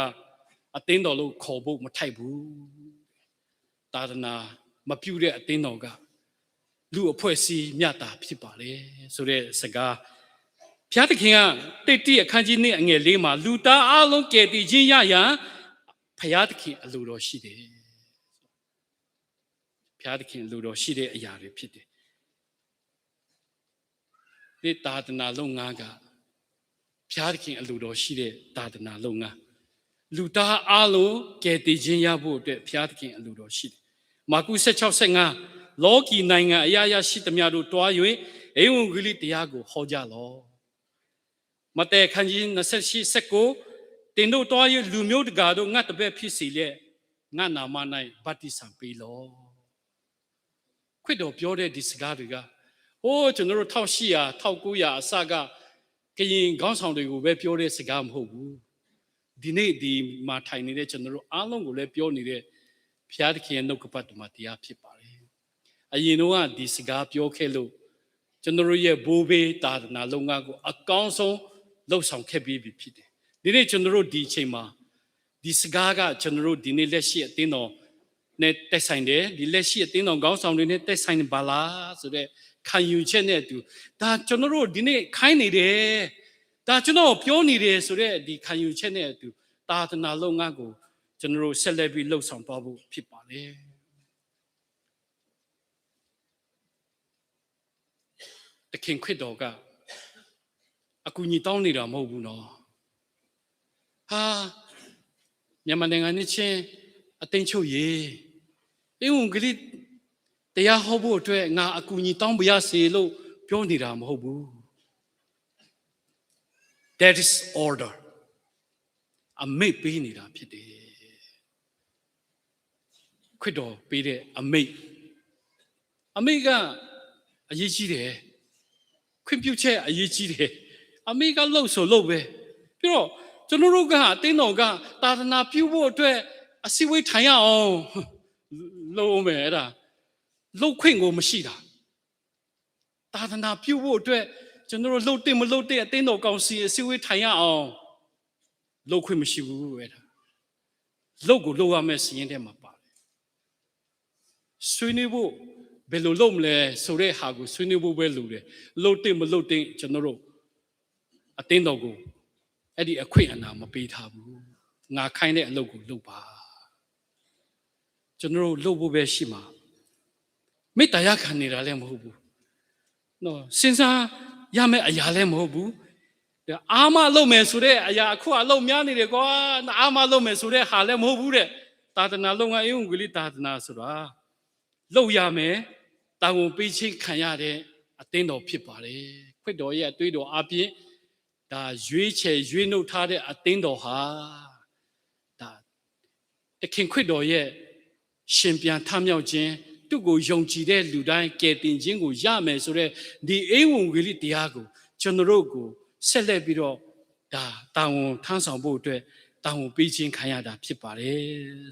အသင်းတော်လို့ခေါ်ဖို့မထိုက်ဘူး။ သာသနာမပြုတဲ့အသင်းတော်က လူ့အဖွဲ့အစည်းမျှသာဖြစ်ပါတယ်ဆိုတဲ့စကား။ ဘုရားသခင်က တိတ်တိအခန်းကြီးနှစ်အငယ်လေးမှာ လူသားအားလုံးကယ်တင်ခြင်းရရန် ဘုရားသခင်အလိုတော်ရှိတယ်။ ဘုရားသခင်အလိုတော်ရှိတဲ့အရာတွေဖြစ်တယ်။ ဒီသာသနာလုပ်ငန်းက ဘုရားသခင်အလိုတော်ရှိတဲ့သာသနာလုပ်ငန်း။ လူသားအားလုံးကယ်တင်ခြင်းရဖို့အတွက်ဘုရားသခင်အလိုတော်ရှိတယ်။ မာကူး ဆယ့်ခြောက် ဆယ့်ငါး လောကီနိုင်ငံအရပ်ရပ်ရှိသမျှသို့သွား၍ ဧဝံဂေလိတရားကိုဟောကြလော့။ မဿဲအခန်းကြီး နှစ်ဆယ့်ရှစ် ဆယ့်ကိုး သင်တို့သွား၍လူမျိုးတကာတို့ငါ့တပည့်ဖြစ်စေလျက် ငါ့နာမ၌ဘပ်တိဇံပေးလော့။ ခွင့်တော်ပြောတဲ့ဒီစကားတွေက ဟိုး ကျွန်တော်တို့ ထောင့်ရှစ်ရာ ထောင့်ကိုးရာအစက ကရင်ခေါင်းဆောင်တွေကိုပဲပြောတဲ့စကားမဟုတ်ဘူး။ ဒီနေ့ဒီမှာထိုင်နေတဲ့ကျွန်တော်တို့အားလုံးကိုလည်းပြောနေတဲ့ဘုရားသခင်ရဲ့နှုတ်ကပတ်တော်မှာတရားဖြစ်ပါတယ်။ အရင်တုန်းကဒီစကားပြောခဲ့လို့ ကျွန်တော်တို့ရဲ့ဘိုးဘေးသာသနာလုပ်ငန်းကိုအကောင်းဆုံးလုပ်ဆောင်ခဲ့ပြီးပြီဖြစ်တယ်။ ဒီနေ့ကျွန်တော်တို့ဒီအချိန်မှာ ဒီစကားကကျွန်တော်တို့ဒီနေ့လက်ရှိအသင်းတော်နဲ့သက်ဆိုင်တယ်။ ဒီလက်ရှိအသင်းတော်ခေါင်းဆောင်တွေနဲ့သက်ဆိုင်ပါလားဆိုတဲ့ခံယူချက်နဲ့အတူ ဒါကျွန်တော်တို့ဒီနေ့ခိုင်းနေတယ်။ ဒါကျွန်တော်ပြောနေတယ်ဆိုတဲ့ဒီခံယူချက်နဲ့အတူ သာသနာလုပ်ငန်းကိုကျွန်တော်တို့ဆက်လက်ပြီးလှုပ်ဆောင်သွားဖို့ဖြစ်ပါတယ်။ သခင်ခရစ်တော်ကအကူအညီတောင်းနေတာမဟုတ်ဘူးနော်။ ဟာမြန်မာနိုင်ငံနှစ်ခြင်းအသင်းချုပ်ရေဧဝံဂေလိတရားဟောဖို့အတွက်ငါအကူအညီတောင်းပါရစေလို့ပြောနေတာမဟုတ်ဘူး။ That is order. အမိန့်ပေးနေတာဖြစ်တယ်။ ခွင့်တော်ပေးတဲ့အမိန့်။ အမိန့်ကအရေးကြီးတယ်။ ခွင့်ပြုချက်အရေးကြီးတယ်။ အမိန့်ကလုပ်ဆိုလုပ်ပဲ။ ပြီးတော့ကျွန်တော်တို့ကအသင်းတော်ကသာသနာပြုဖို့အတွက်အစည်းအဝေးထိုင်ရအောင်လုပ်ဦးမယ်အဲ့ဒါလုပ်ခွင့်ကိုမရှိတာသာသနာပြုဖို့အတွက်ကျွန်တော်တို့လုပ်သင့်မလုပ်သင့်အသင်းတော်ကောင်စီအစည်းအဝေးထိုင်ရအောင်လုပ်ခွင့်မရှိဘူးအဲ့ဒါလုပ်ကိုလုပ်ရမယ့်စာရင်းထဲမှာပါတယ်ဆွေးနွေးဖို့ဘယ်လိုလုပ်မလဲဆိုတဲ့ဟာကိုဆွေးနွေးဖို့ပဲလိုတယ်လုပ်သင့်မလုပ်သင့်ကျွန်တော်တို့အသင်းတော်ကိုအဲ့ဒီအခွင့်အဏာမပေးထားဘူးငါခိုင်းတဲ့အလုပ်ကိုလုပ်ပါကျွန်တော်တို့လုပ်ဖို့ပဲရှိမှာမေတ္တာရခံနေတာလည်းမဟုတ်ဘူးနော်စဉ်းစားရမယ့်အရာလည်းမဟုတ်ဘူးအားမလုပ်မယ်ဆိုတဲ့အရာအခုအလုပ်များနေတယ်ကွာအားမလုပ်မယ်ဆိုတဲ့ဟာလည်းမဟုတ်ဘူးတဲ့သာသနာလုပ်ငန်းအင်္ဂလိပ်သာသနာဆိုတာလုပ်ရမယ်တာဝန်ပေးခြင်းခံရတဲ့ အသင်းတော်ဖြစ်ပါတယ်။ ခွင့်တော်ရဲ့အသွေးတော်အားဖြင့် ဒါရွေးချယ်ရွေးနှုတ်ထားတဲ့အသင်းတော်ဟာ ဒါ သခင်ခရစ်တော်ရဲ့ ရှင်ပြန်ထမြောက်ခြင်း၊ သူ့ကိုယုံကြည်တဲ့လူတိုင်းကယ်တင်ခြင်းကိုရမယ်ဆိုတဲ့ ဒီဧဝံဂေလိတရားကို ကျွန်တော်တို့ကို ဆက်လက်ပြီးတော့ ဒါတာဝန်ထမ်းဆောင်ဖို့အတွက် တာဝန်ပေးခြင်းခံရတာဖြစ်ပါတယ်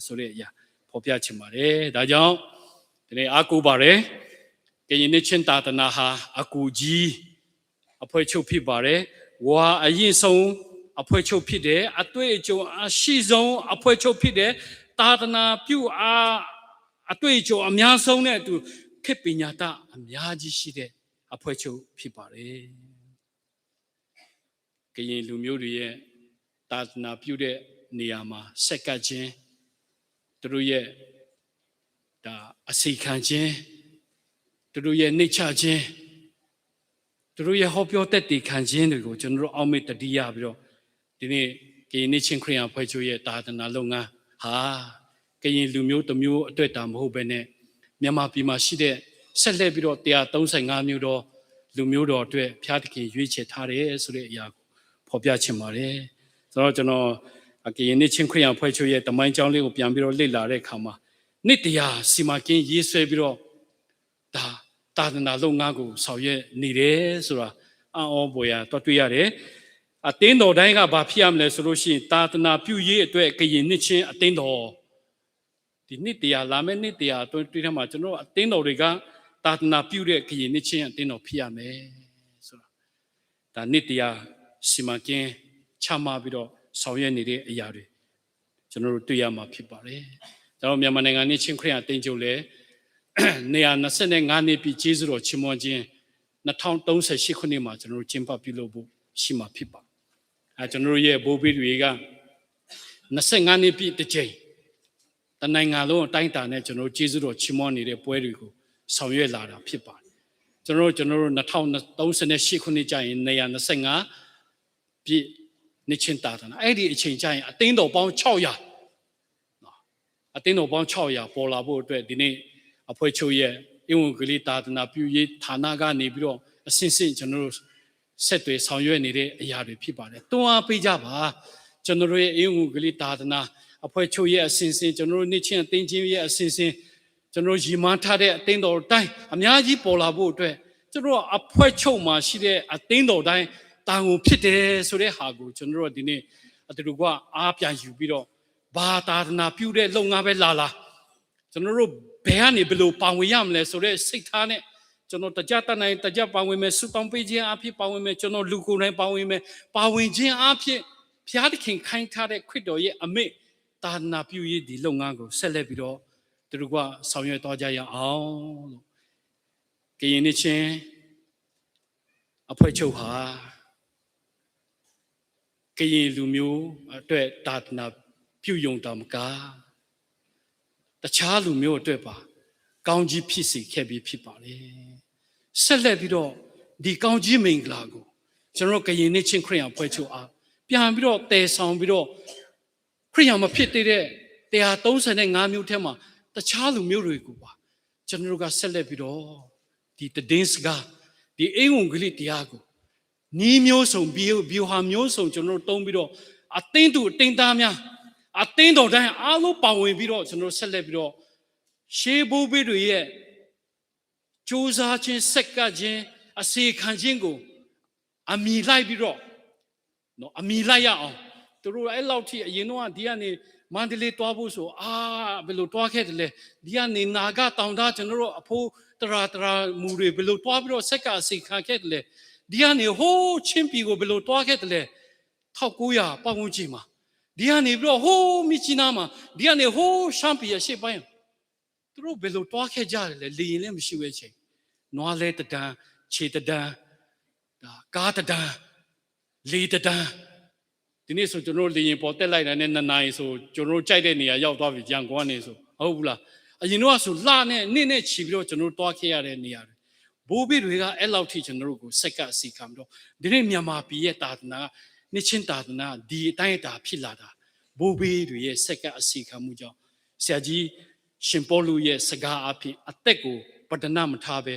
ဆိုတဲ့အရာ ဖော်ပြချင်ပါတယ်။ ဒါကြောင့် ဒီနေ့အားကိုးပါတယ်။ ကရင်နှစ်ခြင်းသာသနာဟာ အကူကြီး အဖွဲ့ချုပ်ဖြစ်ပါတယ်။ ဝါအရင့်ဆုံးအဖွဲ့ချုပ်ဖြစ်တယ်။ အတွေ့အကြုံအရှိဆုံးအဖွဲ့ချုပ်ဖြစ်တယ်။ သာသနာပြုအား အတွေ့အကြုံအများဆုံးနဲ့အတူ ခေတ်ပညာတတ်အများကြီးရှိတဲ့အဖွဲ့ချုပ်ဖြစ်ပါတယ်။ ကရင်လူမျိုးတွေရဲ့ သာသနာပြုတဲ့နေရာမှာ ဆက်ကပ်ခြင်း၊ သူတို့ရဲ့ ဒါအစီခံခြင်း၊ သူတို့ရဲ့နှိမ့်ချခြင်း၊ သူတို့ရဲ့ဟောပြောသက်သေခံခြင်းတွေကို ကျွန်တော်တို့အောက်မေ့သတိရပြီးတော့ ဒီနေ့ ကရင်နှစ်ခြင်းခရစ်ယာန်အဖွဲ့ချုပ်ရဲ့သာသနာလုပ်ငန်းဟာ ကရင်လူမျိုးတစ်မျိုးအတွက်သာမဟုတ်ဘဲနဲ့ မြန်မာပြည်မှာရှိတဲ့ ဆက်လက်ပြီးတော့ တစ်ရာသုံးဆယ့်ငါးမျိုးသောလူမျိုးတော်အတွက် ဘုရားသခင်ရွေးချယ်ထားတယ်ဆိုတဲ့အရာကို ဖော်ပြချင်ပါတယ်။ ဆိုတော့ ကျွန်တော် ကရင်နှစ်ခြင်းခရစ်ယာန်အဖွဲ့ချုပ်ရဲ့သမိုင်းကြောင်းလေးကို ပြန်ပြီးတော့လေ့လာတဲ့အခါမှာ နှစ်တစ်ရာစီမံကိန်းရေးဆွဲပြီးတော့ ဒါ သာသနာလုပ်ငန်းကို ဆောင်ရွက်နေတယ်ဆိုတာ အံ့ဩဖွယ်ရာ သွားတွေ့ရတယ်။ အသင်းတော်တိုင်းက ဘာဖြစ်ရမလဲဆိုလို့ရှိရင် သာသနာပြုရေးအတွက် ကရင်နှစ်ခြင်းအသင်းတော် ဒီနှစ်တစ်ရာ လာမယ့်နှစ်တစ်ရာအတွင်းထဲမှာ ကျွန်တော်တို့အသင်းတော်တွေက သာသနာပြုတဲ့ ကရင်နှစ်ခြင်းအသင်းတော်ဖြစ်ရမယ်ဆိုတာ ဒါနှစ်တစ်ရာစီမံကိန်း ချမှတ်ပြီးတော့ ဆောင်ရွက်နေတဲ့အရာတွေ ကျွန်တော်တို့တွေ့ရမှာဖြစ်ပါတယ်။ ကျွန်တော်တို့မြန်မာနိုင်ငံနှစ်ခြင်းခရစ်ယာန်အသင်းချုပ်လည်း နှစ်ရာနှစ်ဆယ့်ငါးနှစ်ပြည့်ကျေးဇူးတော်ချီးမွမ်းခြင်း နှစ်ထောင်သုံးဆယ့်ရှစ်ခုနှစ်မှာ ကျွန်တော်တို့ကျင်းပပြုလုပ်ဖို့ရှိမှာဖြစ်ပါတယ်။ အဲ ကျွန်တော်တို့ရဲ့ဘိုးဘီတွေက နှစ်ဆယ့်ငါးနှစ်ပြည့်တစ်ကြိမ် တစ်နိုင်ငံလုံးအတိုင်းအတာနဲ့ ကျွန်တော်တို့ကျေးဇူးတော်ချီးမွမ်းနေတဲ့ပွဲတွေကို ဆောင်ရွက်လာတာဖြစ်ပါတယ်။ ကျွန်တော်တို့ ကျွန်တော်တို့ နှစ်ထောင်သုံးဆယ့်ရှစ်ခုနှစ်ကျရင် နှစ်ရာနှစ်ဆယ့်ငါး ပြည့်နှစ်ခြင်းသာသနာ အဲ့ဒီအချိန်ကျရင် အသင်းတော်ပေါင်းခြောက်ရာ နော် အသင်းတော်ပေါင်းခြောက်ရာ ပေါ်လာဖို့အတွက် ဒီနေ့အဖွဲ့ချုပ်ရဲ့ ဧဝံဂေလိသာသနာပြုရေးဌာနကနေပြီးတော့ အဆင့်ဆင့်ကျွန်တော်တို့ ဆက်သွယ်ဆောင်ရွက်နေတဲ့အရာတွေဖြစ်ပါတယ်။ တွန်းအားပေးကြပါ။ ကျွန်တော်တို့ရဲ့ ဧဝံဂေလိသာသနာအဖွဲ့ချုပ်ရဲ့အဆင့်ဆင့်၊ ကျွန်တော်တို့နှစ်ခြင်းအသင်းချင်းရဲ့အဆင့်ဆင့်၊ ကျွန်တော်တို့ရည်မှန်းထားတဲ့အသင်းတော်တိုင်း အများကြီးပေါ်လာဖို့အတွက် ကျွန်တော်တို့အဖွဲ့ချုပ်မှာရှိတဲ့အသင်းတော်တိုင်း တာဝန်ဖြစ်တယ်ဆိုတဲ့ဟာကို ကျွန်တော်တို့ဒီနေ့ အတူတကွအားပြန်ယူပြီးတော့ ဘာသာသနာပြုတဲ့လုပ်ငန်းပဲလာလာ ကျွန်တော်တို့ဘယ်ကနေဘယ်လိုပါဝင်ရမလဲဆိုတဲ့စိတ်ထားနဲ့ ကျွန်တော်တကြတတ်နိုင်တကြပါဝင်မယ်၊ ဆုတောင်းပေးခြင်းအားဖြင့်ပါဝင်မယ်၊ ကျွန်တော်လူကိုယ်တိုင်ပါဝင်မယ်၊ ပါဝင်ခြင်းအားဖြင့် ဘုရားသခင်ခိုင်းထားတဲ့ခရစ်တော်ရဲ့အမိန့် သာသနာပြုရေးဒီလုပ်ငန်းကို ဆက်လက်ပြီးတော့ သူတို့ကဆောင်ရွက်သွားကြရအောင်လို့ ကရင်နှစ်ခြင်းအဖွဲ့ချုပ်ဟာ ကရင်လူမျိုးအတွက်သာသနာပြုရုံသာမက တခြားလူမျိုးအတွက်ပါ ကောင်းကြီးဖြစ်စေခဲ့ပြီးဖြစ်ပါတယ်။ ဆက်လက်ပြီးတော့ ဒီကောင်းကြီးမင်္ဂလာကို ကျွန်တော်တို့ကရင်နှစ်ခြင်းခရစ်ယာန်အဖွဲ့ချုပ်အား ပြန်ပြီးတော့သယ်ဆောင်ပြီးတော့ ခရစ်ယာန်မဖြစ်သေးတဲ့ တစ်ရာသုံးဆယ့်ငါးမျိုးထဲမှာ တခြားလူမျိုးတွေကိုပါ ကျွန်တော်တို့ကဆက်လက်ပြီးတော့ ဒီသတင်းစကား ဒီဧဝံဂေလိတရားကို နည်းမျိုးစုံ ဗျူ- ဗျူဟာမျိုးစုံ ကျွန်တော်တို့သုံးပြီးတော့ အသင်းသူအသင်းသားများ အသင်းတော်တိုင်းအားလုံးပါဝင်ပြီးတော့ ကျွန်တော်တို့ဆက်လက်ပြီးတော့ ရှေးဘိုးဘီတွေရဲ့ ကြိုးစားခြင်း၊ ဆက်ကပ်ခြင်း၊ အစေခံခြင်းကို အမည်လိုက်ပြီးတော့ နော် အမည်လိုက်ရအောင်။ သူတို့အဲ့လောက်ထိ အရင်တော့က ဒီကနေ မန္တလေးသွားဖို့ဆို အာ ဘယ်လိုသွားခဲ့သလဲ။ ဒီကနေ နာဂတောင်တန်း ကျွန်တော်တို့အဖိုးသရၣ်သရၣ်မုၣ်တွေ ဘယ်လိုသွားပြီးတော့ ဆက်ကပ်အစေခံခဲ့သလဲ။ ဒီကနေ ဟိုးချင်းပြည်ကို ဘယ်လိုသွားခဲ့သလဲ။ ထောင့်ကိုးရာပတ်ဝန်းကျင်မှာ ဒီကနေပြီးတော့ ဟိုးမြစ်ကြီးနားမှာ ဒီကနေ ဟိုးရှမ်းပြည်အရှေ့ပိုင်း သူတို့ဘယ်လိုသွားခဲ့ကြတယ်လဲ။ လေယာဉ်လည်းမရှိဘူးအချိန်။ နွားလဲတစ်တန်း၊ ခြေတစ်တန်း၊ ဒါကားတစ်တန်း၊ လေတစ်တန်း။ ဒီနေ့ဆိုကျွန်တော်တို့လေယာဉ်ပေါ်တက်လိုက်တာနဲ့ နှစ်နာရီဆိုကျွန်တော်တို့ကြိုက်တဲ့နေရာရောက်သွားပြီ။ ရန်ကုန်ကနေဆို ဟုတ်ဘူးလား။ အရင်တော့ဆိုလနဲ့နှစ်နဲ့ချီပြီးတော့ကျွန်တော်တို့သွားခဲ့ရတဲ့နေရာတွေ ဘိုးဘီတွေကအဲ့လောက်ထိကျွန်တော်တို့ကိုဆက်ကပ်အစီခံပြီးတော့ ဒီနေ့မြန်မာပြည်ရဲ့သာသနာ နှစ်ခြင်းသာသနာ ဒီအတိုင်းအတာဖြစ်လာတာ ဘိုးဘီတွေရဲ့ဆက်ကပ်အစီခံမှုကြောင့် ဆရာကြီးရှင်ပေါလုရဲ့စကားအားဖြင့် အသက်ကိုပတနမထားဘဲ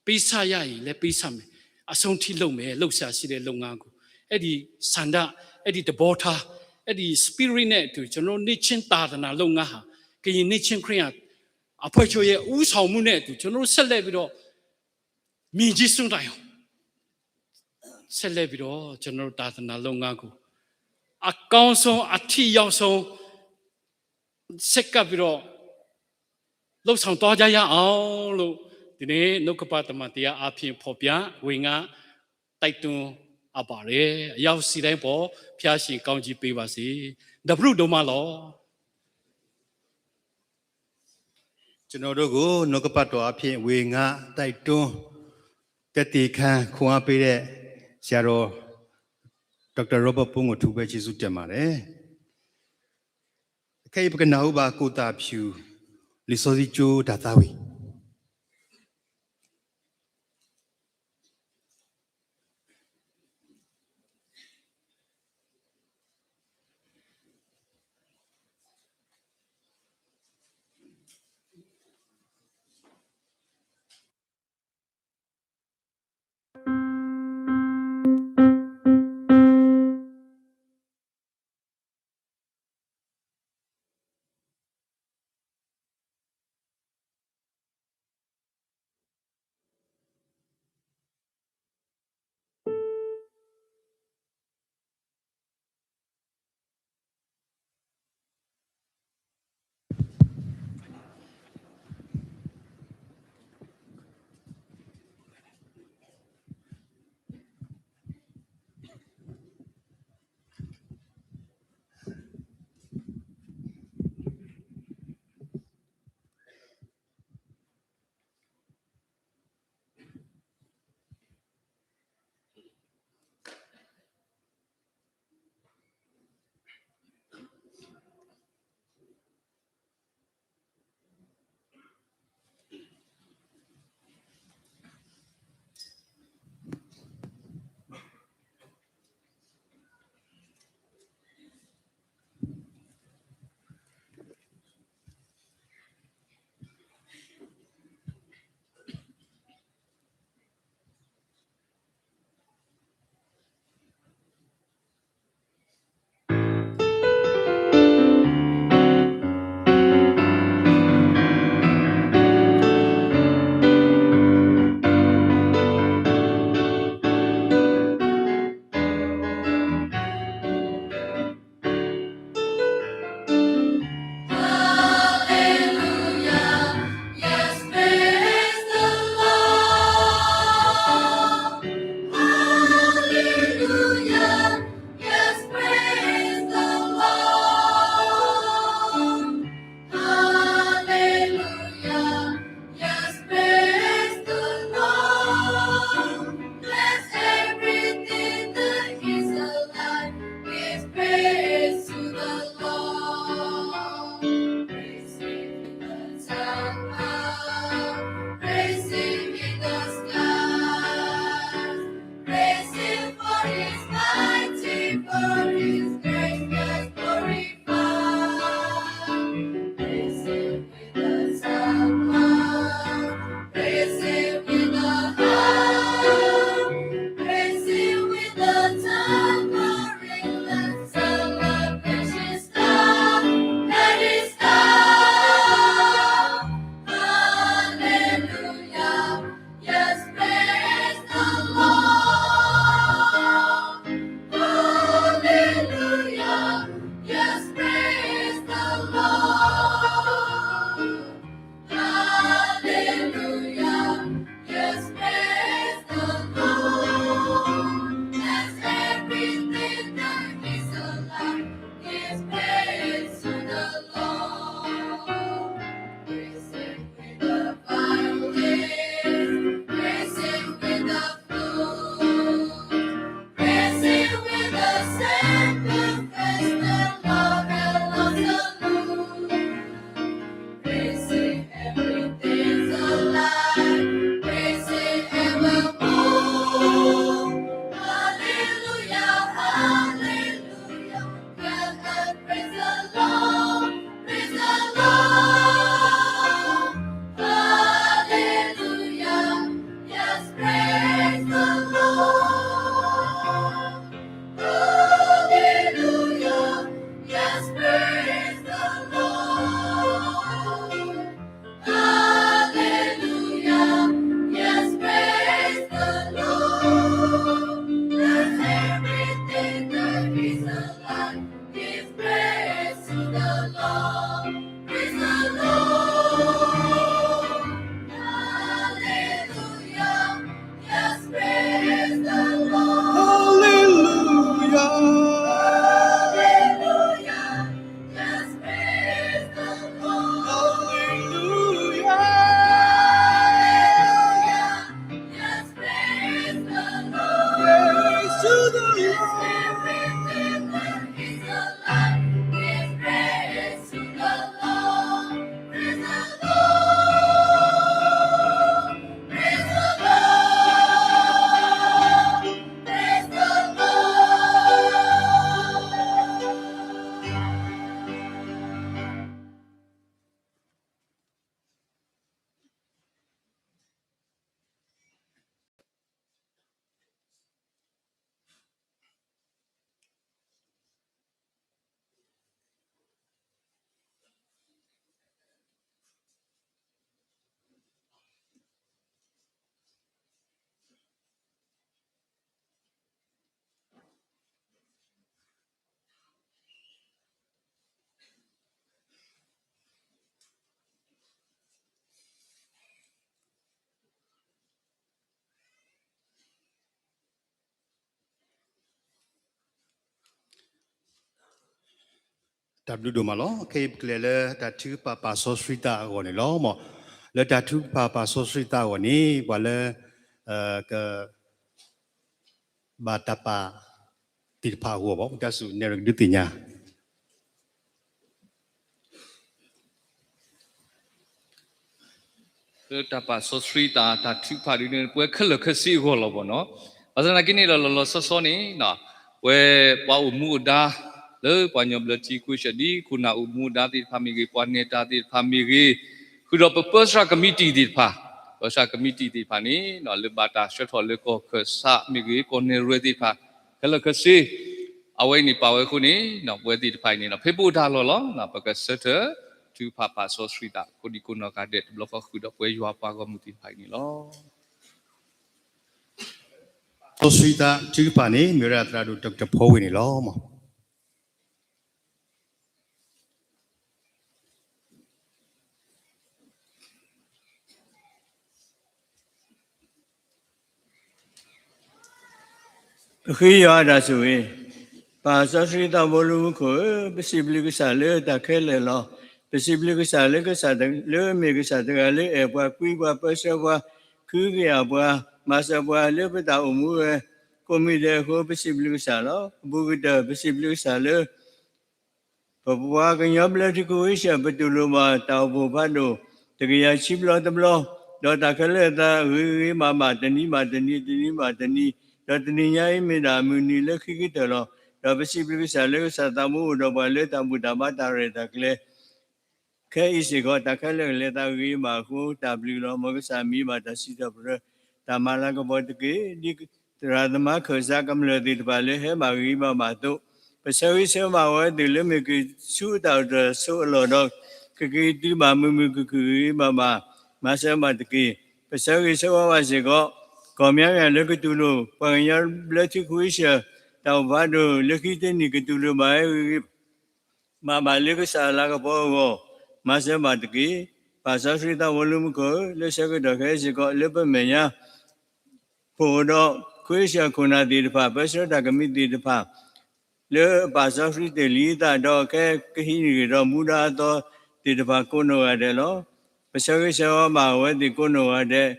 ပေးဆပ်ရရင်လည်းပေးဆပ်မယ်, အဆုံးထိလုပ်မယ်, လုပ်စရာရှိတဲ့လုပ်ငန်းကို, အဲ့ဒီဆန္ဒ, အဲ့ဒီသဘောထား, အဲ့ဒီ spirit နဲ့အတူ ကျွန်တော်တို့ နှစ်ခြင်းသာသနာလုပ်ငန်းဟာ ကရင်နှစ်ခြင်းခရစ်ယာန်အဖွဲ့ချုပ်ရဲ့ဦးဆောင်မှုနဲ့အတူ ကျွန်တော်တို့ဆက်လက်ပြီးတော့ မြေကြီးစွန့်တိုင်အောင် ဆက်လက်ပြီးတော့ ကျွန်တော်တို့ သာသနာလုပ်ငန်းကို အကောင်းဆုံး အထိရောက်ဆုံး ဆက်ကပ်ပြီးတော့ လုပ်ဆောင်သွားကြရအောင်လို့ ဒီနေ့ နှုတ်ကပတ်သမ္မာတရားအားဖြင့် ဖော်ပြ ဝေငှ တိုက်တွန်းအပ်ပါတယ်။ အရောက်ဆီတိုင်းပေါ် ဘုရားရှင်ကောင်းကြီးပေးပါစေ။ ဒီးပြုဒိုမလီၤ. ကျွန်တော်တို့ကို နှုတ်ကပတ်တော်အားဖြင့် ဝေငှ တိုက်တွန်း သက်သေခံ ခွန်အားပေးတဲ့ ဆရာတော် ဒေါက်တာ Robert ဘိန်းကို အထူးပဲ ကျေးဇူးတင်ပါတယ်။ ခဲအံၤ ပကနၢ်ဟူဘၣ် ကိုသးဖြူ လံာ်စီဆှံကၠိ တၢ်သးဝံၣ်. Hallelujah, yes, praise the Lord. Hallelujah, yes, praise the Lord. Hallelujah, yes, praise the Lord. Bless everything that is alive. Give praise to the Lord. Praise him in the temple. Praise him in the skies. Praise him for his mighty, for his greatness glorified. Praise him with the psalm, praise him with the harp, praise him with the tambourine, let celebrations come, let it start. Hallelujah, yes, praise the Lord. Hallelujah. Give praise to the Lord. Praise the Lord. Hallelujah. Yes, praise the Lord. Hallelujah. Hallelujah. Yes, praise the Lord. Hallelujah. Hallelujah. Yes, praise the Lord. Praise to the Lord. Yes, everything that is alive. Give praise to the Lord. Praise the Lord. Praise the Lord. Praise the Lord. တၢ်ဘျုးဒိၣ်မးလီၤ. ခဲအံၤပကလဲၤလၢတၢ်ထုကဖၣ်ပာ်စီဆှံသးအဂီၢ်န့ၣ်လီၤ. မ်လၢတၢ်ထုကဖၣ်ပာ်စီဆှံသးအဂီၢ်န့ၣ် ပှၤလၢ က ဘၣ်တၢ်ပာ်သ့ၣ်တဖၣ်အဂီၢ်ဘၣ် တၢ်စူၢ်နဲၣ်ရကဒုးသ့ၣ်ညါ လၢတၢ်ပာ်စီဆှံသး တၢ်ထုကဖၣ်ဒ်န့ၣ် ပဝဲခဲလၢာ်ခဲဆ့အဂီၢ်လီၤဘၣ်နီၤ. ဘၣ်ဆၣ်သနာ်က့န့ၣ်ဒီး လီၤလီၤဆီဆီန့ၣ် ပဝဲပှၤအိၣ်မူအိၣ်ဒါ လၢပှၤကညီဘျၢထံခဝ့ၡၢၣ် ဒ်ခိၣ်နၢ်အိၣ်မူအိၣ်ဒါသ့ၣ်တဖၣ်မ့ၢ်ဂ့ၤ, ပှၤနဲၣ်တၢ်သ့ၣ်တဖၣ်မ့ၢ်ဂ့ၤ, ဃုာ်ဒီးပပၢဆှၢကမံးတံာ်သ့ၣ်တဖၣ်, ပၢဆှၢကမံးတံာ်သ့ၣ်တဖၣ်န့ၣ် လၢဘၣ်တၢ်ဆှၢထီၣ်လၢကီၢ်ခၢၣ်စးမ့ၢ်ဂ့ၤ, ကီၢ်နဲၣ်ရွဲၣ်သ့ၣ်တဖၣ် ခဲလၢာ်ခဲဆ့ အဝဲအံၤန့ၣ်ပာ်ဝဲအဃိန့ၣ် ပဝဲသ့ၣ်တဖၣ်အံၤန့ၣ် ဖဲပအိၣ်တၢ်လီၢ်လီၤ ပကဆၢထၢၣ် ထုကဖၣ်ပာ်စီဆှံသး ကိးဒံကိးနီၢ်ဂၤဒဲး တဘျီဃီဃုာ်ဒီးပဝဲယွၤပှၤဂီၢ်မုၢ်သ့ၣ်တဖၣ်အံၤန့ၣ်လီၤ. စီဆှံသးထုကဖၣ်န့ၣ် မ့ၢ်ဝဲဒၣ်သရၣ်ဒိၣ် Doctor ဖီဝ့ၢ်န့ၣ်လီၤ. ပဃ့ယွၤအတၢ်ဆိၣ်ဂ့ၤ, ပၢ်စီဆှံသးဘိလၢမူခိၣ်ဧၢ, ပစံးဘျုးကစၢ်လၢတၢ်ခဲလၢာ်လီၤ. ပစံးဘျုးကစၢ်လၢကစၢ်လၢအမ့ၢ်ကစၢ်တဂၤလၢအဲၣ်ပှၤ, ကွံပှၤ, ပၢဆှၢပှၤ, ခုကယာ်ပှၤ, မၤစၢၤပှၤလၢပတၢ်အိၣ်မူဝဲ ကိးမံၤဒဲးအဃိ ပစံးဘျုးကစၢ်လီၤ. အဘူးကတၢၢ် ပစံးဘျုးကစၢ်လၢ ပပှၤကညီဘျၢထံခဝ့ၡၢၣ် ပတူၢ်လိာ်ဘၣ်တၢ်အိၣ်ဖှိၣ်ဖးဒိၣ် တကယၤခံဘျီတဘျီ, ဒီးတၢ်ခဲလၢာ်အသးဂ့ၤဂ့ၤဘၣ်ဘၣ် တနံၤဘၣ်တနံၤ, တနံၤဘၣ်တနံၤ, ဒီးတနံၤညါအံၤမ့ၢ်ဒၣ်မုၢ်နံၤလၢခံကတၢၢ်လီၤ. ဒီးပစံးဘျုးကစၢ်လၢကစၢ်သးဘိအိၣ်ဒီးပှၤလၢတၢ်ဘူၣ်တၢ်ဘါတၢ်ရဲၣ်တၢ်ကျဲၤ ခဲအံၤစ့ၢ်ကီး တၢ်ခဲလၢာ်ကလဲၤသးဂ့ၤဘၣ်အဃိ တၢ်ဘျုးလီၤ. မ်ကစၢ်မံဘၣ်တၢ်စံးထီၣ်ပတြၢၤ တၢ်မၤလၤကပီၤတက့ၢ်. ဒ်သရၣ်သမါခၢၣ်စးကမျၢၢ်သ့ၣ်တဖၣ်လၢဟဲဘၣ်ဂ့ၤဘၣ်ဘၣ်အသိး, ပဆၢဂ့ၤဆၢဝါဘၣ်ဝဲသ့ၣ်လၢမ့ၢ်က့ၤဆူအတၢ်အိၣ်တၢ်ဆိးအလီၢ်ဒီး ကက့ၤတုၤဘၣ်မုာ်မုာ်ခုၣ်ခုၣ်ဂ့ၤဂ့ၤဘၣ်ဘၣ် မၤစၢၤဘၣ်တက့ၢ်. ပဆၢဂ့ၤဆၢဝါဘၣ်စ့ၢ်ကီး ကီၢ်မၠါမၠၣ်လၢကတူၢ်လိာ် ပှၤကညီဘျၢထံခဝ့ၡၢၣ် တၢ်အိၣ်ဖးဒိၣ်လၢခံတနံၣ်ကတူၢ်လိာ်ဘၣ်ဝဲဂ့ၤဂ့ၤ မၤဘၣ်လၢကစၢ်အလၤကပီၤအဂီၢ် မၤစၢၤဘၣ်တက့ၢ်. ပၢ်စီဆှံသးဘိလၢမူခိၣ်ဧၢ, လၢဆၢကတီၢ်ခဲအံၤစ့ၢ်ကီး လၢပမဲာ်ညါ ပအိၣ်ဒီး ခဝ့ၡၢၣ်ခိၣ်နၢ်သ့ၣ်တဖၣ် ပၢဆှၢတၢ်ကမံးတံာ်သ့ၣ်တဖၣ် လၢအပၢ်စီဆှံတ့ၢ်လံအသးဒီး ကဟဲကဟံးန့ၢ်က့ၤဒီးမူဒါအသီသ့ၣ်တဖၣ်ကိးနီၢ်ဂၤဒဲးလီၤ. ပဆၢဂ့ၤဆၢဝါဘၣ်အဝဲသ့ၣ်ကိးနီၢ်ဂၤဒဲး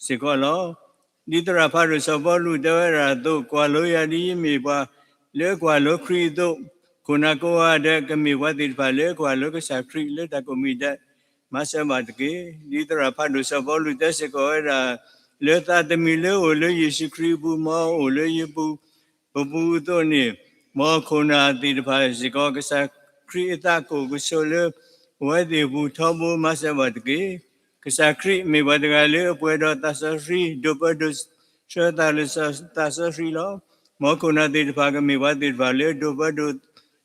စ့ၢ်ကီးလီၤ. ဒ်သရၣ်ဖးဒိၣ်စီၤပီလူးတဲဝဲဒၣ်အသိး, ကွၢ်လိယၤဒ်ယမ့ၢ်ပှၤလၢကွၢ်လိခရံာ်အသိး, ခိၣ်နၢ်ကိးဂၤဒဲး ကမ့ၢ်ပှၤသ့ၣ်တဖၣ်လၢကွၢ်လိကစၢ်ခရံာ်လၢတၢ်ကိးမံၤဒဲး မၤစၢၤဘၣ်တက့ၢ်. ဒ်သရၣ်ဖးဒိၣ်စီၤပီလူးတဲစ့ၢ်ကီးဝဲဒၣ်, လၢသးတမံၤလၢအိၣ်လၢယ့ၣ်ၡူးခရံာ်အပူၤ မ်အအိၣ်လၢယပူၤ ပပူၤအသိးန့ၣ်, မ်ခိၣ်နၢ်သ့ၣ်တဖၣ်စ့ၢ်ကီး ကစၢ်ခရံာ်အသးကအိၣ်ကဆိးလၢ အဝဲသ့ၣ်အပူၤထီဘိ မၤစၢၤဘၣ်တက့ၢ်. ကစၢ်ခရံာ်မ့ၢ်ပှၤတဂၤလၢအပှဲၤဒီးသးစီဆှံ ဒိၣ်ပၢဒိၣ်ဆှၢသးလၢသးစီဆှံလီၤ. မ်ခိၣ်နၢ်သ့ၣ်တဖၣ်ကမ့ၢ်ပှၤသ့ၣ်တဖၣ်လၢဒိၣ်ပၢဒိၣ်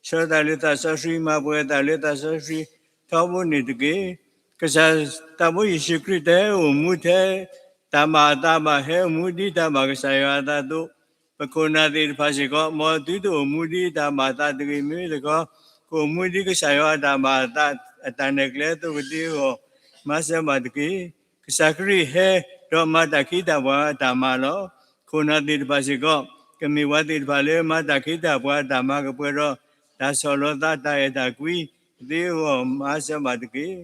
ဆှၢသးလၢသးစီဆှံ မၤပှဲၤသးလၢသးစီဆှံ ထီဘိန့ၣ်တက့ၢ်. ကစၢ်သးဘိယ့ၣ်ၡူးခရံာ်တဟဲအိၣ်မူထဲတၢ်ဘၣ်အသးဘၣ်, ဟဲအိၣ်မူဒ်တၢ်ဘၣ်ကစၢ်ယွၤအသးအသိး ပခိၣ်နၢ်သ့ၣ်တဖၣ်စ့ၢ်ကီး, မ်သုတအိၣ်မူဒ်အတၢ်ဘၣ်သးတဂ့ၤ, မ့မ့ၢ်တခီ, ကအိၣ်မူဒ်ကစၢ်ယွၤအတၢ်ဘၣ်သးအတၢ်နဲၣ်ကျဲအသိးကသ့အဂီၢ်, မၤစၢၤဘၣ်တက့ၢ်. ကစၢ်ခရံာ်ဟဲဒီးမၤတၢ်ခ့တၢ်ပှၤအတၢ်မၤလီၤ. ခိၣ်နၢ်သ့ၣ်တဖၣ်စ့ၢ်ကီး, ကမ့ၢ်ပှၤသ့ၣ်တဖၣ်လၢမၤတၢ်ခ့တၢ်ပှၤအတၢ်မၤကပှဲၤဒီး တၢ်ဆီၣ်လီၤသးတၢ်အဲၣ်တၢ်ကွံကသ့အဂီၢ်, မၤစၢၤဘၣ်တက့ၢ်.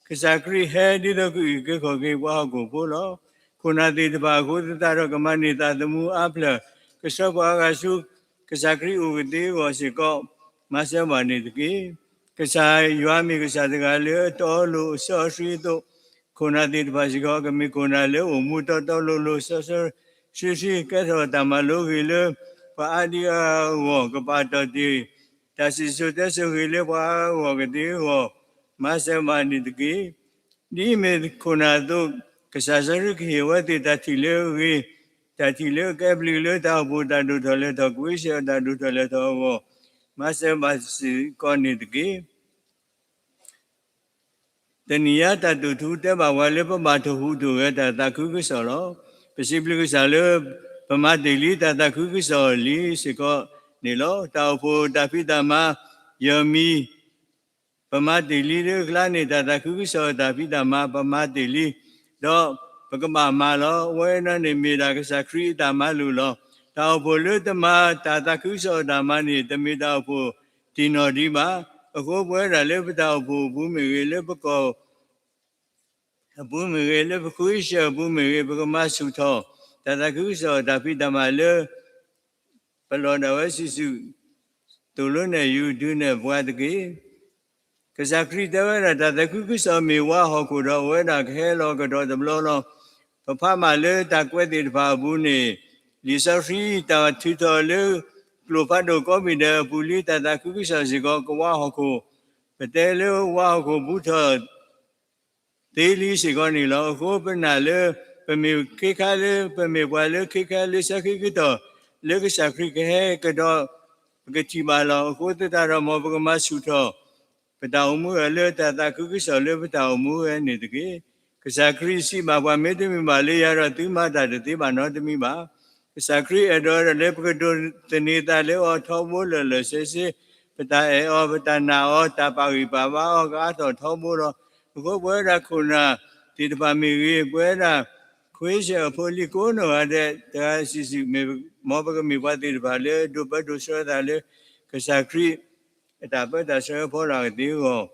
ကစၢ်ခရံာ်ဟဲဒ်သိးကအုၣ်က့ၤခီၣ်က့ၤပှၤဟီၣ်ခိၣ်ဖိလီၤ. ခိၣ်နၢ်သ့ၣ်တဖၣ်အဃိသတးဒီး ကမၤန့ၢ်သးသမူအါဖျၢၣ်, ကဆှၢပှၤအါဂၤဆူ ကစၢ်ခရံာ်အိၣ်ကသ့အဂီၢ်စ့ၢ်ကီး, မၤစၢၤဘၣ်န့ၣ်တက့ၢ်. ကစၢ်ယွၤမ့ၢ်ကစၢ်တဂၤလၢအတီအလိၤအစီအဆှံအသိး, ခိၣ်နၢ်သ့ၣ်တဖၣ်စ့ၢ်ကီး ကမ့ၢ်ခိၣ်နၢ်လၢအိၣ်မူတီတီလိၤလိၤ စီစီဆှံဆှံ ကဲထီၣ်တၢ်မၤလိဂ့ၤလၢပှၤအါဒံအါဂၤအဂီၢ်, ကပာ်တ့ၢ်တ့ၢ် တၢ်စံၣ်စိၤတဲစိၤဂ့ၤလၢပှၤအါဂၤအဂီၢ်ကသ့အဂီၢ်, မၤစၢၤဘၣ်န့ၣ်တက့ၢ်. ဒ်အမ့ၢ်ခိၣ်နၢ်အသိး, ကစၢ်စီဆှံကဟ့ၣ်အဝဲသ့ၣ်တၢ်ထံၣ်လၢအဂ့ၤ, တၢ်ထံၣ်လၢအကဲဘျုးလၢတၢ်အိၣ်ဖှိၣ်တၢ်ဒိၣ်ထီၣ်လဲၤထီၣ် ကဝံစဲးအတၢ်ဒိၣ်ထီၣ်လဲၤထီၣ်အဂီၢ်, မၤစၢၤဘၣ်စ့ၢ်ကီးန့ၣ်တက့ၢ်. တနံၤညါတၢ်တိာ်ထူတဲဘၣ်ပှၤလၢပဘၣ်ထိၣ်ဟူးထိၣ်ဂဲၤတၢ်သးခုကစီၣ်လီၤ. ပစံးဘျုးကစၢ်လၢ ပမၤတ့ၢ်လံတၢ်သးခုကစီၣ်လံစ့ၢ်ကီးန့ၣ်လီၤ. တၢ်အိၣ်ဖှိၣ်တၢ်ဖံးတၢ်မၤ ယဲၢ်မံၤ ပမၤတ့ၢ်လံလၢအကျါန့ၣ် တၢ်သးခုကစီၣ်တၢ်ဖံးတၢ်မၤ ပမၤတ့ၢ်လံ, ဒီးပကဘၣ်မၤလီၤ. အဝဲအံၤန့ၣ်မ့ၢ်ဒၣ်ကစၢ်ခရံာ်အတၢ်မၤလိာ်လီၤ. တၢ်အိၣ်ဖှိၣ်လၢတမၤတၢ်သးခုကစီၣ်အတၢ်မၤန့ၣ် တမ့ၢ်တၢ်အိၣ်ဖှိၣ်တံၢ်နီၢ်ဒံးဘၣ်. အဃိပဝဲဒၣ်လၢပတၢ်အိၣ်ဖှိၣ်အပူၤမ့ၢ်ဂ့ၤ, လၢပကီၢ် အပူၤမ့ၢ်ဂ့ၤ, လၢပခွံဆၢၣ်အပူၤမ့ၢ်ဂ့ၤ, ပကမၤဆူၣ်ထီၣ် တၢ်သးခုကစီၣ်တၢ်ဖံးတၢ်မၤလၢ ပလီၢ်ဒၣ်ဝဲစုာ်စုာ် သိၣ်လိနဲၣ်ယူၤဒုးနဲၣ်ပှၤတက့ၢ်. ကစၢ်ခရံာ်တဲဝဲဒၣ် တၢ်သးခုကစီၣ်မ့ၢ်ဝါဟီၣ်ခိၣ်ဒီး အိၣ်ဝဲဒၣ်ကဟဲလီၤကဒီးတဘျီလီၤ. ပဖးမးလၢတၢ်ကွဲးသ့ၣ်တဖၣ်အပူၤန့ၣ် လံာ်စီဆှံတၢ်ထုးထီၣ်လၢ ကျိာ်ဖးဒိၣ်ကိးမံၤဒဲးအပူၤလံ တၢ်သးခုကစီၣ်စ့ၢ်ကီး ကဝါဟီၣ်ခိၣ်, ပတဲလၢဝါဟီၣ်ခိၣ်ဘူးထီၣ် သ့လံစ့ၢ်ကီးန့ၣ်လီၤ. အဃိပနာ်လၢ ပမ့ၢ်ခ့ခါလၢ ပမ့ၢ်ပှၤလၢခ့ခါလၢဆၢခံကတီၢ် လၢကစၢ်ခရံာ်ကဟဲကဒီး ပကထံၣ်ဘၣ်လီၤ. အဃိသတးဒီး မ်ပကမၤဆူၣ်ထီၣ် ပတၢ်အိၣ်မူဝဲလၢတၢ်သးခုကစီၣ်လၢပတၢ်အိၣ်မူဝဲန့ၣ်တက့ၢ်. ကစၢ်ခရံာ်စံးဘၣ်ပှၤ မ့တမ့ၢ်ဘၣ်လၢယၤဒီး သုမၤတၢ်တသ့ဘၣ်နီတမံၤဘၣ်. ကစၢ်ခရံာ်အဲၣ်ဒိးဒၣ်လၢပကဒိးသန့ၤသးလၢအီၤထီဘိလၢာ်လၢာ်ဆ့ဆ့, ပတၢ်အဲၣ်အီၤ ပတၢ်နာ်အီၤ တၢ်ပာ်ဂံၢ်ပာ်ဘါအီၤကအါထီၣ်ထီဘိလီၤ. အဃိပဝဲဒၣ်ခိၣ်နၢ်သ့ၣ်တဖၣ်မ့ၢ်ဂ့ၤ, ပဝဲဒၣ်ခွံဆၢၣ်အဖိလံၤကိးနီၢ်ဂၤဒဲး တဂၤစုာ်စုာ်မ့ၢ် မ်ပကမ့ၢ်ပှၤသ့ၣ်တဖၣ်လၢဒိးပၢဒိးဆှၢသးလၢ ကစၢ်ခရံာ် အတၢ်ပၢတၢ်ဆှၢဖီလာ်ကသ့အဂီၢ်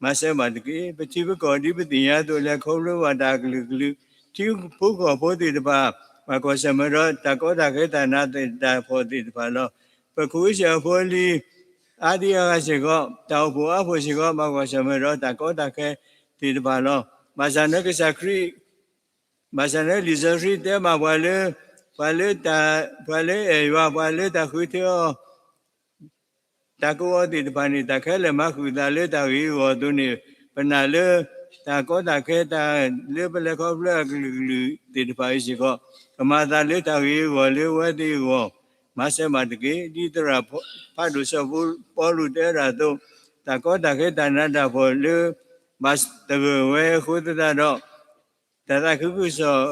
မၤစၢၤဘၣ်တက့ၢ်. ပထံပကီၢ်ဒ်ပသ့ၣ်ညါအသိး လဲၤခီဖျိဘၣ်တၢ်ကလုာ်ကလုာ်, ထံဖိကီၢ်ဖိသ့ၣ်တဖၣ် ဘၣ်ကွၢ်ဆၢၣ်မဲာ်ဒီး တၢ်ကီတၢ်ခဲတၢ်နးတၢ်ဖှီၣ်သ့ၣ်တဖၣ်လီၤ. ပခွံဆၢၣ်အဖိလံၤ အါဒံအါဂၤစ့ၢ်ကီး တၢ်အိၣ်ဖှိၣ်အါဖှိၣ်စ့ၢ်ကီး ဘၣ်ကွၢ်ဆၢၣ်မဲာ်ဒီး တၢ်ကီတၢ်ခဲသ့ၣ်တဖၣ်လီၤ. ဘၣ်ဆၣ်န့ၣ်ကစၢ်ခရံာ် ဘၣ်ဆၣ်န့ၣ်လံာ်စီဆှံတဲဘၣ်ပှၤလၢ ပှၤလၢတၢ် ပှၤလၢအဲၣ်ယွၤ ပှၤလၢတၢ်ဃုထၢအီၤ တၢ်ကဝီၤသ့ၣ်တဖၣ်န့ၣ် တၢ်ခဲလၢာ်မၤဃုာ်သးလၢတၢ်ဂ့ၤအဂီၢ်အသိးန့ၣ်, ပနာ်လၢ တၢ်ကီတၢ်ခဲတၢ်လၢပလဲၤခီဖျိအကလုာ်ကလုာ်သ့ၣ်တဖၣ်အံၤစ့ၢ်ကီး ကမၤသးလၢတၢ်ဂ့ၤအဂီၢ်လၢအဝဲသ့ၣ်အဂီၢ် မၤစၢၤဘၣ်တက့ၢ်. ဒ်သရၣ်ဖးဒိၣ်စီၤပီလူးတဲဝဲဒၣ်အသိး, တၢ်ကီတၢ်ခဲတၢ်နးတၢ်ဖှီၣ်လၢ ဘၣ်သဂၢၢ်ဝဲအဃိသတးဒီး တၢ်သးခုကစီၣ်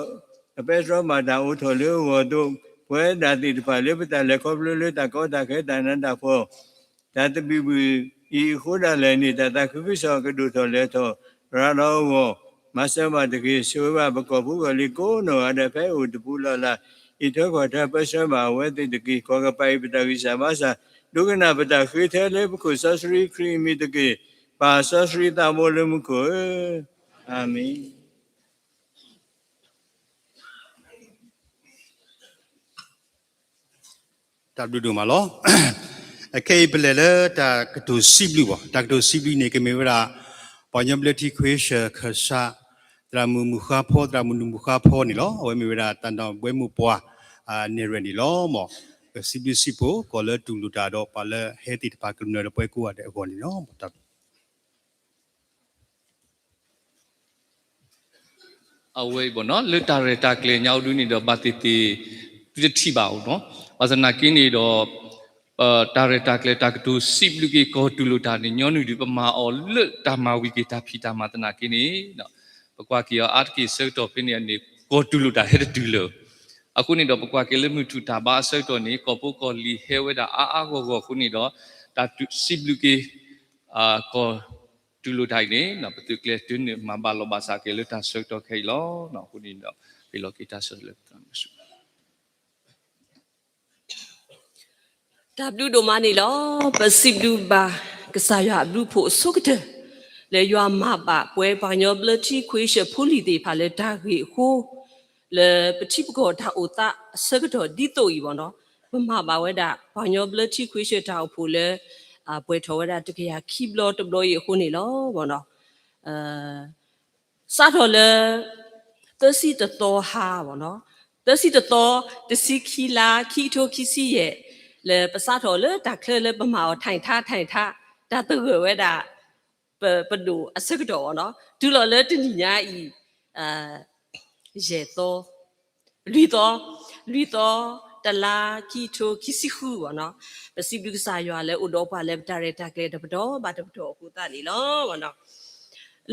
အပဲတြီမၤတၢ်အိးထီၣ်လၢအဂီၢ်အသိး, ပဝဲဒၣ်သ့ၣ်တဖၣ်လၢပတၢ်လဲၤခီဖျိလၢတၢ်ကီတၢ်ခဲတၢ်နးတၢ်ဖှီၣ် တၢ်သဘံၣ်ဘုၣ်အံၤအဃိဒၣ်လဲာ်န့ၣ် တၢ်သးခုကစီၣ်ကဒိၣ်ထီၣ်လဲၤထီၣ်ရၤလီၤအဂီၢ်, မၤစၢၤဘၣ်တက့ၢ်. ဆိၣ်ဂ့ၤဘၣ်ပကီၢ်ဖိကီၢ်လံၤကိးနီၢ်ဂၤဒဲး ဖဲအအိၣ်တပူၤလီၢ်လၢ် အံးထွဲကွၢ်ထွဲ ပၢဆှၢဘၣ်အဝဲသ့ၣ်တက့ၢ်. ကွၢ်ကပၤအံၤပတၢ်ဂံၢ်စၢ်ဘါစၢ်, ဒိကနၣ်ပတၢ်ဃ့ထဲလၢပခိၣ်စီဆှံခရံာ်အမံၤတက့ၢ်. ပၢ်စီဆှံသးဘိလၢမူခိၣ်ဧၢ, အၤမ့ၣ်. တၢ်ဘျုးဒိၣ်မးလီၤ. အခဲအံၤပလဲၤလၢတၢ်ကတိၤစံးဘျုးဘၣ်, တၢ်ကတိၤစံးဘျုးန့ၣ် ကမ့ၢ်ဝဲဒၣ် ပှၤကညီဘျၢထံခဝ့ၡၢၣ်ခၢၣ်စး သရၣ်မုၣ်မုၢ်ဃါဖီ, သရၣ်မုၣ်နုၢ်မုၢ်ဃါဖီန့ၣ်လီၤ. အဝဲမ့ၢ်ဝဲဒၣ်တၢ်နၢ်ဘှဲမုၢ်ပှၢ် နဲၣ်ရွဲၣ်န့ၣ်လီၤ. မ်ပစံးဘျုးစံးဖှိၣ် ကီၢ်လၢတူၢ်လိာ်တၢ်ဒီး ပှၤလၢဟဲသ့ၣ်တဖၣ်ကမျၢၢ်ဒီးပဝဲကိးဂၤဒဲးအဂီၢ်န့ၣ်လီၤ. တၢ်ဘျုး အဝဲအံၤဘၣ်နီၤ လၢတၢ်ရဲၣ်တၢ်ကျဲၤညါအီၤဒုန့ၣ်ဒီး ဘၣ်သ့ၣ်သ့ၣ် သုတထံၣ်ဘၣ်အီၤနီၤ. ဘၣ်ဆၣ်သနာ်က့န့ၣ်ဒီး တၢ်ရဲၣ်တၢ်ကျဲၤတၢ်ကတိၤစံးဘျုးက့ၤကီၢ်တူၢ်လိာ်တၢ်န့ၣ် ညီနုၢ်ဒုးပမၤအီၤလၢတၢ်မၤဝံၤက့ၤတၢ်ဖံးတၢ်မၤသနာ်က့န့ၣ် ပကွၢ်က့ၤအီၤအါတက့ၢ်ဆၢကတီၢ်ဖဲန့ၣ်န့ၣ် ကီၢ်တူၢ်လိာ်တၢ်ဟဲတတုၤလၢၤ အဃိန့ၣ်ဒီး ပကွၢ်က့ၤလၢမုၢ်ထူၣ်တၢ်ဘါအဆၢကတီၢ်န့ၣ် ကီၢ်ဖိကီၢ်လံၤဟဲဝဲဒၣ်အါအါဂီၢ်ဂီၢ်အဃိန့ၣ်ဒီး တၢ်စံးဘျုးက့ၤ ကီၢ်တူၢ်လိာ်တၢ်အံၤန့ၣ် ပသုးကျဲၤတုၤနုာ်မၤဘၣ်လီၤဘၣ်စးက့ၤလၢတၢ်ဆၢကတီၢ်ခဲအံၤလီၤ. အဃိန့ၣ်ဒီး ပ့ၤလီၤက့ၤတၢ်ဆၢလၢ တၢ်ဘျုးဒိၣ်မးန့ၣ်လီၤ. ပစံးဘျုးဘၣ်ကစၢ်ယွၤအဘျုးအဖှိၣ်အဆိကတၢၢ် လၢယွၤမၤဘၣ်ပှၤကညီဘျၢထံခဝ့ၡၢၣ်ဖိလံၤသ့ၣ်တဖၣ်လၢတၢ်ဂ့ၢ်အဃိ လၢပထံပကီၢ်တၢ်အိၣ်သးအဆၢကတီၢ်ဒ်သိးအံၤဘၣ်နီၤ, ပမၤဘၣ်ဝဲဒၣ် ပှၤကညီဘျၢထံခဝ့ၡၢၣ်တၢ်အိၣ်ဖှိၣ်လၢ ပှဲၤထီၣ်ဝဲဒၣ်တကယၤခံဘျီတဘျီအံၤအဃိန့ၣ်လီၤ. စးထီၣ်လၢ သၢဆံတသီဟါဘၣ်နီၤ, သၢဆံတသီ တဆံခံလါ ခံကထိခံဆံယဲၢ် လၢပစးထီၣ်လၢတၢ်ချၢလၢပမၤအီၤ ထိုင်ထား ထိုင်ထား တၢ်သဂၢၢ်ဝဲဒၣ် ပဒိၣ်အဆၢကတီၢ်ဘၣ်နီၤ, တုၤလီၤလၢတနံၤညါအံၤ ယဲၢ်သီ လွံၢ်သီ, လွံၢ်သီ, တလါ ခံကထိခံဆံဃုဘၣ်နီၤ, ပစံးဘျုးကစၢ်ယွၤလၢအိၣ်ဒီးပှၤလၢပတၢ်ရဲၣ်တၢ်ကျဲၤတပတီၢ်ဘၣ်တပတီၢ်အဃိသတးန့ၣ်လီၤ.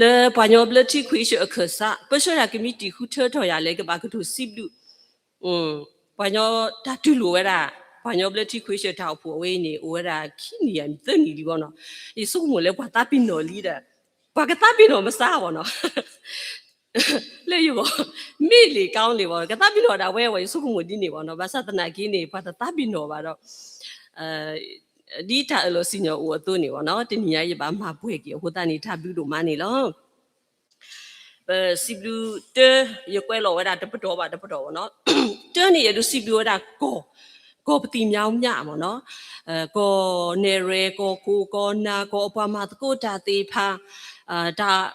လၢပှၤကညီဘျၢထံခဝ့ၡၢၣ်အခၢၣ်စး ပၢဆှၢတၢ်ကမံးတံာ်ဃုထၢထီၣ်ယၤလၢကဘၣ်ကတိၤစံးဘျုး ပှၤကညီတၢ်တူၢ်လိာ်ဝဲဒၣ် ပှၤကညီဘျၢထံခဝ့ၡၢၣ်တၢ်အိၣ်ဖှိၣ်အဝဲအံၤန့ၣ် အိၣ်ဝဲဒၣ်ခံနံၣ်ယၤနံၣ်သၢနံၣ်လံဘၣ်နီၤ, ယဆိကမိၣ်လၢပှၤသးပ့ၤနီၣ်လံဒီး ပှၤကသးပ့ၤနီၣ်မစါဘၣ်နီၤ လၢယဂီၢ် မ့ၢ်လံာ်ကီလံာ်ဘၣ် ကသးပ့ၤနီၣ်ဒၣ်ဝဲဝဲ ယဆိကမိၣ်ဒ်န့ၣ်ဘၣ်နီၤ, ဘၣ်ဆၣ်သနာ်က့န့ၣ် ပှၤတသးပ့ၤနီၣ်ဘၣ်ဒီး ဒ်တၢ်အၢၣ်လီၤစံၣ်ညီၣ်အိၣ်အသိးန့ၣ်ဘၣ်နီၤ, တနံၤညါယဘၣ်မၤပှဲၤက့ၤအဃိသတးန့ၣ် တၢ်ဘျုးဒိၣ်မးန့ၣ်လီၤ. ပစံးဘျုးတၢ် ယကွဲးလီၤဝဲဒၣ်တပတီၢ်ဘၣ်တပတီၢ်ဘၣ်နီၤ, တၢ်န့ၣ်ယအဲၣ်ဒိးစံးဘျုးဝဲဒၣ်ကီၢ် ကီၢ်ပသံၣ်မၠါမၠါဘၣ်နီၤ, ကီၢ်နဲၣ်ရွဲၣ် ကီၢ်ခိၣ် ကီၢ်နၢ် ကီၢ်အပှၤမၤသကိးတၢ်သ့ၣ်တဖၣ် တၢ်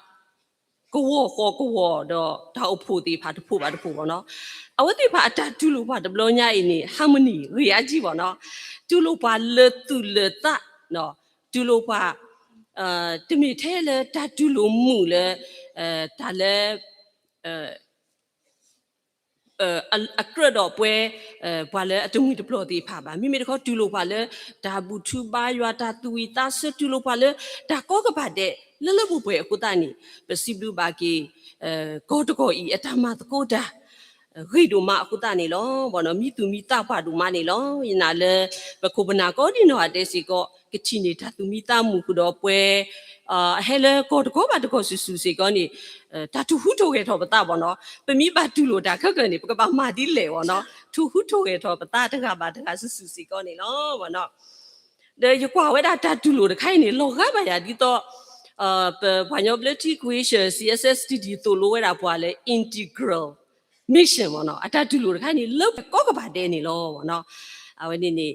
ကဝီၤဃီၤကဝီၤဒီးတၢ်အိၣ်ဖှိၣ်သ့ၣ်တဖၣ်တဖှိၣ်ဘၣ်တဖှိၣ်ဘၣ်နီၤ, အဝဲသ့ၣ်တဖၣ်အတၢ်တူၢ်လိာ်ပှၤတဘျီညါအံၤန့ၣ် harmony ဂ့ၤအါကံဘၣ်နီၤ, တူၢ်လိာ်ပှၤလၢသူၣ်လၢသး တူၢ်လိာ်ပှၤ တမ့ၢ်ထဲလၢတၢ်တူၢ်လိာ်မုာ်လၢ တၢ်လၢ အကြၢးဒီးပှဲၤ ပှၤလၢအတမှံၤတပျီၢ်သ့ၣ်တဖၣ်ဘၣ်, မ့မ့ၢ်တခီတူၢ်လိာ်ပှၤလၢ တၢ်ဘူၣ်ထီၣ်ဘါယွၤ တၢ်သူၣ်ဝံၣ်သးဆၢ တူၢ်လိာ်ပှၤလၢ တၢ်ကီကပၤဒဲး လၢလၢပှဲၤပှဲၤအဃိသတးန့ၣ် ပစံးဘျုးဘၣ်က့ၤ ကီၢ်တကီၢ်အံၤ အတၢ်မၤသကိးတၢ် ဂ့ၤဒိၣ်မးအဃိသတးန့ၣ်လီၤ. ဘၣ်နီၤ မံသူၣ်မံသးပှၢ်ဒိၣ်မးန့ၣ်လီၤ. ယနာ်လၢ ပခိၣ်ပနၢ်ကိးဒံနီၢ်ဂၤဒဲးစ့ၢ်ကီး ကထံၣ်န့ၢ်တၢ်သူၣ်မံသးမုာ်ဃုာ်ဒီးပှဲၤ အဟဲလၢကီၢ်တကီၢ်ဘၣ်တကီၢ်စုာ်စုာ်စ့ၢ်ကီးန့ၣ် တၢ်ထူၣ်ဟူးထူၣ်ဂဲၤထီၣ်ပသးဘၣ်နီၤ, ပမ့ၢ်ဘၣ်တူၢ်လိာ်တၢ်ခဲကနံၣ်န့ၣ် ပကဘၣ်မၤဒ်လဲၣ်ဘၣ်နီၤ, ထူၣ်ဟူးထူၣ်ဂဲၤထီၣ်ပသးတဂၤဘၣ်တဂၤစုာ်စုာ်စ့ၢ်ကီးန့ၣ်လီၤ. ဒီးယကွၢ်ဝဲဒၣ်တၢ်တူၢ်လိာ်တခါအံၤန့ၣ် လီၤဂာ်ဘၣ်ယၤဒ်သိး ပပှၤကညီဘျၢထံခဝ့ၡၢၣ် စီ အက်စ် အက်စ် တီ တီ သိၣ်လိဝဲဒၣ်ပှၤလၢ integral mission ဘၣ်နီၤ, အတၢ်တူၢ်လိာ်တခါန့ၣ် လၢပှဲၤကိးကပၤဒဲးန့ၣ်လီၤ. အဝဲန့ၣ်န့ၣ်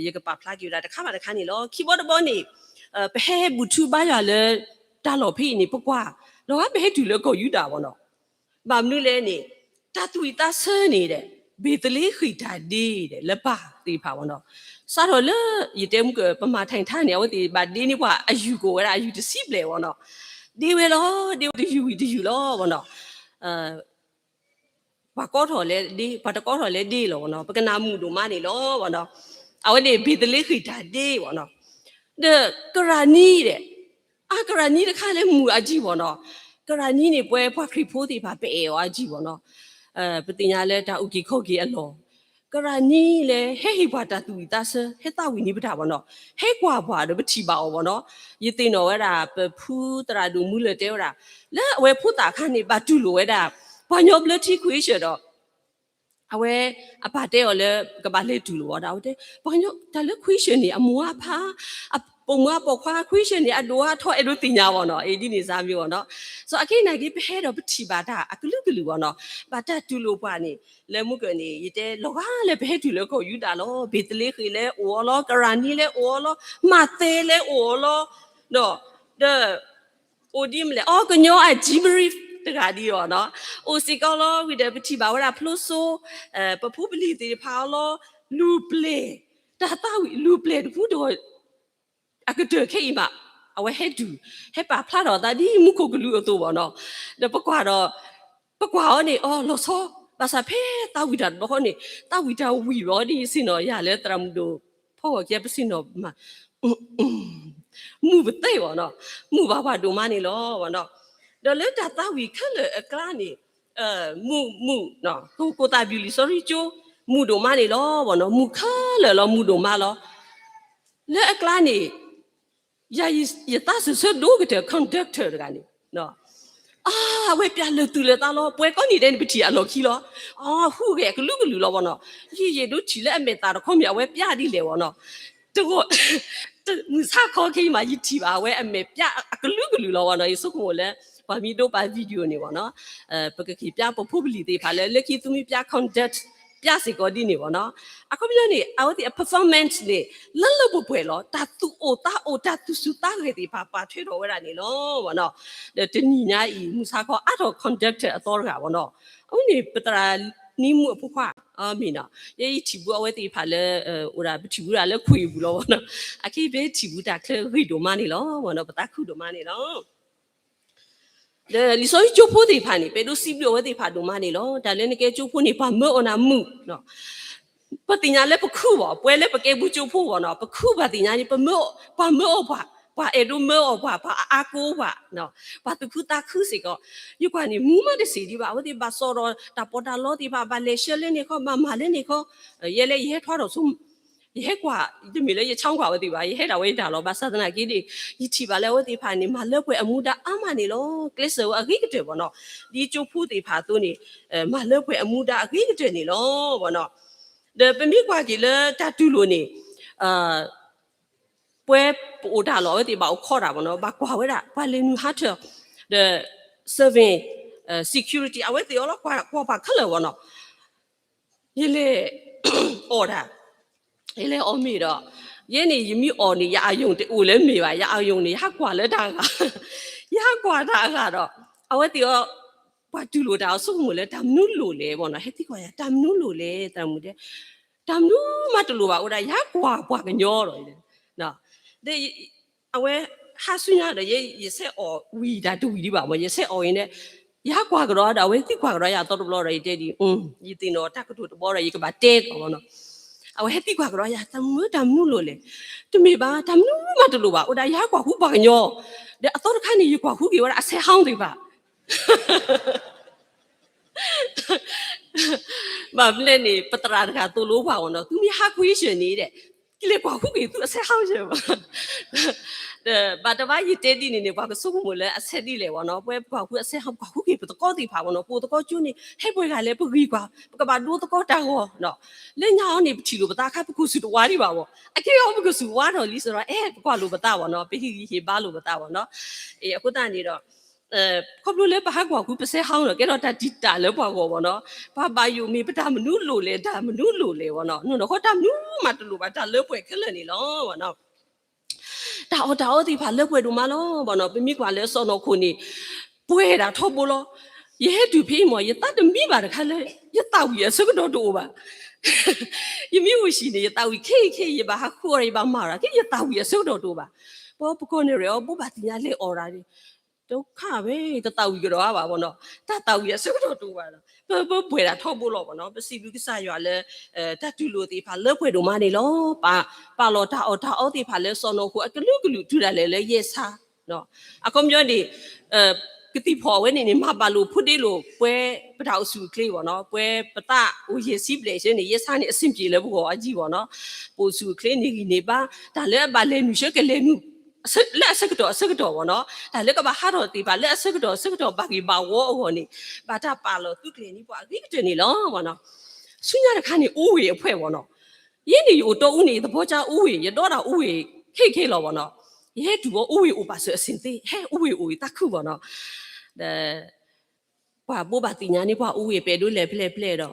ယကပာ်ဖျါက့ၤဝဲဒၣ်တခါဘၣ်တခါန့ၣ်လီၤ. ခံဘီတဘီန့ၣ် ပဟဲဘူၣ်ထီၣ်ဘါယွၤလၢ တၢ်လီၢ်ဖဲအံၤန့ၣ် ပကွၢ် လီၤဂာ်ပဟဲတုၤလၢကီၢ်ယူဒၤဘၣ်နီၤ, ဘၣ်မနုၤလဲၣ်န့ၣ် တၢ်သူၣ်ဝံၣ်သးဆၢန့ၣ်ဒီး ဘ့းသလ့ဃ့ၣ်တၢ်ဒ့ဒီး လၢပၢ်သ့ၣ်တဖၣ်ဘၣ်နီၤ, စးထီၣ်လၢ ယတဲမုၢ်ကၢၢ် ပမၤထၢၣ်ထါန့ၣ် အဝဲသ့ၣ်ဘၣ်ဒ့န့ၢ်ပှၤအယူၢ်ကိၣ်ဝဲဒၣ်အယူၢ်တဆံဘျဲၣ်ဘၣ်နီၤ, ဒ့ဝဲလီၤ ဒ့ဝဲတယူၢ်ဝံၤတယူၢ်လီၤဘၣ်နီၤ ပှၤကိးထီၣ်လဲၣ်ဒ့ ပှၤတကိးထီၣ်လဲၣ်ဒ့လီၤဘၣ်နီၤ, ပကနၣ်မုာ်ဒိၣ်မးန့ၣ်လီၤဘၣ်နီၤ, အဝဲန့ၣ် ဘ့းသလ့ဃ့ၣ်တၢ်ဒ့ဘၣ်နီၤ, ဒီးကရၣ်နံဒီး အကရၣ်နံတခါလၢမုာ်အါကံဘၣ်နီၤ, ကရၣ်နံန့ၣ် ပဝဲပှၤခရံာ်ဖိသ့ၣ်တဖၣ် ပအဲၣ်အီၤအါကံဘၣ်နီၤ, ပသ့ၣ်ညါလၢတၢ်အုၣ်က့ၤခီၣ်က့ၤအလီၢ် ကရၣ်နံလၢဟဲဟ့ၣ်ပှၤတၢ်သူၣ်ဝံၣ်သးဆၢ ဟဲသးဝံၣ်န့ၢ်ပတၢ်ဘၣ်နီၤ, ဟဲကွၢ်ပှၤဒီးပထံၣ်ဘၣ်အီၤဘၣ်နီၤ, ယသ့ၣ်နီၣ်ဝဲဒၣ် ပဖုသရၣ်ဒိၣ်မူလၢာ်တဲဝဲဒၣ် လၢအဝဲဖိသၣ်အခါန့ၣ် ဘၣ်တူၢ်လိာ်ဝဲဒၣ် ပှၤကညီဘျၢထံခဝ့ၡၢၣ်ဒီး အဝဲအပၢ်တဲအီၤလၢ ကဘၣ်လဲၤတူၢ်လိာ်ဝဲဒၣ် အဝဲတဲ ပှၤကညီတၢ်လၢခဝ့ၡၢၣ်န့ၣ် အမိၢ်အဖါ အပိာ်မုၣ်အပိာ်ခွါ ခဝ့ၡၢၣ်န့ၣ် အဒိၣ်အထီ အဲၣ်ဒိးသ့ၣ်ညါဘၣ်နီၤ, အံၤဒ်န့ၣ်စါမ့ၢ်ဘၣ်နီၤ, စီၤအခဲအံၤနာ်က့ ပဟဲဒီးပထံၣ်ဘၣ်တၢ်အကလုာ်ကလုာ်ဘၣ်နီၤ, ဘၣ်တၢ်တူၢ်လိာ်ပှၤန့ၣ် လၢမုၢ်ကၢၢ်န့ၣ် ယတဲလီၤဂာ်လၢပဟဲတုၤလၢကီၢ်ယူဒၤလီၤ, ဘ့းသလ့ဃ့ၣ်လၢအိၣ်အီၤလီၤ, ကရၣ်နံလၢအိၣ်အီၤလီၤ, မၤသဲလၢအိၣ်အီၤလီၤ, ဒီး အိၣ်ဒ်မ့ၢ်လဲၣ် အီကညီအကံဘရံတဂၤဒ်အီၤနီၤ, အိၣ်စ့ၢ်ကီးလီၤ ဝံၤဒီးပထံၣ်ဘၣ်ဝဲဒၣ်ဖျိစိ ပဖိပလံၤသ့ၣ်တဖၣ်အီၤလီၤ, လူၤပျဲၢ် တၢ်သးဝံၣ်လူၤပျဲၢ်တဖုဒီး အကတၢၢ်ခဲအံၤဘၣ်, အဝဲဟဲတုၤ ဟဲပာ်ဖျါထီၣ်အသးဒ်မူခိၣ်ကလူးအသိးဘၣ်နီၤ, ဒီးပကွၢ်ဒီး ပကွၢ်အီၤန့ၣ် အီၤလီၤဆီ ဘၣ်ဆၣ်ဖဲသးဝံၣ်တၢ်တဘျီဃီန့ၣ် သးဝံၣ်တၢ်ဝံၣ်ဘၣ်အီၤဒ်ယဆ့ၣ်နီၤယၤလၢသရၣ်မုၣ်ဒိၣ် ဖီဂီၤကဲပဆ့ၣ်နီၤမး မုာ်ပသဲဘၣ်နီၤ, မုာ်ဘၣ်ပှၤဒိၣ်မးန့ၣ်လီၤဘၣ်နီၤ, ဒီးလၢတၢ်သးဝံၣ်ခဲလၢာ်အကျါန့ၣ် မူးမူး ကိးသးဘျုးလံာ်စီဆှံကၠိ မူးဒိၣ်မးန့ၣ်လီၤဝဲနီၤ, မူးခဲလၢာ်လီၤ, မူးဒိၣ်မးလီၤ. လၢအကျါန့ၣ် ယသးစၢၢ်ဆၢဒိၣ်ကတၢၢ် conductor တဂၤန့ၣ် အဝဲပျၢ်လၢာ်သူၣ်လၢာ်သးလီၤ. ပှၤကိးနံၤဒဲးန့ၣ် ပထံၣ်အလီၢ်ခံလီၤ. အဟူးဂဲၤအကလုာ်ကလုာ်လီၤဝဲနီၤ. ယယံာ်ဒိၣ်ထံၣ်လၢအမဲာ်သၣ်တခီမ့ၢ် အဝဲပျၢ်ဒ်လဲၣ်ဝဲနီၤ. တဂီၢ် မုၢ်ဆါခီခဲအံၤမး ယထံၣ်ဘၣ်အဝဲအမဲာ်ပျၢ်အကလုာ်ကလုာ်လီၤဝဲနီၤ. ယဆိကမိၣ်လၢ ပှၤမ့ၢ်ဒိးပာ် video န့ၣ်ဝဲနီၤ, ပကက့ၤပျၢ်ပဖိပလံၤသ့ၣ်တဖၣ်လၢ လၢခံသုမ့ၢ်ပျၢ် conduct ပျၢ်စ့ၢ်ကီးဒ်န့ၣ်ဝဲနီၤ. အခီပညီန့ၣ် အဝဲသ့ၣ်အ performance န့ၣ် လၢလၢပှဲၤပှဲၤလီၤ. တၢ်သူၣ်အိၣ်သးအိၣ် တၢ်သူၣ်စူၤသးဂဲၤသ့ၣ်တဖၣ် ပာ်ထွဲထီၣ်ဝဲဒၣ်န့ၣ်လီၤဝဲနီၤ. ဒီးတနံၤညါအံၤ မုၢ်ဆါခီအါထီၣ် conductor အသီတဂၤဝဲနီၤ. အဝဲန့ၣ် ပသရၣ်နံမူးအဖိခွါ မ့ၢ်နီၤ. ယအံၤထံၣ်ဘူးအဝဲသ့ၣ်တဖၣ်လၢ အိၣ်ဒၣ် ပထံၣ်ဘူးဒၣ်လၢခွ့ၣ်အပူၤလီၤဝဲနီၤ. အခဲအံၤပထံၣ်ဘူးတၢ်ချၢဂ့ၤဒိၣ်မးန့ၣ်လီၤဝဲနီၤ, ပသးခုဒိၣ်မးန့ၣ်လီၤ. ဒီးလံာ်စီဆှံကၠိဖိသ့ၣ်တဖၣ်န့ၣ် ပအဲၣ်ဒိးစံးဘျုးအဝဲသ့ၣ်တဖၣ်ဒိၣ်မးန့ၣ်လီၤ. တၢ်လၢနကဲကၠိဖိန့ၣ် ပှၤမၢအီၣ်နၤမုာ် ပသ့ၣ်ညါလၢပခုဘၣ်, ပှၤလၢပကဲဘူးကၠိဖိဘၣ်နီၤ, ပခုဘၣ်သ့ၣ်ညါန့ၣ် ပမၢအီၣ်ပှၤ, ပှၤအဲၣ်ဒိးမၢအီၣ်ပှၤ, ပှၤအါကိးပှၤ, ပှၤသူၣ်ခုသးခုစ့ၢ်ကီး. ယကွၢ်န့ၣ် မူမးတစ့ၢ်ဒံးဘၣ်, အဝဲသ့ၣ်ဘၣ်စီၣ်ဒီးတၢ်ပီးတၢ်လီသ့ၣ်တဖၣ်, ဘၣ်လဲၤဆှၢလၢန့ၣ်ခီ, ဘၣ်မၤလၢန့ၣ်ခီ, ယဲလၢယဟဲထွါထီၣ်ဆိ ယဟဲကွၢ်, တမ့ၢ်လၢယဆါကွၢ်ဝဲသ့ၣ်ဘၣ်, ယဟဲဒၣ်ဝဲယတၢ်လီၤ. ဘၣ်ဆၣ်သနာ်က့န့ၣ် ယထံၣ်ဘၣ်လၢအဝဲသ့ၣ်တဖၣ်န့ၣ် မၤလၢပှဲၤအမူဒါအါမးန့ၣ်လီၤ. ကျဲးစၢးဝဲအဂ့ၤကတၢၢ်ဘၣ်နီၤ. ဒ်ကၠိဖိသ့ၣ်တဖၣ်အသိးန့ၣ် မၤလၢပှဲၤအမူဒါအဂ့ၤကတၢၢ်န့ၣ်လီၤဘၣ်နီၤ. ဒီးပမ့ၢ်ကွၢ်က့ၤလၢတၢ်တူၢ်လိာ်န့ၣ် ပှဲၤပအိၣ်တၢ်လီၢ် အဝဲသ့ၣ်ဘၣ်အိၣ်ခိးတၢ်ဘၣ်နီၤ, ဘၣ်ကွၢ်ဝဲဒၣ် ပှၤလဲၤနုာ်ဟးထၢၣ်, ဒီး serving, security အဝဲသ့ၣ်အီၤလီၤ, ကွၢ်ပှၤခဲလၢာ်ဘၣ်နီၤ. ယလဲၤအီၣ်တၢ်, ယလဲၤအီၣ်မ့ၤဒီး ယဲန့ၣ် ယမ့ၢ်အီၣ်န့ၣ် ယအာရုံတအိၣ်လၢမ့ၤဘၣ်, ယအာရုံန့ၣ် ယဟးကွၢ်လၢတၢ်အဂၤ, ယဟးကွၢ်တၢ်အဂၤဒီး အဝဲသ့ၣ်အီၤ ပှၤတူၢ်လိာ်တၢ်အီၤ ဆိကမိၣ်လၢတၢ်မနုၤလိၣ်လဲၣ်ဘၣ်နီၤ, ဟဲသံကွၢ်ယၤ တၢ်မနုၤလိၣ်လဲၣ်, တၢ်မနုၤဒဲး, တၢ်မနုၤမးတလိၣ်ဘၣ်, အိၣ်ဒၣ်ယဟးကွၢ်ပှၤကညီဒီး ဒီး အဝဲဟးဆူညါဒီး ယဲယဆဲးအီၣ်ဝံၤတၢ်တဝံၤဒံးဘၣ်မး, ယဆဲးအီၣ်အံၤန့ၣ် ယဟးကွၢ်ကဒီးဒီး အဝဲသံကွၢ်ကဒီးယၤအသီတဘျီဒီး ယတဲဒ်အံၤ, ယသ့ၣ်နီၣ်တၢ်ကတိၤတဘျီဒီး ယကဘၣ်တဲကီးဘၣ်နီၤ. အဝဲဟဲသံကွၢ်ကဒီးယၤ တၢ်မနုၤတၢ်မနုၤလိၣ်လဲၣ်, တမ့ၢ်ဘၣ် တၢ်မနုၤမးတလိၣ်ဘၣ်, အိၣ်ဒၣ်ယဟးကွၢ်ဃုပှၤကညီ, ဒီးအသီတခါန့ၣ် ယကွၢ်ဃုက့ၤဝဲဒၣ်အဆဲးဟီသ့ၣ်တဖၣ် ဘၣ်မနုၤလဲၣ်န့ၣ် ပသရၣ်တဂၤသိၣ်လိပှၤအီၤနီၤ, သုမ့ၢ်ဟးကွၢ်ဆၢၣ်န့ၣ်ဒီး ကလဲၤကွၢ်ဃုက့ၤသုအဆဲးဟီဆၢၣ်ဘၣ်. ဒီးဘၣ်တဘၣ်ယတဲဒ်န့ၣ်န့ၣ် ပှၤကဆိကမိၣ်လၢအဆဲးဒ်လဲၣ်ဘၣ်နီၤ, ပှၤကွၢ်ဃုအဆဲးဟီ ကွၢ်ဃုက့ၤပသကိးသ့ၣ်တဖၣ်ဘၣ်နီၤ, ပအိၣ်သကိးကၠိန့ၣ် ဟဲပှဲၤဂၤလဲၣ် ပဂံၢ်ကွၢ် ပကဘၣ်ဒိသကိးတၢ်ဂီၤနီၤ. လၢညါအီၤန့ၣ် ပထံၣ်လိာ်ပသးအခါ ပကိၢ်ဆူၣ်တဝါဒံးဘၣ်ဘၣ်, အခဲအံၤပကိၢ်ဆူၣ်ဝါထီၣ်လံစ့ၢ်ကီး အဲ ပကွၢ်လိာ်ပသးဘၣ်နီၤ, ပဟ့ၣ်ဂံၢ်ဟ့ၣ်ဘါလိာ်ပသးဘၣ်နီၤ. အဃိသတးန့ၣ်ဒီး ခီဖျိလၢပဟးကွၢ်ဃုပဆဲးဟီနီၤ ကဲထီၣ်တၢ်တံာ်တာ်လၢပှၤဂီၢ်ဘၣ်နီၤ, ပှၤဘၣ်ယိၣ်မ့ၢ်ပတၢ်မနုၤလိၣ်လဲၣ် တၢ်မနုၤလိၣ်လဲၣ်ဘၣ်နီၤ, နီၢ်နီၢ်ဃီတၢ်မနုၤမးတလိၣ်ဘၣ် တၢ်လၢပှဲၤခဲလၢာ်န့ၣ်လီၤဘၣ်နီၤ. တၢ်အီၣ်တၢ်အီသ့ၣ်တဖၣ်လၢပှဲၤဒိၣ်မးလီၤဘၣ်နီၤ, ပမ့ၢ်ကွၢ်လၢစီၢ်နီၤခိၣ်န့ၣ် ပှဲၤဒၣ်ထီဘိလီၤ. ယဟဲတုၤဖဲအံၤမး ယသးတမံဘၣ်တခါလၢ ယသးဝံၣ်အဆၢကတီၢ်တအိၣ်ဘၣ်. ယမ့ၢ်အိၣ်ဆံးန့ၣ် ယသးဝံၣ်ခဲအံၤခဲအံၤ ယဘၣ်ဟးဃုအီၤဒီး ယဘၣ်မၤဒီး ကဲယသးဝံၣ်အဆၢကတီၢ်တအိၣ်ဘၣ်. ပှၤပကီၢ်န့ၣ်ရ့အီၤ ဘိးဘၣ်သ့ၣ်ညါလဲၤအီၣ်ဒၣ်န့ၣ် တခါဝဲ တသးဝံၣ်ကဒီးဘၣ်ဘၣ်နီၤ, တၢ်သးဝံၣ်အဆၢကတီၢ်တအိၣ်ဘၣ်ဒီး ပပှဲၤဒၣ်ထီဘိလီၤဘၣ်နီၤ. ပစံးဘျုးကစၢ်ယွၤလၢ တၢ်တူၢ်လိာ်သ့ၣ်တဖၣ်လၢပှဲၤဒိၣ်မးန့ၣ်လီၤ. ပာ်လီၤတၢ်အီၣ်တၢ်အီသ့ၣ်တဖၣ်လၢစီၢ်နီၤခိၣ်အကလုာ်ကလုာ် တုၤဒၣ်လဲာ်လၢယဲၢ်ဆါ အခီပညီန့ၣ် ကသံၣ်ဖီၣ်အဝဲန့ၣ်န့ၣ် မၤဘၣ်လိာ်ဖိဒ့လိာ် ပှဲၤပတၢ်အိၣ်ဆူၣ်အိၣ်ချ့ဘၣ်နီၤ, ပှဲၤပသးအိၣ်ယဲၢ်ဆံဘျဲၣ်ဆၢန့ၣ် ယဲၢ်ဆါန့ၣ် အဆင်ပြေလၢပဂီၢ်အါကံဘၣ်နီၤ, ပအိၣ်ဆူၣ်အိၣ်ချ့န့ၢ်ဂံၢ်န့ၢ်ဘါ, တၢ်လၢအဘၣ်လဲၤနုာ်ဆၢကလဲၤနုာ် လၢအဆၢကတီၢ်အဆၢကတီၢ်ဘၣ်နီၤ, တၢ်လၢကဘၣ်ဟးထီၣ်သ့ၣ်တဖၣ်လၢအဆၢကတီၢ်အဆၢကတီၢ် ဘၣ်ဂ့ၢ်ဘၣ်ဝီအဂီၢ်န့ၣ် ဘၣ်တၢ်ပာ်လီၤသုးကျဲၤန့ၢ်ပှၤအဂ့ၤကတၢၢ်န့ၣ်လီၤဘၣ်နီၤ. ဆူညါတခါန့ၣ် အိၣ်ဝ့ၢ်အဖှဲၣ်ဘၣ်နီၤ, ယဲန့ၣ်ယအိၣ်တီအူန့ၣ် ယသဘောကျအိၣ်ဝ့ၢ်, ယဒီးတၢ်အိၣ်ဝ့ၢ်ခဲခဲလီၤဘၣ်နီၤ, ယဟဲတုၤဝဲအိၣ်ဝ့ၢ်အိၣ်ပာ်စၢၤအဆင်သ့, ဟဲအိၣ်ဝ့ၢ်အိၣ်ယသးခုဘၣ်နီၤ, ဒီး ပှၤဘိးဘၣ်သ့ၣ်ညါန့ၢ်ပှၤအိၣ်ဝ့ၢ် ပအဲၣ်ဒိးလဲၤဖဲလဲၣ်ဖဲလဲၣ်ဒီး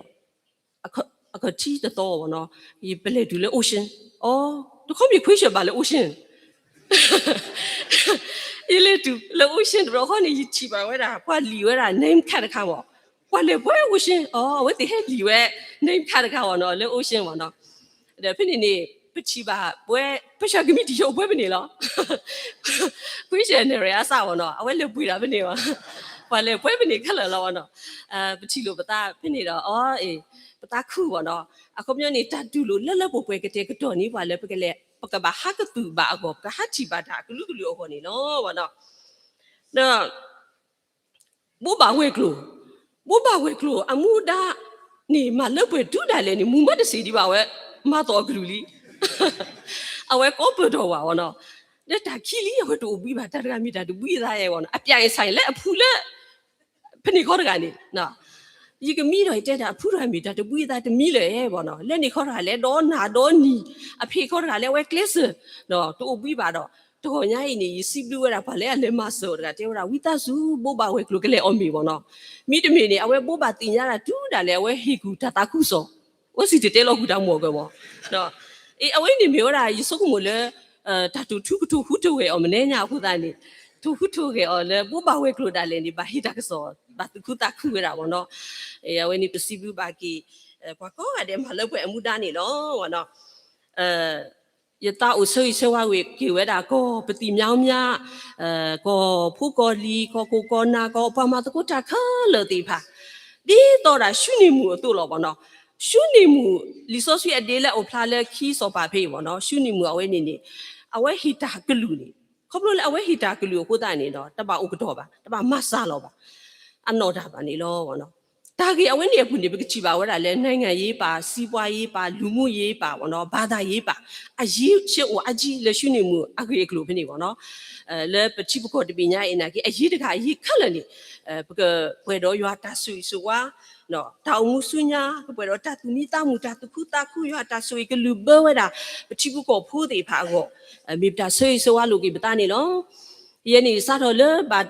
အခီၣ်ထံးတသီဘၣ်နီၤ, ယပလဲၤတုၤလၢ Ocean, အိ တခီမ့ၢ်ခွံဆၢၣ်ဘၣ်လၢ Ocean, ယလဲၤတုၤလၢ Ocean တဘျီဃီန့ၣ် ယထံၣ်ဘၣ်ဝဲဒၣ် ပှၤလံာ်ဝဲဒၣ် name card တခါမး, ပှၤလဲၤပှဲၤ Ocean, အိ အဝဲသ့ၣ်ဟဲလံာ်ဝဲ name card တခါဘၣ်နီၤ လၢ Ocean ဘၣ်နီၤ, ဒီးဖဲန့ၣ်န့ၣ် ပထံၣ်ဘၣ်ပှဲၤ ပဆၢကမံးတံာ်ဆိပှဲၤပန့ၣ်လီၤ. ခွံဆၢၣ်န့ၣ်ရ့အစးဘၣ်နီၤ အဝဲလဲၤပှ့ၤဒၣ်ဖဲန့ၣ်ဘၣ်, ပှၤလဲၤပှဲၤဖဲန့ၣ်ခဲလၢာ်လီၤဘၣ်နီၤ, ပထံၣ်လိာ်ပသးဖဲန့ၣ်ဒီး အီ ပသးခုဘၣ်နီၤ, အခီပညီန့ၣ် တၢ်တူၢ်လိာ်လၢလၢပှဲၤပှဲၤကတဲာ်ကတီၤန့ၢ်ပှၤလၢပကလဲၤ ပကဘၣ်ဟးကသူၣ်ဘၣ်အဂီၢ် ပကဟးထံၣ်ဘၣ်တၢ်အကလုာ်ကလုာ်အဂီၢ်န့ၣ်လီၤဘၣ်နီၤ, ဒီး ဘိးဘၣ်ဝဲၤကျိၤ, ဘ ဘိးဘၣ်ဝဲၤကျိၤအမူဒါန့ၣ် မၤလၢပှဲၤတုၤဒၣ်လဲာ်န့ၣ် မူမ့ၢ်တစံးဒံးဘၣ်ဝဲ, မၤသီၣ်အကလုၢ်လံ. အဝဲကိးပၢၢ်ထီၣ်ဝဲနီၤ. ဒီးတၢ်ခံလံ အဝဲတအိၣ်ဘှံးဘၣ် တၢ်တဂၤမ့ၢ်တၢ်တဘှံးအသးဧါနီၤ. အပြးအဆိုင်လၢအဖုလၢ ဖဲန့ၣ်ခီတဂၤန့ၣ် ယကမံဒီးယတဲတၢ်အဖုတဂၤမ့ၢ်တၢ်တဘှံးအသးတမံၤလၢၤဧါနီၤ. လၢန့ၣ်ခီတဂၤလၢဒီးနၤဒီးနံၤ အဖဲခီတဂၤလၢအဝဲကျဲးစၢး တအိၣ်ဘှံးဘၣ်ဒီး တဂီၤညါအံၤန့ၣ် ယစံးဘျုးဝဲဒၣ်ပှၤလၢအလဲၤမၤစၢၤတဂၤ တဲဝဲဒၣ် ဝံသးစူၤ ဘိးဘၣ်ဝဲၤကျိၤကလဲၤအီၣ်မ့ၤဘၣ်နီၤ. မ့တမ့ၢ်န့ၣ် အဝဲဘိးဘၣ်သ့ၣ်ညါဒၣ်တုၤဒၣ်လဲာ် အဝဲဟ့ၣ်ကူၣ်တၢ်သးခုကစီၣ်, အဝဲစံၣ်တဲၤတဲလီၤကွံာ်တၢ်မုၢ်အဂီၢ်ဘၣ်. အဝဲန့ၣ်မ့ၢ်ဝဲဒၣ် ယဆိကမိၣ်လၢ တၢ်တိာ်ထူကတိၤဟူးတဂဲၤအီၤမနုၤညါအဃိသတးန့ၣ် တိာ်ဟူးတဂဲၤအီၤလၢ ဘိးဘၣ်ဝဲၤကျိၤဒၣ်လဲာ်န့ၣ် ဘၣ်ဟ့ၣ်တၢ်ကစီၣ် ဘၣ်သူၣ်ခုသးခုဝဲဒၣ်ဘၣ်နီၤ. အဝဲန့ၣ်ပစံးဘျုးဘၣ်က့ၤ ပှၤကိးဂၤဒဲးမၤလၢပှဲၤအမူဒါန့ၣ်လီၤ. ယသးအိၣ်ဆၢဂ့ၤဆၢဝါက့ၤဝဲဒၣ် ကီၢ်ပသံၣ်မၠါမၠါ, ကီၢ်ဖိကီၢ်လံၤ, ကီၢ်ခိၣ်ကီၢ်နၢ်ကီၢ်ပှၤမၤသကိးတၢ်ခဲလၢာ်သ့ၣ်တဖၣ် ဒ်သိးဒၣ် ၡူနံၣ်မုၢ်အသိးလီၤဘၣ်နီၤ. ၡူနံၣ်မုၢ် လံာ်စီဆှံအဒ့လၢအအိၣ်ဖျါလၢခံစီၤပၤဖဲအံၤဘၣ်နီၤ. ၡူနံၣ်မုၢ်အဝဲန့ၣ်န့ၣ် အဝဲဟ့ၣ်တၢ်ကလုၢ်န့ၣ် ခီဖျိလၢအဝဲဟ့ၣ်တၢ်ကလုၢ်အဃိသတးန့ၣ်ဒီး တဘၣ်အိၣ်ကတီၢ်ဘၣ်, တဘၣ်မၤစှၤလီၤဘၣ်, အနီၢ်တၢ်ဘၣ်န့ၣ်လီၤ. တၢ်ဂ့ၢ်အဝဲန့ၣ်အပူၤန့ၣ် ပကထံၣ်ဘၣ်ဝဲဒၣ်လၢ နိုင်ငံရေးပါ, စီးပွားရေးပါ, လူမှုရေးပါဘၣ်နီၤ, ဘာသာရေးပါ, အရေးကြီးအိၣ်အါကံ လၢၡူနံၣ်မုၢ်အဂ့ၢ်အကျိၤဖဲန့ၣ်ဘၣ်နီၤ. လၢပထံပကီၢ်တဘ့ၣ်ညါအံၤနာ်က့ အရေးတဂၤအရေးခဲလၢာ်န့ၣ် ပကပှဲၤဒီးယွၤတၢ်ဆိၣ်ဂ့ၤဆိၣ်ဝါ တၢ်အိၣ်မူဆူညါ ကပှဲၤဒီးတၢ်သူၣ်မံသးမုာ် တၢ်သူၣ်ခုသးခု ယွၤတၢ်ဆိၣ်ဂ့ၤကလုၢ်ဘၢဝဲဒၣ် ပထံပကီၢ်ဖိသ့ၣ်တဖၣ်အဂီၢ် မ့ၢ်ပတၢ်ဆၢဂ့ၤဆၢဝါလိာ်က့ၤပသးန့ၣ်လီၤ. ယဲန့ၣ် စးထီၣ်လၢ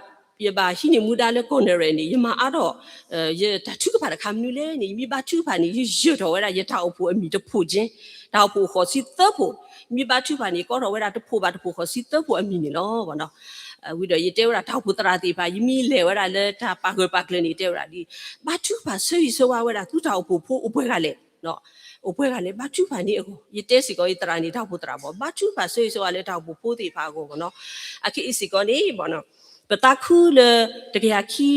ယဘၣ်ဟံးန့ၢ်မူဒါလၢကီၢ်နဲၣ်ရဲၣ်န့ၣ် ယမၤအါထီၣ် ယတၢ်ထုကဖၣ်တခါမနုၤလဲၣ်န့ၣ် ယမ့ၢ်ဘါထုကဖၣ်န့ၣ် ယယၢၢ်ထီၣ်ဝဲဒၣ် ယတၢ်အိၣ်ဖှိၣ်အမံၤတဖိးက့, တၢ်အိၣ်ဖှိၣ်ဃိးဆံသၢဖိး, မ့ၢ်ဘါထုကဖၣ်န့ၣ် ကီထီၣ်ဝဲဒၣ်တဖိးဘၣ်တဖိးဃိးဆံသၢဖိးအမံၤန့ၣ်လီၤ. ဝံၤဒီးယတဲဝဲဒၣ်တၢ်အိၣ်ဖှိၣ်သရၣ်သ့ၣ်တဖၣ် ယမ့ၢ်လဲၤဝဲဒၣ်လၢတၢ်ပာ်ဂၢၢ်ပာ်ကျၢၤန့ၣ် တဲဝဲဒၣ်ဒ် ဘါထုကဖၣ်ဆၢဂ့ၤဆၢဝါဝဲဒၣ်သုတၢ်အိၣ်ဖှိၣ်ဖိအိၣ်ပှဲၤဂၤလဲၣ် အိၣ်ပှဲၤဂၤလဲၣ် ဘါထုကဖၣ်န့ၣ်အဂီၢ် ယတဲစ့ၢ်ကီးယသရၣ်န့ၣ် တၢ်အိၣ်ဖှိၣ်သရၣ်ဘၣ် ဘါထုကဖၣ်ဆၢဂ့ၤဆၢဝါလၢတၢ်အိၣ်ဖှိၣ်ဖိသ့ၣ်တဖၣ်အဂီၢ်ဘၣ်နီၤ. အခဲအံၤစ့ၢ်ကီးန့ၣ် ပသးခုလၢတကယၤခံ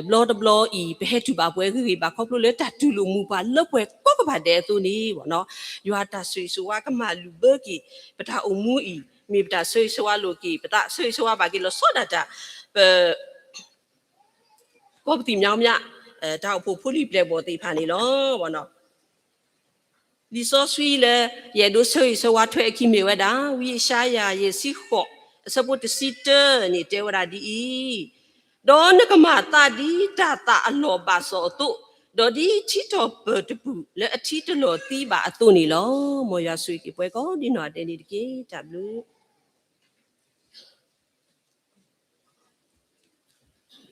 ဘျီတဘျီအံၤ ပဟဲတုၤဘၣ်ပှဲၤဂ့ၤဂ့ၤဘၣ် ခီဖျိလၢတၢ်တူၢ်လိာ်မုာ်ပှၤလၢပှဲၤကိးကပၤဒဲးအသိးန့ၣ်ဘၣ်နီၤ. ယွၤတၢ်ဆိၣ်ဂ့ၤဆိၣ်ဝါကမၤလုၢ်ဘၢက့ၤ ပတၢ်အိၣ်မူအံၤ မ့ၢ်ပတၢ်ဆၢဂ့ၤဆၢဝါလိာ်က့ၤ ပသးဆၢဂ့ၤဆၢဝါဘၣ်က့ၤလီၤဆီဒၣ်တၢ် ပ ကီၢ်ပသံၣ်မၠါမၠါ တၢ်အိၣ်ဖှိၣ်ဖိလံၤပျဲၢ်ဘီၣ်သ့ၣ်တဖၣ်န့ၣ်လီၤ. လံာ်စီဆှံလၢ ယအဲၣ်ဒိးဆၢဂ့ၤဆၢဝါထွဲအခံမ့ၢ်ဝဲဒၣ် ဝံယၡါယၤ ယဲၢ်ဆံဃိး အဆၢဖိတဆံတၢန့ၣ် တဲဝဲဒၣ်ဒ်အံၤ, ဒီးနကမၤသးဒ်တၢ်သၣ်အလီၢ်ဘၣ်စီၣ်အသိး, ဒီးဒ်ထံထီၣ်ပၢၢ်တပူၤလၢအထံတလီၤသံဘၣ်အသိးန့ၣ်လီၤ. မ်ယွၤဆိၣ်ဂ့ၤက့ၤပှၤကိးဒ်နီၢ်ဂၤဒဲးန့ၣ်တက့ၢ်. တၢ်ဘျုး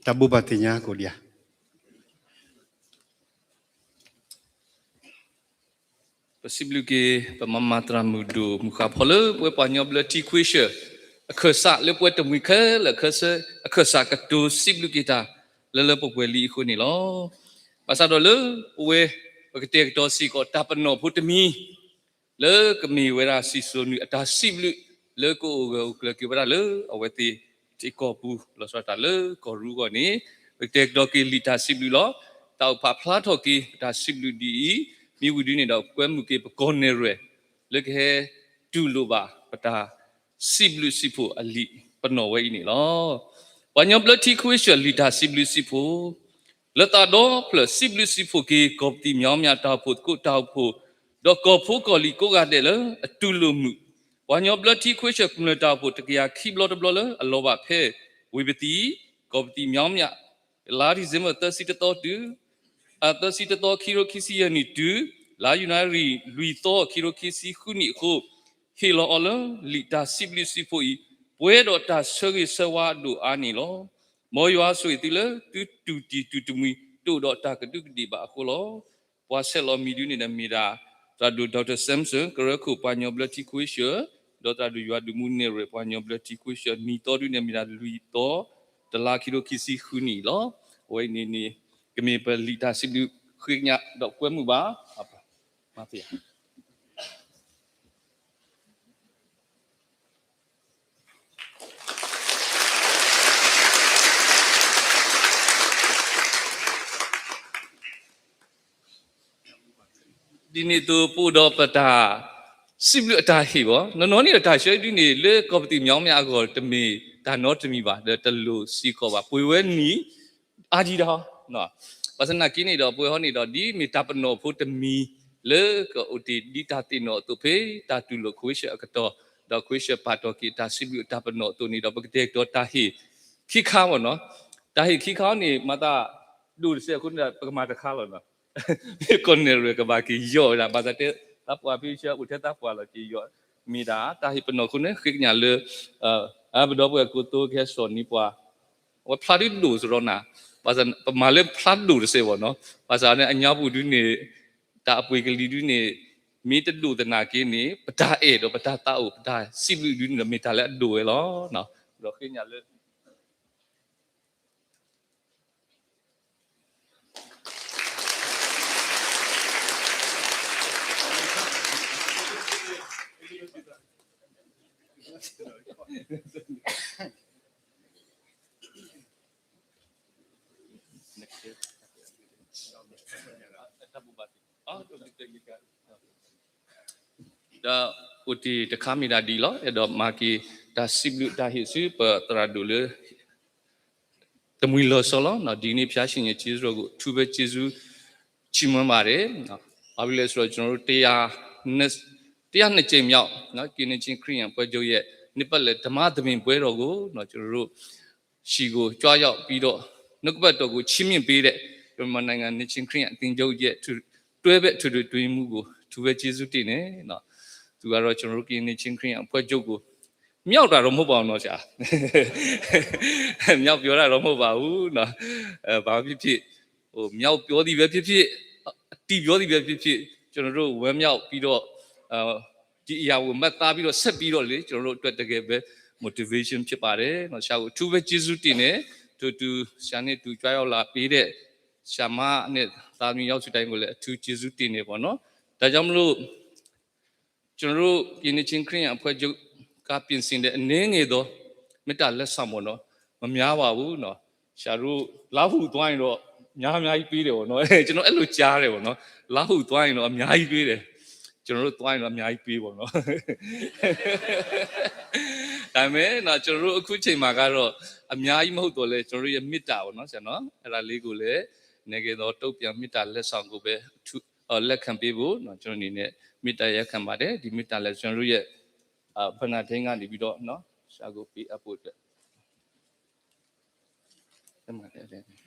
တၢ်ဘိးဘၣ်သ့ၣ်ညါကိးဒံးဧါ. ပစံးဘျုးက့ၤ ပမၤမၤသရၣ်မုၣ်ဒိၣ်မုၢ်ဃၣ်ဖီလၢ ပဝဲပှၤကညီဘျၢထံခွ့ဆၢၣ် အခၢၣ်စးလၢပဝဲတမှံၤခဲလၢာ် အခၢၣ်စးကတိၤစံးဘျုးက့ၤတၢ် လၢလၢပှဲၤပှဲၤလံအဃိန့ၣ်လီၤ. ဘၣ်ဆၣ်ဒီးလၢ ပဝဲ ပကတဲာ်ကတီၤစ့ၢ်ကီး တၢ်ပနီၣ်ဖိတမံၤ လၢကမ့ၢ်ဝဲဒၣ်စံၣ်စိၤနုာ်အတၢ်စံးဘျုး လၢကအိၣ်ဂၢၢ်အိၣ်ကျၢၤက့ၤဝဲဒၣ်လၢ အဝဲသ့ၣ်ထံကီၢ်ပူၤ လီၤဆီဒၣ်တၢ်လၢကီၢ်ရူအဂီၢ်န့ၣ် ပကတဲာ်ကတီၤက့ၤလံာ်တၢ်စံးဘျုးလီၤ. တၢ်အိၣ်ဖးဖျါထီၣ်က့ၤ ပတၢ်စံးဘျုးဒ်အံၤ မ့ၢ်ဝံၤဒ်န့ၣ်ဒီး ကွဲမုာ်က့ၤပကီၢ်နဲၣ်ရွဲၣ် လၢကဟဲတူၢ်လိာ်ဘၣ် ပတၢ်စံးဘျုးစံးဖှိၣ်အလံာ်ပနီၣ်ဝဲအံၤန့ၣ်လီၤ. ပှၤကညီဘျၢထံခွ့ဆၢၣ်လံာ်တၢ်စံးဘျုးစံးဖှိၣ် လၢသးဒီဖျၢၣ်စံးဘျုးစံးဖှိၣ်က့ၤ ကီၢ်ပသံၣ်မၠါမၠါတၢ်အိၣ်ဖှိၣ်သကိးတၢ်အိၣ်ဖှိၣ် ဒီးကီၢ်ဖိကီၢ်လံၤကိးဂၤဒဲးလၢအတူၢ်လိာ်မုာ် ပှၤကညီဘျၢထံခွ့ဆၢၣ်ကမျၢၢ်တၢ်အိၣ်ဖှိၣ်တကယၤခံဘျီတဘျီလၢအလီၤဘၣ်ဖဲ ဝ့ၢ်ပသံၣ် ကီၢ်ပသံၣ်မၠါမၠါ လါ December သၢဆံတသီတုၤ အသၢဆံတသီ ခံကထိခံဆံယဲၢ်နံၣ်တုၤ လါယနူၤအါရံၤ လွံၢ်သီ ခံကထိခံဆံဃုနံၣ်အဃိ ဟ့ၣ်လီၤအီၤလၢလံာ်တၢ်စံးဘျုးစံးဖှိၣ်အံၤ ပှဲၤဒီးတၢ်ဆၢဂ့ၤဆၢဝါဒိၣ်အါန့ၣ်လီၤ. မ်ယွၤဆိၣ်ဂ့ၤသုလၢသုတူၢ်တံၢ်တူၢ်တမှံၤ တအိၣ်ဒီးတၢ်ကဒူးကဒ့ၣ်ဘၣ်အဃိလီၤ. ပှၤဆဲးလီၤမံၤဒုန့ၣ်ဒီးမ့ၢ်ဒၣ် သရၣ်ဒိၣ် Doctor Samson ကရၢခိၣ်ပှၤကညီဘျၢထံခွ့ဆၢၣ် ဒီးသရၣ်ဒိၣ်ယွၤဒုးမူနဲၣ်ရွဲၣ်ပှၤကညီဘျၢထံခွ့ဆၢၣ် နံၤသီဒုန့ၣ်မ့ၢ်ဒၣ်လွံၢ်သီ တလါခံကထိခံဆံဃုနံၣ်လီၤ. အဝဲအံၤန့ၣ်န့ၣ် ကမ့ၢ်ပလံာ်တၢ်စံးဘျုးဃ့ကညးဒီးကွဲမုာ်ဘၣ် မၤသ့ဧါ ဒ်န့ၣ်အသိး ပအိၣ်ဒီးပတၢ်စံးဘျုးအတၢ်ဟ့ၣ်ဘၣ် နီၢ်နီၢ်န့ၣ်ဒီးတၢ်ဆၢဒုန့ၣ် လၢကီၢ်ပသံၣ်မၠါမၠါအဂီၢ် တမ့ၢ်တၢ်နီတမံၤဘၣ် ဒီးတလိၣ်စ့ၢ်ကီးဘၣ် ပှ့ၤဝဲနံၣ်အါဒံးတၢ် ဘၣ်ဆၣ်သနာ်က့န့ၣ်ဒီး ပဝဲဟီန့ၣ်ဒီး ဒ်မ့ၢ်တၢ်ပနီၣ်ဖိတမံၤလၢကအိၣ်တ့ၢ်ဒ်တၢ်သ့ၣ်နီၣ်အသိးဖဲ တၢ်တူၢ်လိာ် ခွ့ၡၢၣ် အကတီၢ်, ဒီး ခွ့ၡၢၣ် ပာ်တီၢ်က့ၤတၢ်စံးဘျုးအတၢ်ပနီၣ်အသိးန့ၣ်ဒီး ပကတဲာ်ကတီၤတၢ်ဟ့ၣ်ခံခါမ့ၢ်နီၤ. တၢ်ဟ့ၣ်ခံခါန့ၣ် မၤသးဒိၣ်တစဲးအဃိန့ၣ်ဒီး ပကမၤတခါလီၤနီၤ. မ့ၢ်ကီၢ်နဲၣ်ရွဲၣ်ကဘၣ်က့ၤယီၢ်ဝဲဒၣ် ဘၣ်ဆၣ်တဲ သးပှၢ်ဖဲဆၢအိၣ်ထဲသးပှၢ်လီၤက့ၤယီၢ်, မ့ၢ်ဒၣ်တၢ်ဟ့ၣ်ပနီၣ်အဃိန့ၣ် ဃ့ကညးလၢ ပဒီပုၢ်ဝဲၢ်ကိးသိကဟဲစိာ်န့ၢ်ပှၤ အဝဲဖျါဒ်ဒိၣ်စရီနၤ, ဘၣ်ဆၣ်ပမၤလၢဖျါဒိၣ်တစဲးဘၣ်နီၤ. ဘၣ်ဆၣ်န့ၣ် အညါပူၤဒုန့ၣ် တၢ်အပှ့ၤကလံၤဒုန့ၣ် မ့ၢ်တဒိၣ်သနာ်က့န့ၣ် ပတၢ်အဲၣ်ဒီးပတၢ်သးအိၣ် ပတၢ်စံးဘျုးဒုန့ၣ်ဒီး မ့ၢ်တၢ်လၢအဒိၣ်ဝဲလီၤ. ဒီးဃ့ကညးလၢ ဒီးအိၣ်တ့ၢ်တခါမ့ၢ်ဒၣ်ဒ်အံၤလီၤ. အဲၣ်ဒိးမၤက့ၤတၢ်စံးဘျုးတၢ်ဟ့ၣ်ဆူပသရၣ်ဒိၣ်လၢ တမှံၤလီၤဆီလီၤ. ဒီးဒ်န့ၣ် ဖျါဆံညါ ကျေးဇူးတော်ကို အထူးပဲကျေးဇူးချီးမွမ်းပါတယ်. ဘၣ်မနုၤလဲၣ်ဆိုတော့ ကျွန်တော်တို့ တစ်ရာနှစ်ကြိမ်မြောက်နော် ကရင်နှစ်ခြင်းခရစ်ယာန်အဖွဲ့ချုပ်ရဲ့ နှစ်ပတ်လည်ဓမ္မသဘင်ပွဲတော်ကိုနော် ကျွန်တော်တို့ ရှိကိုကြွရောက်ပြီးတော့ နှုတ်ကပတ်တော်ကိုချီးမြှင့်ပေးတဲ့ မြန်မာနိုင်ငံနှစ်ခြင်းခရစ်ယာန်အသင်းချုပ်ရဲ့ တွဲဘက်အထွေထွေအတွင်းရေးမှူးကို အထူးပဲကျေးဇူးတင်တယ်နော်. သူကတော့ ကျွန်တော်တို့ ကရင်နှစ်ခြင်းခရစ်ယာန်အဖွဲ့ချုပ်ကို မြောက်တာတော့မဟုတ်ပါဘူးနော်ဆရာ မြောက်ပြောတာတော့မဟုတ်ပါဘူးနော်. အဲ ဘာပဲဖြစ်ဖြစ် ဟို မြောက်ပြောသည်ပဲဖြစ်ဖြစ် အတည်ပြောသည်ပဲဖြစ်ဖြစ် ကျွန်တော်တို့ ဝမ်းမြောက်ပြီးတော့ အာ ဒီအရာကိုမှတ်သားပြီးတော့ ဆက်ပြီးတော့လေ ကျွန်တော်တို့အတွက်တကယ်ပဲ motivation ဖြစ်ပါတယ်နော်. ဆရာကိုအထူးပဲကျေးဇူးတင်တယ်. တူတူ ဆရာနဲ့တူကြွရောက်လာပေးတဲ့ ဆရာမနဲ့ သားသမီးယောက်ျားတိုင်းကိုလည်း အထူးကျေးဇူးတင်တယ်ပေါ့နော်. ဒါကြောင့်မလို့ ကျွန်တော်တို့ ကရင်နှစ်ခြင်းခရစ်ယာန်အဖွဲ့ချုပ်က ပြင်ဆင်တဲ့ အနည်းငယ်သော မေတ္တာလက်ဆောင်ပေါ့နော် မများပါဘူးနော်. ဆရာတို့ လါဟူးသွားရင်တော့ များများကြီးပေးတယ်ပေါ့နော် ကျွန်တော်အဲ့လိုကြားတယ်ပေါ့နော်. လါဟူးသွားရင်တော့ အများကြီးပေးတယ်. ကျွန်တော်တို့သွားရင်တော့ အများကြီးပေးပေါ့နော်. ဒါပေမဲ့နော် ကျွန်တော်တို့အခုချိန်မှာကတော့ အများကြီးမဟုတ်တော့လဲ ကျွန်တော်တို့ရဲ့မေတ္တာပေါ့နော် ဆရာနော်. အဲ့ဒါလေးကိုလည်း နည်းငယ်သောတုံ့ပြန်မေတ္တာလက်ဆောင်ကိုပဲ အထူး လက်ခံပေးဖို့နော် ကျွန်တော်အနေနဲ့မေတ္တာရပ်ခံပါတယ်. ဒီမေတ္တာလည်းကျွန်တော်တို့ရဲ့ အာ ဖနာထိန်ကနေပြီးတော့နော် ဆရာကိုပေးအပ်ဖို့အတွက် တၢ်အိၣ်ဖှိၣ်တၢ်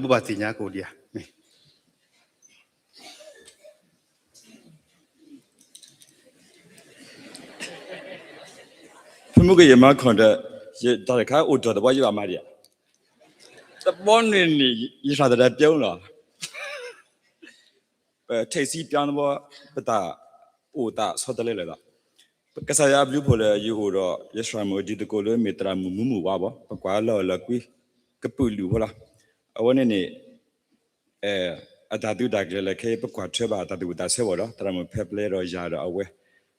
ဘိးဘၣ်သ့ၣ်ညါကိးဒံးဧါ. ဖုမုၢ်ကယမၤခီၣ်ဒီး ယတၢ်တခါအိၣ်ထီၣ်သဘီယဘၣ်မၤ တဘီန့ၣ်န့ၣ် ယသးသဒၢပျဲလီၤ. ပထံၣ်စံးပျါသဘီ ပတၢ်အိၣ်သးဆီတလဲလၢာ်လီၤ. ကစၢ်ယွၤအဘျုးဖှိၣ်လၢယအိၣ်ဒီး ယသရၣ်မုၣ်ဒ်သကိးလၢမ့ၢ်သရၣ်မုၣ်မူမုၢ်ဝါဘၣ် ပကွၢ်လီၤလၢကွံ ကပုာ်လုာ်ဖိလီၤ. အဝဲန့ၣ်န့ၣ် အတၢ်သုးတၢ်ကျဲၤလၢခဲအံၤ ပကွၢ်ထွဲဘၣ်တၢ်သူၣ်ဝံၣ်သးဆၢဘၣ်ဒီး သရၣ်မုၣ်ဖဲပျဲဒီးယၤဒီးအဝဲ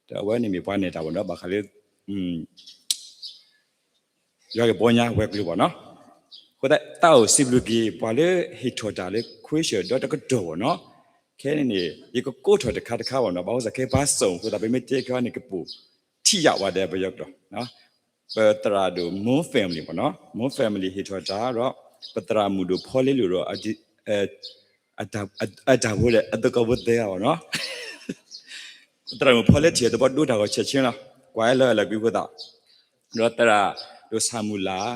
ဒီးအဝဲန့ၣ်မ့ၢ်ပှၤနဲၣ်တၢ်ဘၣ်ဒီး ဘၣ်ဃးလၢ ယွၤကဘီညါဝဲၤကျိၤဘၣ်နီၤ. အဃိသတး တၢ်အိၣ်စံးဘျုးက့ၤ ပှၤလၢဟ့ၣ်ထီၣ်တၢ်လၢ ခွ့ဆၢၣ်ဒီတကတီၢ်ဘၣ်နီၤ. ခဲအံၤန့ၣ် ယကကိးထီၣ်တခါတခါဘၣ်နီၤ. ဘၣ်ဆၣ်ခဲပှၤစိာ်အဃိသတး ပမ့ၢ်တဲခဲအံၤန့ၣ် ကပိာ်ထံၣ်ယၢ်ဝဲဒၣ်ပယီၤကဒီး ပသရၣ်ဒိၣ် Moon Family ဘၣ်နီၤ. Moon Family ဟ့ၣ်ထီၣ်တၢ်ဒီး ပသရၣ်မုၣ်ဒိၣ်ဖီလ့လိာ်ဒီး အတၢ်ဖိဒီး အသကိးဖိသၢဂၤဘၣ်နီၤ. သရၣ်မုၣ်ဖီလ့ထံၣ်အသဘီဒိတၢ်ဂီၤဆဲးဆ့လီၤ. ကွၢ်လၢလၢကွံဖိသး ဒီးသရၣ်ဒိၣ်ဆၣ်မုၢ်လၢ်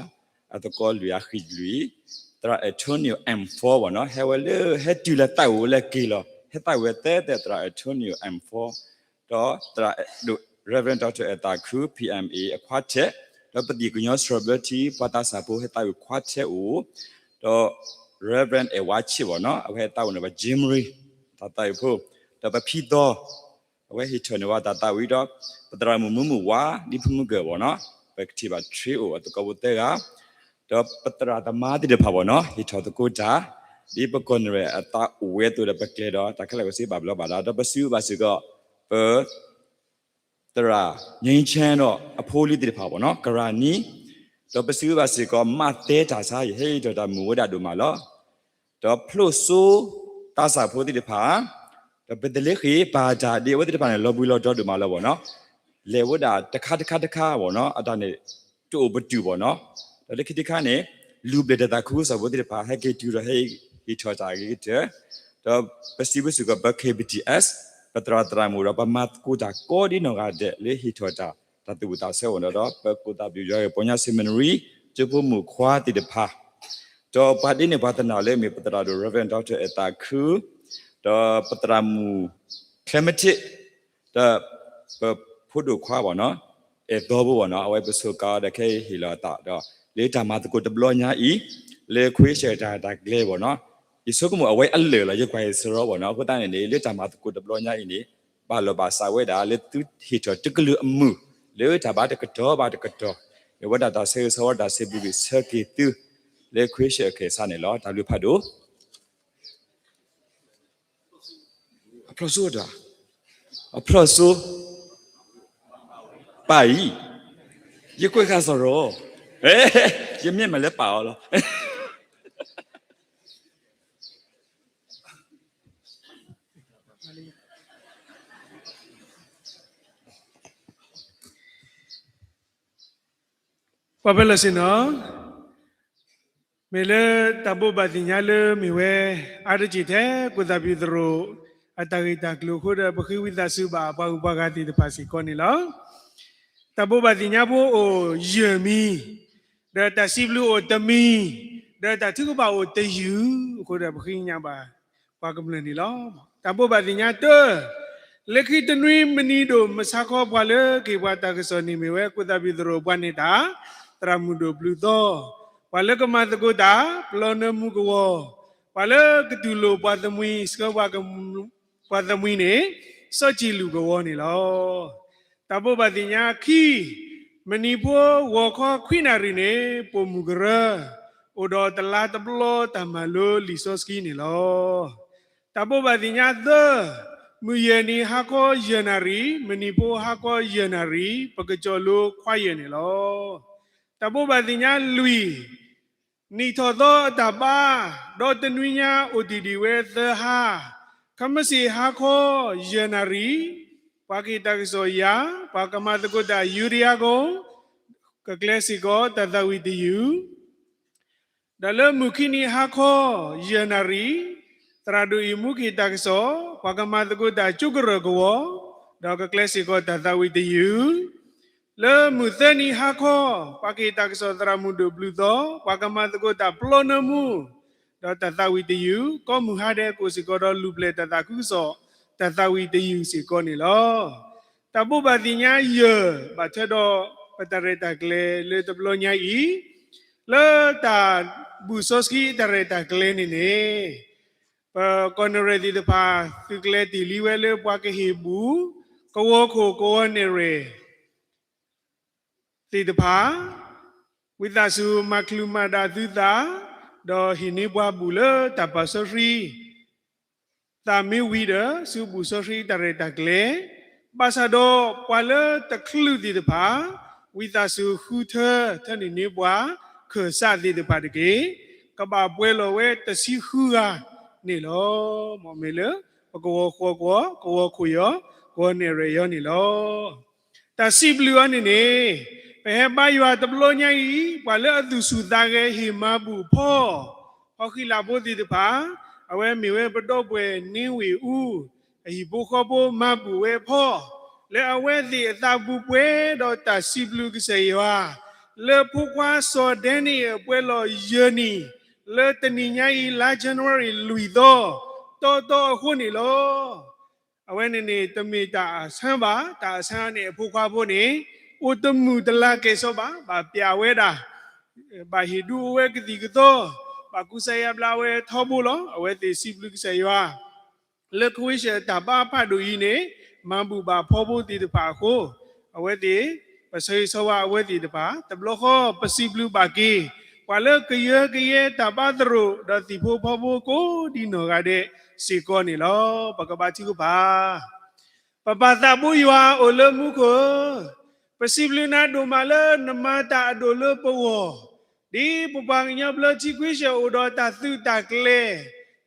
အသကိးလွံၢ်အဃံလွံၢ်, သရၣ် Antonio M four ဘၣ်နီၤ. ဟဲဝဲလၢ ဟဲတုၤလၢသးဝံၤလၢက့ၤလီၤ. ဟဲသးဝံၤဝဲသဲသဲ သရၣ် Antonio M four ဒီးသရၣ်ဒိၣ် Reverend Doctor အသးခု P M A အ quartet ဒီးပသံၣ်ကညီစှီၤဘျၢထံ ပှၤသးစၢ်ဖိဟဲသးဝံၤ quartet အိၣ် ဒီး Reverend အဲၣ်ဝါဆ့ၣ်ဘၣ်နီၤ အဝဲဟဲသးဝံၤန့ၣ် ပကၠ့မရံ တၢ်သးဝံၤဖိ, ဒီးပဖံသီ အဝဲဟ့ၣ်ထီၣ်န့ၢ်ဝဲတၢ်သးဝံၤဒီး ပသရၣ်မုၣ်မုၢ်မုၢ်ဝါ ဒ်ဖုမုၢ်ကၢၢ်ဘၣ်နီၤ ပကထံၣ်ဘၣ်ထရ့အိၣ်အသကိးဖိသၢဂၤ, ဒီးပသရၣ်သမါသ့ၣ်တဖၣ်ဘၣ်နီၤ ဟ့ၣ်ထီၣ်သကိးတၢ် ဒ်ပကီၢ်နံၣ်ရဲၣ်အသးအိၣ်ဝဲအသိးဒီး ပကျဲၤဒီးတၢ်ခဲလၢာ်ကစ့ဘၣ်ဘျီးဘၣ်ဒါ ဒီးပစုပာ်စ့ၢ်ကီး ပ သရၣ် ငြိမ်းချမ်း ဒီးအဖိအလံၤသ့ၣ်တဖၣ်ဘၣ်နီၤ ကရၣ်နံ, ဒီးပစံးဘျုးဘၣ်စ့ၢ်ကီး မးသဲတၢ်ဆါ ယဟဲဟ့ၣ်ထီၣ်တၢ်မုာ်ဝဲဒၣ်ဒိၣ်မးလီၤ. ဒီးဖျိၣ်စိ သးစၢ်ဖိသ့ၣ်တဖၣ်, ဒီးပသလ့ဃ့ၢ်ပၢ်တၢ်ဒ်အဝဲသ့ၣ်တဖၣ်န့ၣ် လီၤဘှံးလီၤတီၤဒိၣ်မးလီၤဘၣ်နီၤ, လဲၤဝဲဒၣ်တခါတခါတခါဘၣ်နီၤ အတၢ်န့ၣ် တအိၣ်ပတုာ်ဘၣ်နီၤ, ဒီးလၢခံတခါန့ၣ် လူၤဘျဲၣ်တၢ်သးခုကစီၣ်ဖိသ့ၣ်တဖၣ် ဟဲက့ၤတုၤဒီးဟဲဟ့ၣ်ထီၣ်တၢ်အဂ့ၤကတၢၢ်, ဒီးပစံးဘျုးစ့ၢ်ကီး ပ K B T S ပသရၣ်သရၣ်မုၣ်ဒီး ပမၤသကိးတၢ်ကိးဒ်နီၢ်ဂၤဒဲး လၢဟ့ၣ်ထီၣ်တၢ် တၢ်သူၣ်ဝံၣ်သးဆၢအဂီၢ်ဒီး ပကိးသးဘျုးယွၤဂ့ၢ် ပီညါ seminary ကၠိဖိမုၣ်ခွါသ့ၣ်တဖၣ်, ဒီးပှၤဒ်န့ၣ်ပှၤတနီၤလၢအမ့ၢ်ပသရၣ်ဒိၣ် Reverend Doctor အဲၣ်သးခု, ဒီးပသရၣ်မုၣ် Clement, ဒီးပဖိဒိၣ်ခွါဘၣ်နီၤ အဲၣ်သီဖိဘၣ်နီၤ အဝဲပစူးကါဒီးခဲအံၤဟ့ၣ်လီၤအသးဒီး လၢတၢ်မၤသကိးတဘျီညါအံၤ လၢခွ့ၡၢၣ်တၢ်တၢ်ကျဲဘၣ်နီၤ, ယဆိကမိၣ်အဝဲအလၢာ်လီၤ ယကွၢ်ယဆၢရီဘၣ်နီၤ, အဃိသတးန့ၣ်န့ၣ် လၢတၢ်မၤသကိးတဘျီညါအံၤန့ၣ် ဘၣ်လီၤဘၣ်စးဝဲဒၣ်လၢသုဟ့ၣ်ထီၣ်တကလုာ်အမုာ် လၢတၢ်ဘၣ်တကတီၢ်ဘၣ်တကတီၢ်, မ့ၢ်ဝဲဒၣ်တၢ်ဆၢဂ့ၤဆၢဝါတၢ်စံးဘျုးက့ၤဆၢက့ၤသု လၢခွ့ၡၢၣ်အခၢၣ်စးန့ၣ်လီၤ. တၢ်ဘျုးဖးဒိၣ် အဖျီၣ်စိတၢ်, အဖျီၣ်စိ ပၢ်အံၤ, ယကွဲးဃာ်စီၤရီ, ယမ့ၢ်မၤလၢပၢ်အီၤလီၤ. ပှၤဖဲလီၤဆ့ၣ်နီၤ, မ့ၢ်လၢတၢ်ဘိးဘၣ်သ့ၣ်ညါလၢမ့ၢ်ဝဲ အါတက့ၢ်ထဲကိၣ်သးဘံၣ်သရိာ် အတၢ်ဂ့ၢ်တၢ်ကျိၤအဃိဒီး ပဃ့ဝံသးစူၤဘၣ်ပှၤဂုၤပှၤဂၤသ့ၣ်တဖၣ်စ့ၢ်ကီးန့ၣ်လီၤ. တၢ်ဘိးဘၣ်သ့ၣ်ညါဖိအိၣ်ယဲၢ်မံၤ, ဒီးတၢ်စံးဘျုးအိၣ်တမံၤ, ဒီးတၢ်ထုကဖၣ်အိၣ်တယုၢ်အဃိဒီး ပဃ့ကညးဘၣ် ပှၤကမျၢၢ်န့ၣ်လီၤ. တၢ်ဘိးဘၣ်သ့ၣ်ညါတၢ, လၢခံတနွံမနံၤဒိၣ်မုၢ်ဆါခီ ပှၤလၢကဟ့ၣ်ပှၤတၢ်ကစီၣ်န့ၣ်မ့ၢ်ဝဲ ကိၣ်သးဘံၣ်သရိာ်ပှၤနဲၣ်တၢ် သရၣ်မုၣ်ဒိၣ်ဘျုးသီ, ပှၤလၢကမၤသကိးတၢ် ပျီနၢမူကဝီၤ, ပှၤလၢကတူၢ်လိာ်ပှၤသမှံ ဆှၢပှၤ ပှၤသမှံန့ၣ် စီၤကံၣ်လူၢ်ကဝီၤန့ၣ်လီၤ. တၢ်ဘိးဘၣ်သ့ၣ်ညါခံ, မနံၤဖိဂီၤခီခွံနၣ်ရံၣ်န့ၣ် ပိာ်မုၣ်ကရၢ အိၣ်ဒီးတလါတဘျီတၢ်မၤလိလံာ်စီဆှံန့ၣ်လီၤ. တၢ်ဘိးဘၣ်သ့ၣ်ညါသၢ, မုၢ်ယဲၢ်နံၤဟါခီယဲၢ်နၣ်ရံၣ်, မနံၤဖိဟါခီယဲၢ်နၣ်ရံၣ်, ပကစီၤလိခွါယဲၢ်န့ၣ်လီၤ. တၢ်ဘိးဘၣ်သ့ၣ်ညါလွံၢ်, နံၣ်ထီၣ်သီအတၢ်ဘါ, ဒီးတနွံညါအိၣ်တ့ၢ်ဒံးဝဲသၢဟါ, ခဲမုၢ်ဆ့ၣ်ဟါခီယဲၢ်နၣ်ရံၣ်, ပှၤကဟ့ၣ်တၢ်ကစီၣ်ယၤ, ပှၤကမၤသကိးတၢ်ယူဒယါကိၣ်, ကကျဲစ့ၢ်ကီးတၢ်သးဝံၣ်တယုၢ် ဒီးလၢမုၢ်ခံနံၤဟါခီယဲၢ်နၣ်ရံၣ်, သရၣ်ဒိၣ်အံၤမူကဟ့ၣ်တၢ်ကစီၣ်, ပှၤကမၤသကိးတၢ်ကၠိကရၢၢ်ကဝီၤ, ဒီးကကျဲစ့ၢ်ကီးတၢ်သးဝံၣ်တယုၢ်, လၢမုၢ်သၢနံၤဟါခီ, ပှၤကဟ့ၣ်တၢ်ကစီၣ်သရၣ်မုၣ်ဒိၣ်ဘျုးသီ, ပှၤကမၤသကိးတၢ်ပျီနၢမူ, ဒီးတၢ်သးဝံၣ်တယုၢ်, ကိးမုၢ်ဟါဒဲးကိးစ့ၢ်ကီးဒီးလူၤဘျဲၣ်တၢ်သးခုကစီၣ်, တၢ်သးဝံၣ်တယုၢ်စ့ၢ်ကီးန့ၣ်လီၤ. တၢ်ဘိးဘၣ်သ့ၣ်ညါယဲၢ်, ဘၣ်ထွဲဒီးပတၢ်ရဲၣ်တၢ်ကျဲၤလၢတဘျီညါအံၤ, လၢတၢ်ဘူၣ်စီဆှံတၢ်ရဲၣ်တၢ်ကျဲၤန့ၣ်န့ၣ်, ပကီၢ်နဲၣ်ရွဲၣ်သ့ၣ်တဖၣ် သုးကျဲၤတ့ၢ်လံဝဲလၢပှၤကဟ့ၣ်ဘူၣ်, ကဝီၤခိၣ်ကဝီၤနဲၣ်ရွဲၣ် သ့ၣ်တဖၣ်, ဝံသးစူၤမၤချုးမၤဒၣ်သုသး, ဒီးဟ့ၣ်န့ၢ်ပှၤဘူၣ်လၢတၢ်ပာ်စီဆှံ သးမ့ၢ်ဝံၤဒီး ဆူဘူၣ်စီဆှံတၢ်ရဲၣ်တၢ်ကျဲၤ, ဘၣ်ဆၣ်ဒီးပှၤလၢတချုးသ့ၣ်တဖၣ်, ဝံသးစူၤဃုထၢ ထၢနုာ်န့ၢ်ပှၤ ခၢၣ်စးသ့ၣ်တဖၣ်တက့ၢ်, ကဘၣ်ပှဲၤလီၤဝဲတဆံဃုဂၤန့ၣ်လီၤ. မ့ၢ်လၢ ပကဝီၤဃီကဝီၤ, ကဝီၤခိၣ်ယီၤ, ကဝီၤနဲၣ်ရွဲၣ်ယီၤန့ၣ်လီၤ. တၢ်စံးဘျုးအီၤန့ၣ်န့ၣ်, ပဟဲဘါယွၤတဘျီညါအံၤ, ပှၤလၢအသူၣ်ဆူၣ်သးဂဲၤဟ့ၣ်မၤဘူၣ်ဖီ, ဟီၣ်ဃံလၤဖိသ့ၣ်တဖၣ်, အဝဲမ့ၢ်ဝဲပဒီပုၢ်ဝဲၢ်န့ဝ့ၢ်အူ, အဟံၣ်ဖိဃီဖိမၤဘူၣ်ဝဲဖီ, လၢအဝဲသ့ၣ်အသးပူၤပှဲၤဒီးတၢ်စံးဘျုးကစၢ်ယွၤ, လၢဖိခွါစီၤဒဲနံၣ်အပှဲၤလီၤယဲၢ်နံၣ်, လၢတနံၤညါအံၤ လါ January လွံၢ်သီ, တီတီအဃိန့ၣ်လီၤ. အဝဲန့ၣ်န့ၣ် တမ့ၢ်တၢ်အဆၢဘၣ်, တၢ်အဆၢန့ၣ် အဖိခွါဖိန့ၣ် အိၣ်တမုာ်တလၤကဲၣ်ဆိးဘၣ်, ဘၣ်ပျးဝဲဒၣ်, ဘၣ်ဟ့ၣ်ဒုးအိၣ်ဝဲကသံၣ်ကသီ, ဘၣ်ကူစါယါဘျါဝဲထီဘိလီၤ. အဝဲသ့ၣ်စံးဘျုးကစၢ်ယွၤ လၢခွ့ၡၢၣ်တၢ်ဘါဖးဒိၣ်အံၤန့ၣ် မၤဘူၣ်ဘၣ်ဖီဖိသ့ၣ်တဖၣ်အဃိ, အဝဲသ့ၣ် ပဆၢဂ့ၤဆၢဝါအဝဲသ့ၣ်တဖၣ်, တဘျီဃီပစံးဘျုးဘၣ်က့ၤ ပှၤလၢကယၢကယဲတၢ်ဘါသရိာ် ဒီးသံၣ်ဖိဖီဖိကိးဒ်နီၢ်ဂၤဒဲးစ့ၢ်ကီးန့ၣ်လီၤ. ပကဘါထုကဖၣ်. ပပၢ်သးဘိယွၤအိၣ်လၢမူခိၣ်ဧၢ, ပစံးဘျုးနၤဒိၣ်မးလၢနမၤတၢ်အဒိၣ်လၢပဂီၢ်, ဒ်ပပှၤကညီဘျၢထံခွံဆၢၣ်အိၣ်ဒီးတၢ်သုးတၢ်ကျဲၤ,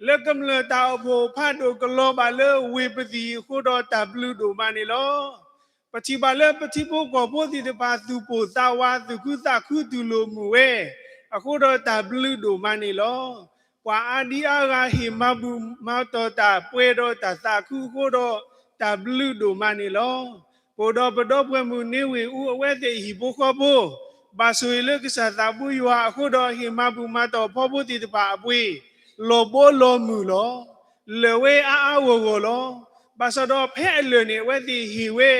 လၢကမျၢၢ်တၢ်အိၣ်ဖှိၣ်ဖးဒိၣ်ကလီၤဘၣ်လၢဝ့ၢ်ပသံၣ်အဃိဒီးတၢ်ဘျုးဒိၣ်မးန့ၣ်လီၤ. ပထံၣ်ဘၣ်လၢပထံဖိကီၢ်ဖိသ့ၣ်တဖၣ်သူၣ်ပိၢ်သးဝးသူၣ်ခုသးခုတူၢ်လိာ်မုာ်ဝဲ, အဃိဒီးတၢ်ဘျုးဒိၣ်မးန့ၣ်လီၤ. ပှၤအါဒံအါဂၤဟ့ၣ်မၤဘူၣ်မၤတီၢ်တၢ်ပှဲၤဒီးတၢ်သးခုအဃိဒီးတၢ်ဘျုးဒိၣ်မးန့ၣ်လီၤ. ပအိၣ်ဒီးပဒီပုၢ်ဝဲၢ်မုၣ်န့ၢ်ဝ့ၢ်အူအဝဲသ့ၣ်အဟံၣ်ဖိဃီဖိ, ဘၣ်ဆိၣ်ဂ့ၤလၢကစၢ်သးဘိယွၤအဃိဒီးဟ့ၣ်မၤဘူၣ်မၤတီၢ်ဖီဖိသ့ၣ်တဖၣ်အပှ့ၤ, လီၤဘီလီၤမုၢ်လီၤ. လၢာ်ဝဲအါအါဂီၢ်ဂီၢ်လီၤ. ဘၣ်ဆၣ်ဒီးဖဲအလၢာ်န့ၣ် အဝဲသ့ၣ်ဟ့ၣ်ဝဲ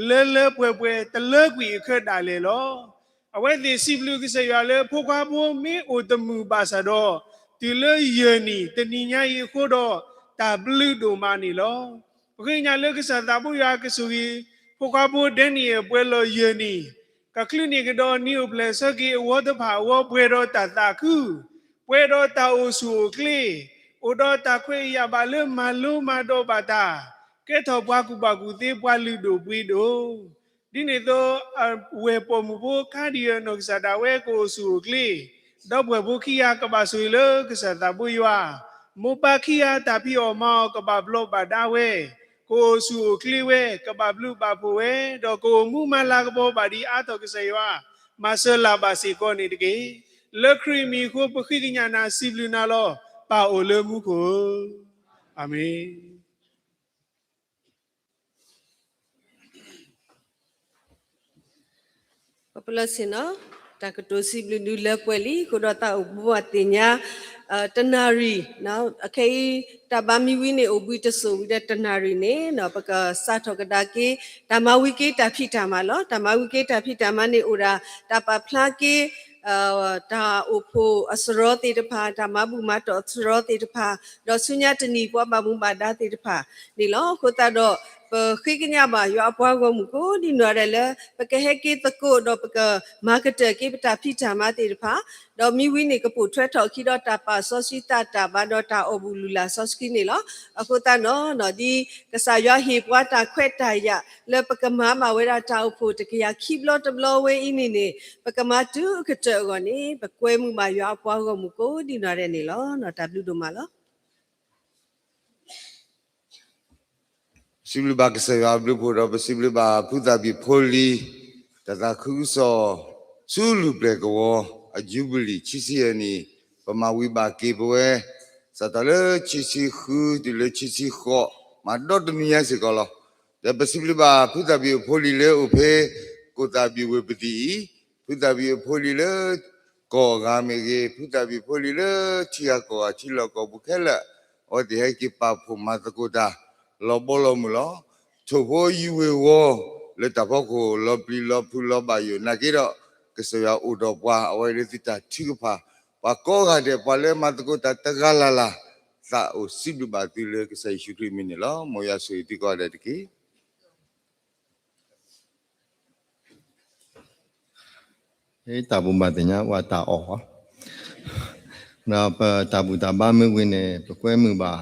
လၢလၢပှဲၤပှဲၤတလၢကွံာ်အခၢဒၣ်လဲာ်လီၤ. အဝဲသ့ၣ်စံးဘျုးကစၢ်ယွၤလၢဖိခွါဖိမ့ၢ်အိၣ်တမုာ်ဘၣ်ဆၣ်ဒီး, တုၤလၢယဲၢ်နံၣ်တနံၤညါအံၤအဃိဒီး, တၢ်ဘျုးဒိၣ်မးန့ၣ်လီၤ. ပဃ့ကညးလၢကစၢ်သးဘိယွၤကဆိၣ်ဂ့ၤ, ဖိခွါဖိဒဲနံၣ်အပှဲၤလီၤယဲၢ်နံၣ်, ကချုးန့ၢ်ကဒီးနံၤအိၣ်ဖျဲၣ်ဆၢက့ၤအဝီတဖၣ်အဂီၢ်ပှဲၤဒီးတၢ်သးခု, ပှဲၤဒီးတၢ်အိၣ်ဆူၣ်အိၣ်ချ့, အိၣ်ဒီးတၢ်ခွဲးအယာ်ဘၣ်လၢမၤလိမၤဒိးဘၣ်တၢ်, ကဲထီၣ်ပှၤကူၣ်ဘၣ်ကူၣ်သ့ပှၤလုၢ်ဒိၣ်ပှ့ၤဒိၣ် ဒ်န့ၣ်အသိး, အဝဲၢ်ပိာ်မုၣ်ဖိခါဒံးအနီၢ်ကစၢ်ဒၣ်ဝဲကအိၣ်ဆူၣ်အိၣ်ချ့, ဒီပုၢ်ဝဲၢ်ဖိခံဂၤကဘၣ်ဆိၣ်ဂ့ၤလၢကစၢ်သးဘိယွၤ, မိၢ်ပၢ်ခံဂၤတၢ်ဖံးအီၣ်မၤအီၣ်ကဘၣ်ဘျီးဘၣ်ဒါဝဲ, ကအိၣ်ဆူၣ်အိၣ်ချ့ဝဲ, ကဘၣ်ဘျုးဘၣ်ဖှိၣ်ဝဲ, ဒီးကအိၣ်မူမၤလၤကပီၤဘၣ်ဒံးအါထီၣ်ကစၢ်ယွၤ, မၤစၢၤလၢ်ဘၣ်စ့ၢ်ကီးန့ၣ်တက့ၢ်. လၢခရံာ်မံၤအဃိပဃ့ကညးနၤစံးဘျုးနၤလီၤ. ပၢ်အိၣ်လၢမူခိၣ်ဧၢ, အၤမ့ၣ်. ပပလၢဆ့ၣ်နီၤ, တၢ်ကတိၤစံးဘျုးဒုးလၢပှဲၤလံ, အဃိဒီးသးအိၣ်ဘူးဘၣ်သ့ၣ်ညါ, တနၣ်ရံၣ်, အခဲအံၤ, တၢ်ဘါမံဝံၤန့ၣ်အိၣ်ဘှံးတစိၢ်ဝံၤဒီးတနၣ်ရံၣ်န့ၣ်, ပကစးထီၣ်ကဒါက့ၤ, တၢ်မၤဝံၤက့ၤတၢ်ဖံးတၢ်မၤလီၤ. တၢ်မၤဝံၤက့ၤတၢ်ဖံးတၢ်မၤန့ၣ်အိၣ်ဒၣ်, တၢ်ပာ်ဖျါက့ၤ တၢ်အိၣ်ဖှိၣ်အစရီသ့ၣ်တဖၣ်, တၢ်မၤဘူၣ်မၤတီၢ်အစရီသ့ၣ်တဖၣ်, ဒီးဆူညါတနံၤပှၤဘၣ်မူဘၣ်ဒါသ့ၣ်တဖၣ်န့ၣ်လီၤ. အဃိသတးဒီး, ပဃ့ကညးဘၣ်ယွၤအပှၤဂီၢ်မုၢ်ကိးဒံနီၢ်ဒဲးလၢ, ပကဟဲက့ၤသကိးဒီးပကမၤကတၢၢ်က့ၤပတၢ်ဖံးတၢ်မၤသ့ၣ်တဖၣ်, ဒီးမံဝံၤန့ၣ်ကပိာ်ထွဲထီၣ်အခံဒီးတၢ်ပာ်စီဆှံသးတၢ်ဘါဒီးတၢ်အိၣ်ဘူးလုၢ်လၢ်စီဆှံန့ၣ်လီၤ. အဃိသတးဒီး, ဒ်ကစၢ်ယွၤဟ့ၣ်ပှၤတၢ်ခွဲးတၢ်ယာ်လၢပကမၤဘၣ်ဝဲဒၣ်တၢ်အိၣ်ဖှိၣ်တကယၤခံဘျီတဘျီဝဲအံၤန့ၣ်န့ၣ်, ပကမၤတုၤအကတၢၢ်အဂီၢ်န့ၣ်, ပကွဲမုာ်ဘၣ်ယွၤအပှၤဂီၢ်မုၢ်ကိးဒံနီၢ်ဒဲးန့ၣ်လီၤ. တၢ်ဘျုးဒိၣ်မးလီၤ. ပစံးဘျုးဘၣ်ကစၢ်ယွၤအဘျုးအဖှိၣ်ဒီး ပစံးဘျုးဘၣ်ဖုသးဘံၣ်ဖိလံၤ, တၢ်သးခုကစီၣ်, ဆူလူၢ်ပျဲၢ်ကဝီၤ, အယူဘလံၣ်ခံဆံယဲၢ်နံၣ်, ပမၤဝံၤဘၣ်က့ၤပဝဲ, စးထီၣ်လၢခံဆံဃုတုၤလၢခံဆံဃိး, မၤဒီတနွံညါစ့ၢ်ကီးလီၤ. ဒီးပစံးဘျုးဘၣ်ဖုသးဘံၣ်အဖိလံၤလၢအိၣ်ဖဲ, ကိၣ်သးဘံၣ်ဝ့ၢ်ပသံၣ်အံၤ, ဖုသးဘံၣ်အဖိလံၤလၢ ကီၢ်အဂၤမ့ၢ်ဂ့ၤ, ဖုသးဘံၣ်ဖိလံၤလၢထံဂၤကီၢ်ဂၤထံလီၢ်ကီၢ်ပူၤခဲလၢာ်, အဝဲသ့ၣ်ဟဲက့ၤပာ်ဖှိၣ်မၤသကိးတၢ်, လီၤဘီလီၤမုၢ်လီၤ. ထိၣ်ဖိယူၤဝ့ၢ်ဝီ, လၢတၢ်ဖီခိၣ်လီၤပျံၤလီၤဖုးလီၤဘၣ်ယိၣ်နာ်က့ဒီး, ကစၢ်ယွၤအိၣ်ဒီးပှၤအဝဲလၢသုတၢ်ထုကဖၣ်, ပှၤကိးဂၤဒဲးပှၤလၢမၤသကိးတၢ်တဂၤလၢ်လၢ်, သးအိၣ်စံးဘျုးဘၣ်သုလၢကစၢ်ယ့ၣ်ၡူးခရံာ်မံၤန့ၣ်လီၤ. မ်ယွၤဆိၣ်ဂ့ၤသုကိးဂၤဒဲးတက့ၢ်. တၢ်ဘူၣ်ဘၣ်သ့ၣ်ညါဝဲတၢ်အီၣ်, ဒီးပတၢ်ဘူၣ်တၢ်ဘါမ့ၢ်ဝံၤန့ၣ် ပကွဲမုာ်ဘၣ်,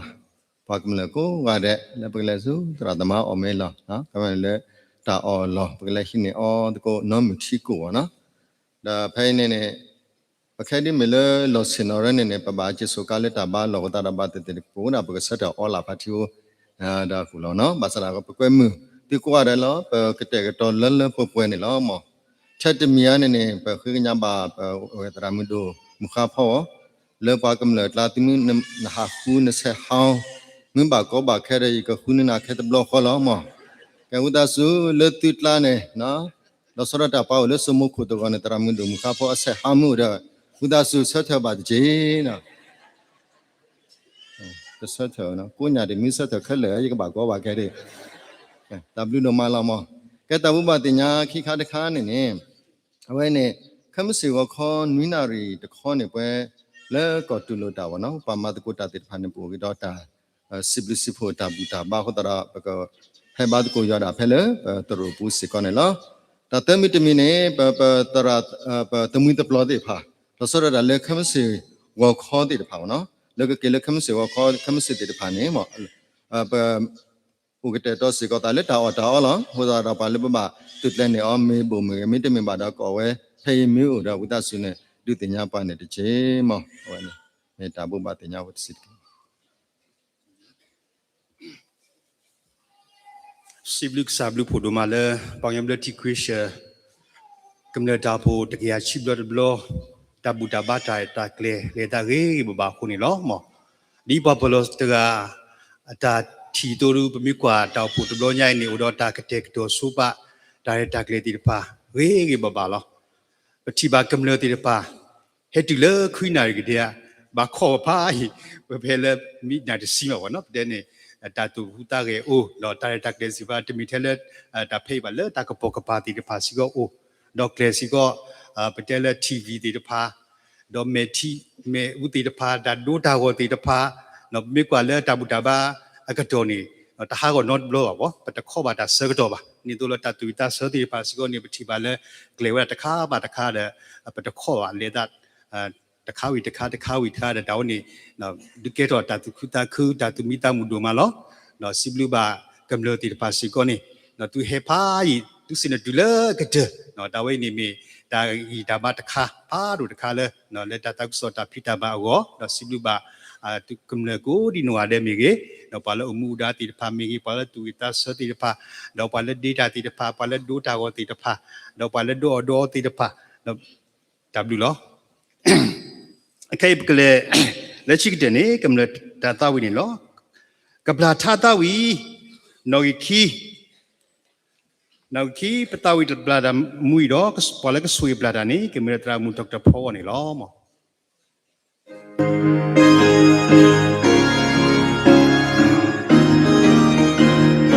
ပှၤကမျၢၢ်ကိးဂၤဒဲး လၢပကလဲၤဆူသရၣ်သမါအီၣ်မ့ၤလီၢ်, ကမၤလၢတၢ်အီၣ်လီၢ် ပကလဲၤဟံးန့ၢ်အီသကိးနီမုၢ်ထံကိၣ်အီၤနီၤ. ဒီးဖဲအံၤန့ၣ်န့ၣ် ပခဲဒ်မ့ၢ်လၢလီၢ်ဆ့ၣ်နီၤရၢန့ၣ်န့ၣ် ပဘၣ်စ့ၢ်ဆိးကါလၢတၢ်ဘါလီၢ်အဃိသတးဒီး ဘၣ်သ့ၣ်သ့ၣ်တကပၤဒၣ် ပကဆၢထၢၣ်အီလၢ်ဖးထံအိၣ်, ဒီးဃုာ်လီၤနီၤ. ဘၣ်ဆၣ်ဒီးပကွဲမုာ်သုကိးဂၤဒဲးလီၤ. ပကတဲာ်ကတီၤလၢလၢပှဲၤပှဲၤန့ၣ်လီၤ. မ်ထဲတမံၤဧါန့ၣ်န့ၣ် ပဃ့ကညးဘၣ်ပဝဲသရၣ်မုၣ်ဒိၣ်မုၢ်ဃါဖီအီၤ, လၢပှၤကမျၢၢ်အကျါသုမ့ၢ်နဟးဃုနဆဲးဟီ, မ့ၢ်ဘၣ်ကီဘၣ်ခဲဒီး ယကဃုန့ၢ်နၤခဲတဘျီဃီလီၤ. မ်ကဲဝံသးစူၤလၢသုကျါန့ၣ် လီၤဆီဒၣ်တၢ်ပှၤအိၣ်လၢစိမိခိၣ်တဂီၤန့ၣ် သရၣ်မုၣ်ဒိၣ်မုၢ်ဃါဖီအဆဲးဟီမ့ၢ်အိၣ်ဒီး ဝံသးစူၤဆၢထၢၣ်ဘၣ်တက့ၢ်. တဆၢထၢၣ်, ကိးညါဒ်မ့ၢ်ဆၢထၢၣ်ခဲလၢာ် ယကဘၣ်ကီဘၣ်ခဲဒၣ်. တၢ်ဘျုးဒိၣ်မးလီၤ. မ်ကဲတၢ်ဘူၣ်ဘၣ်သ့ၣ်ညါခံခါတခါန့ၣ်န့ၣ်, အဝဲန့ၣ် ခဲမုၢ်ဆ့ၣ်ဂီၤခီနွံနၣ်ရံၣ်တခီန့ၣ် ပှၤလၢကီၢ်တူၢ်လိာ်တၢ်ဝဲနီၤ ပှၤမၤသကိးတၢ်သ့ၣ်တဖၣ်န့ၣ် ပအိၣ်က့ၤဒီးတၢ် စံးဘျုးစံးဖှိၣ်တၢ်ဘူၣ်တၢ်ဘါအဃိသတးဒီး ပကဖဲဘါသကိးယွၤဒၣ်ဖဲလၢပသရိာ်ပူၤစ့ၢ်ကီးန့ၣ်လီၤ. တၢ်သၢမံၤတမံၤန့ၣ် ပသရၣ်, ပသမံသပျီသ့ၣ်တဖၣ် လီၤဆီဒၣ်တၢ်လၢခဲမုၢ်ဆ့ၣ်ဂီၤခီသ့ၣ်တဖၣ်နီၤ လၢကက့ၤလၢခဲမုၢ်ဆ့ၣ်ဂီၤခီ ခဲမုၢ်ဆ့ၣ်သ့ၣ်တဖၣ်န့ၣ် ပ အိၣ်ကတဲာ်ကတီၤစ့ၢ်ကီးသးလၢတၢ်အီၣ်တၢ်အီလီၤ. အဃိသတးဒီးပှၤလၢပဘၣ်သုးကျဲၤန့ၢ်အီၤ မ့ၢ်ဘိၣ်မ့ၢ်ဂ့ၤ မ့တမ့ၢ်ဘၣ်ဒီးကိးဝဲ ဖဲအံၤမ့ၢ်အိၣ်ဒီးဝံသးစူၤန့ၣ် ဒုးသ့ၣ်ညါပှၤန့ၣ်တက့ၢ်မး. အဝဲန့ၣ် မ့ၢ်တၢ်ဘိးဘၣ်သ့ၣ်ညါဝဲတစဲးတက့ၢ်. စံးဘျုးကစၢ်ဘျုးဖှိၣ်ဒိၣ်မးလၢ ပှၤကညီဘျၢထံခရံာ် ကမျၢၢ်တၢ်အိၣ်ဖှိၣ်တကယၤဆံဘျီတဘျီ တၢ်ဘူၣ်တၢ်ဘါတၢ်ရဲၣ်တၢ်ကျဲၤ လဲၤသးဂ့ၤဂ့ၤဘၣ်ဘၣ်အဃိန့ၣ်လီၤ. ဒ်ပှၤပလီၢ်တဂၤ အတၢ်ထံၣ်သိဒု ပမ့ၢ်ကွၢ်တၢ်အိၣ်ဖှိၣ်တဘျီညါအံၤန့ၣ် အိၣ်ဒီးတၢ်ကတဲာ်ကတီၤဆိပာ် တၢ်ရဲၣ်တၢ်ကျဲၤသ့ၣ်တဖၣ် ဂ့ၤဂ့ၤဘၣ်ဘၣ်လီၤ. ပထံၣ်ဘၣ်ကမျၢၢ်သ့ၣ်တဖၣ် ဟဲတုၤလၢခွံနၣ်ရံၣ်ကဒဲဧါ, ဘၣ်ခီၣ်ဘၣ်ဖးအံၤ ပဖဲလၢမံးနံးတဆံမးဘၣ်နီၤ ပတဲန့ၣ် တၢ်သူၣ်ဟူသးဂဲၤအိၣ် ဒီးတၢ်ရဲၣ်တၢ်ကျဲၤစံးဘၣ် တမ့ၢ်ထဲလၢ တၢ်ဖဲအံၤဘၣ်လၢတၢ်ကပိာ်ကပၤသ့ၣ်တဖၣ်စ့ၢ်ကီးအိၣ်, ဒီးကျဲၤစ့ၢ်ကီး ပတဲလၢ ထံၣ်ဝံၤ သ့ၣ်တဖၣ် ဒီးမဲာ်ထံမဲာ်အူသ့ၣ်တဖၣ် တၢ်ဒိတၢ်ဂီၤသ့ၣ်တဖၣ် ပမ့ၢ်ကွၢ်လၢတၢ်ဘူၣ်တၢ်ဘါအကတီၢ်န့ၣ် တဟးဂီၤနီတဘျီဘၣ်ဘၣ် ပတခီၣ်ဘၣ်တၢ်ဆၢကတီၢ်ဘၣ်. န့ၣ်သိးလၢတၢ်သူၣ်ဝံၣ်သးဆၢသ့ၣ်တဖၣ်စ့ၢ်ကီးန့ၣ် ပထံၣ်ဘၣ်လၢ ကျဲၤဝဲဒၣ်တခါဘၣ်တခါဒီး ပတခီၣ်ဘၣ်လဲၤသး တခါဝံၤတခါ တခါဝံၤတခါဒီးတၢ်ဝဲန့ၣ် ဒုးကဲထီၣ်တၢ်သူၣ်ခုသးခု တၢ်သူၣ်မံသးမုာ်ဒိၣ်မးလီၤ. ဒီးစံးဘျုးဘၣ်ကမျၢၢ်သ့ၣ်တဖၣ်စ့ၢ်ကီးန့ၣ် ဒီးသုဟဲဖးယံာ် သုစ့ၢ်ကီးတုၤလၢကတၢၢ် တၢ်ဝဲအံၤန့ၣ်မ့ၢ် တၢ်ဂံၢ်တၢ်ဘါတခါ ဖးဒိၣ်တခါလၢ လၢတၢ်သးခုကစီၣ်တၢ်ဖံးတၢ်မၤအဂီၢ် ဒီးစံးဘျုးဘၣ် သုကမျၢၢ်ကိးဒံနီၢ်ဂၤဒဲးမ့ၢ်ဂ့ၤ ဒီးပှၤလၢအိၣ်မူအိၣ်ဒါသ့ၣ်တဖၣ်မ့ၢ်ဂ့ၤ ပှၤလၢသူၣ်ဝံၣ်သးဆၢသ့ၣ်တဖၣ် ဒီးပှၤလၢဒ့တၢ်သ့ၣ်တဖၣ် ပှၤလၢဒိတၢ်ဂီၤသ့ၣ်တဖၣ် ဒီးပှၤလၢဒိအီၣ်ဒိအီသ့ၣ်တဖၣ် ဒီးတၢ်ဘျုးလီၤ. အခဲအံၤပကလဲၤ လၢခံကတၢၢ်န့ၣ် ကမျၢၢ်တၢ်သးဝံၣ်န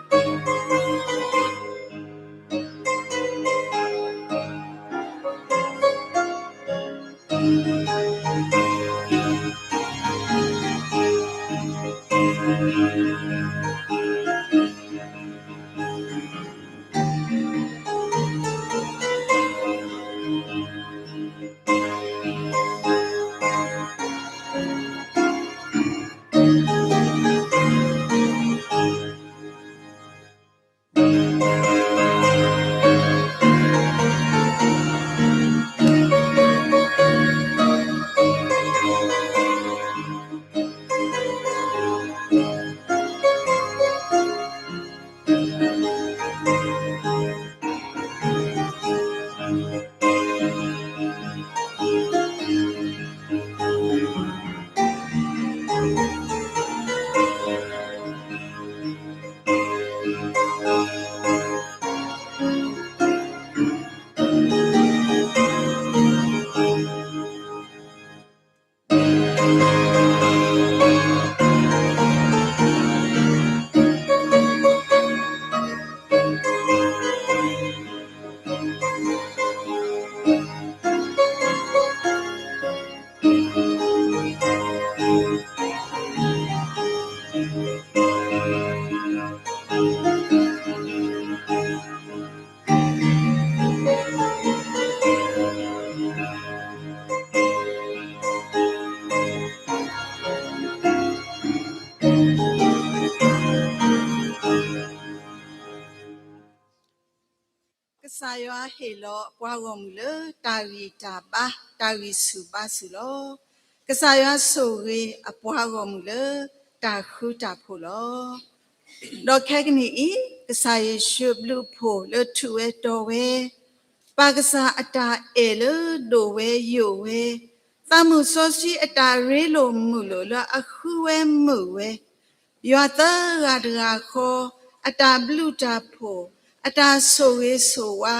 ့ၣ်လီၤ. ကဘျၣ်ထါသးဝံၣ် နီၣ်ဂံၢ်ခံ နီၣ်ဂံၢ်ခံ ပသးဝံၣ်တဘျၣ်တၢ်မူအံၤဒီး ပှၤလၢကဆိၣ်ဂ့ၤဘျၣ်တၢ်န့ၣ် ကမ့ၢ်ဒီးသရၣ်မုၣ် Doctor ဖီဂီၢ်န့ၣ်လီၤ. ကစၢ်ယွၤဟ့ၣ်လီၤအပှၤဂီၢ်မုၢ်လၢတၢ်ဂံၢ်တၢ်ဘါ တၢ်ဂံၢ်ဆူၣ်ဘါဆူၣ်လီၤ. ကစၢ်ယွၤဆိၣ်ဂ့ၤအပှၤဂီၢ်မုၢ်လၢတၢ်ဃူတၢ်ဖိးလီၤ. ဒီးခဲကနံၣ်အံၤ ကစၢ်ယ့ၣ်ၡူးဘျုးဖှိၣ်လၢထူးဝဲတီၤဝဲ, ပၢ်ကစၢ်အတၢ်အဲၣ်လၢဒိၣ်ဝဲယိာ်ဝဲ, သးမုၣ်စီဆှံအတၢ်ရ့လိာ်မုာ်လိာ်လၢအဃုဝဲမုာ်ဝဲ, ယွၤသၢဂၤတဂၤဃီ, အတၢ်ဘျုးတၢ်ဖှိၣ်, အတၢ်ဆိၣ်ဂ့ၤဆိၣ်ဝါ,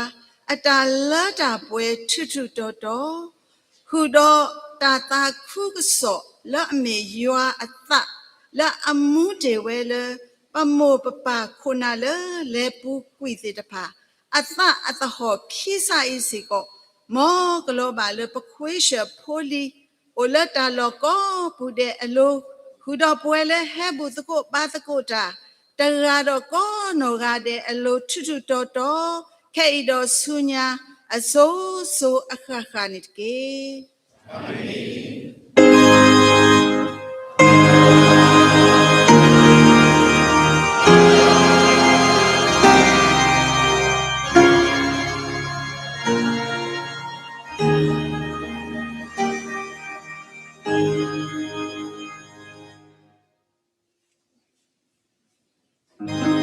အတၢ်လၢတၢ်ပှဲၤထူးထူးတီၤတီၤ, ဃုာ်ဒီးတၢ်သးခုကစီၣ်လၢအမ့ၢ်ယွၤအသး လၢအမူတ့ၢ်ဝဲလၢ ပမိၢ်ပပၢ်ခိၣ်နၢ်လၢလဲၤပူၤကွံာ်သ့ၣ်တဖၣ် အသးအသဟီၣ်ခံစးအံၤစ့ၢ်ကီး မ်ကလီၤဘၣ်လၢပခွ့ဆၢၣ်ဖိလံၤ အိၣ်လၢတၢ်လီၢ်ကိးပူၤဒဲးအလိၤ, ဃုာ်ဒီးပဝဲလၢဟဲဘူၣ်သကိးဘါသကိးတၢ် တဂၤဒီးကိးနီၢ်ဂၤဒဲးအလိၤထူးထူးတီၤတီၤ, ခဲအံၤဒီးဆူညါ အစိၤစိၤအဃၣ်ဃၣ်န့ၣ်တက့ၢ်.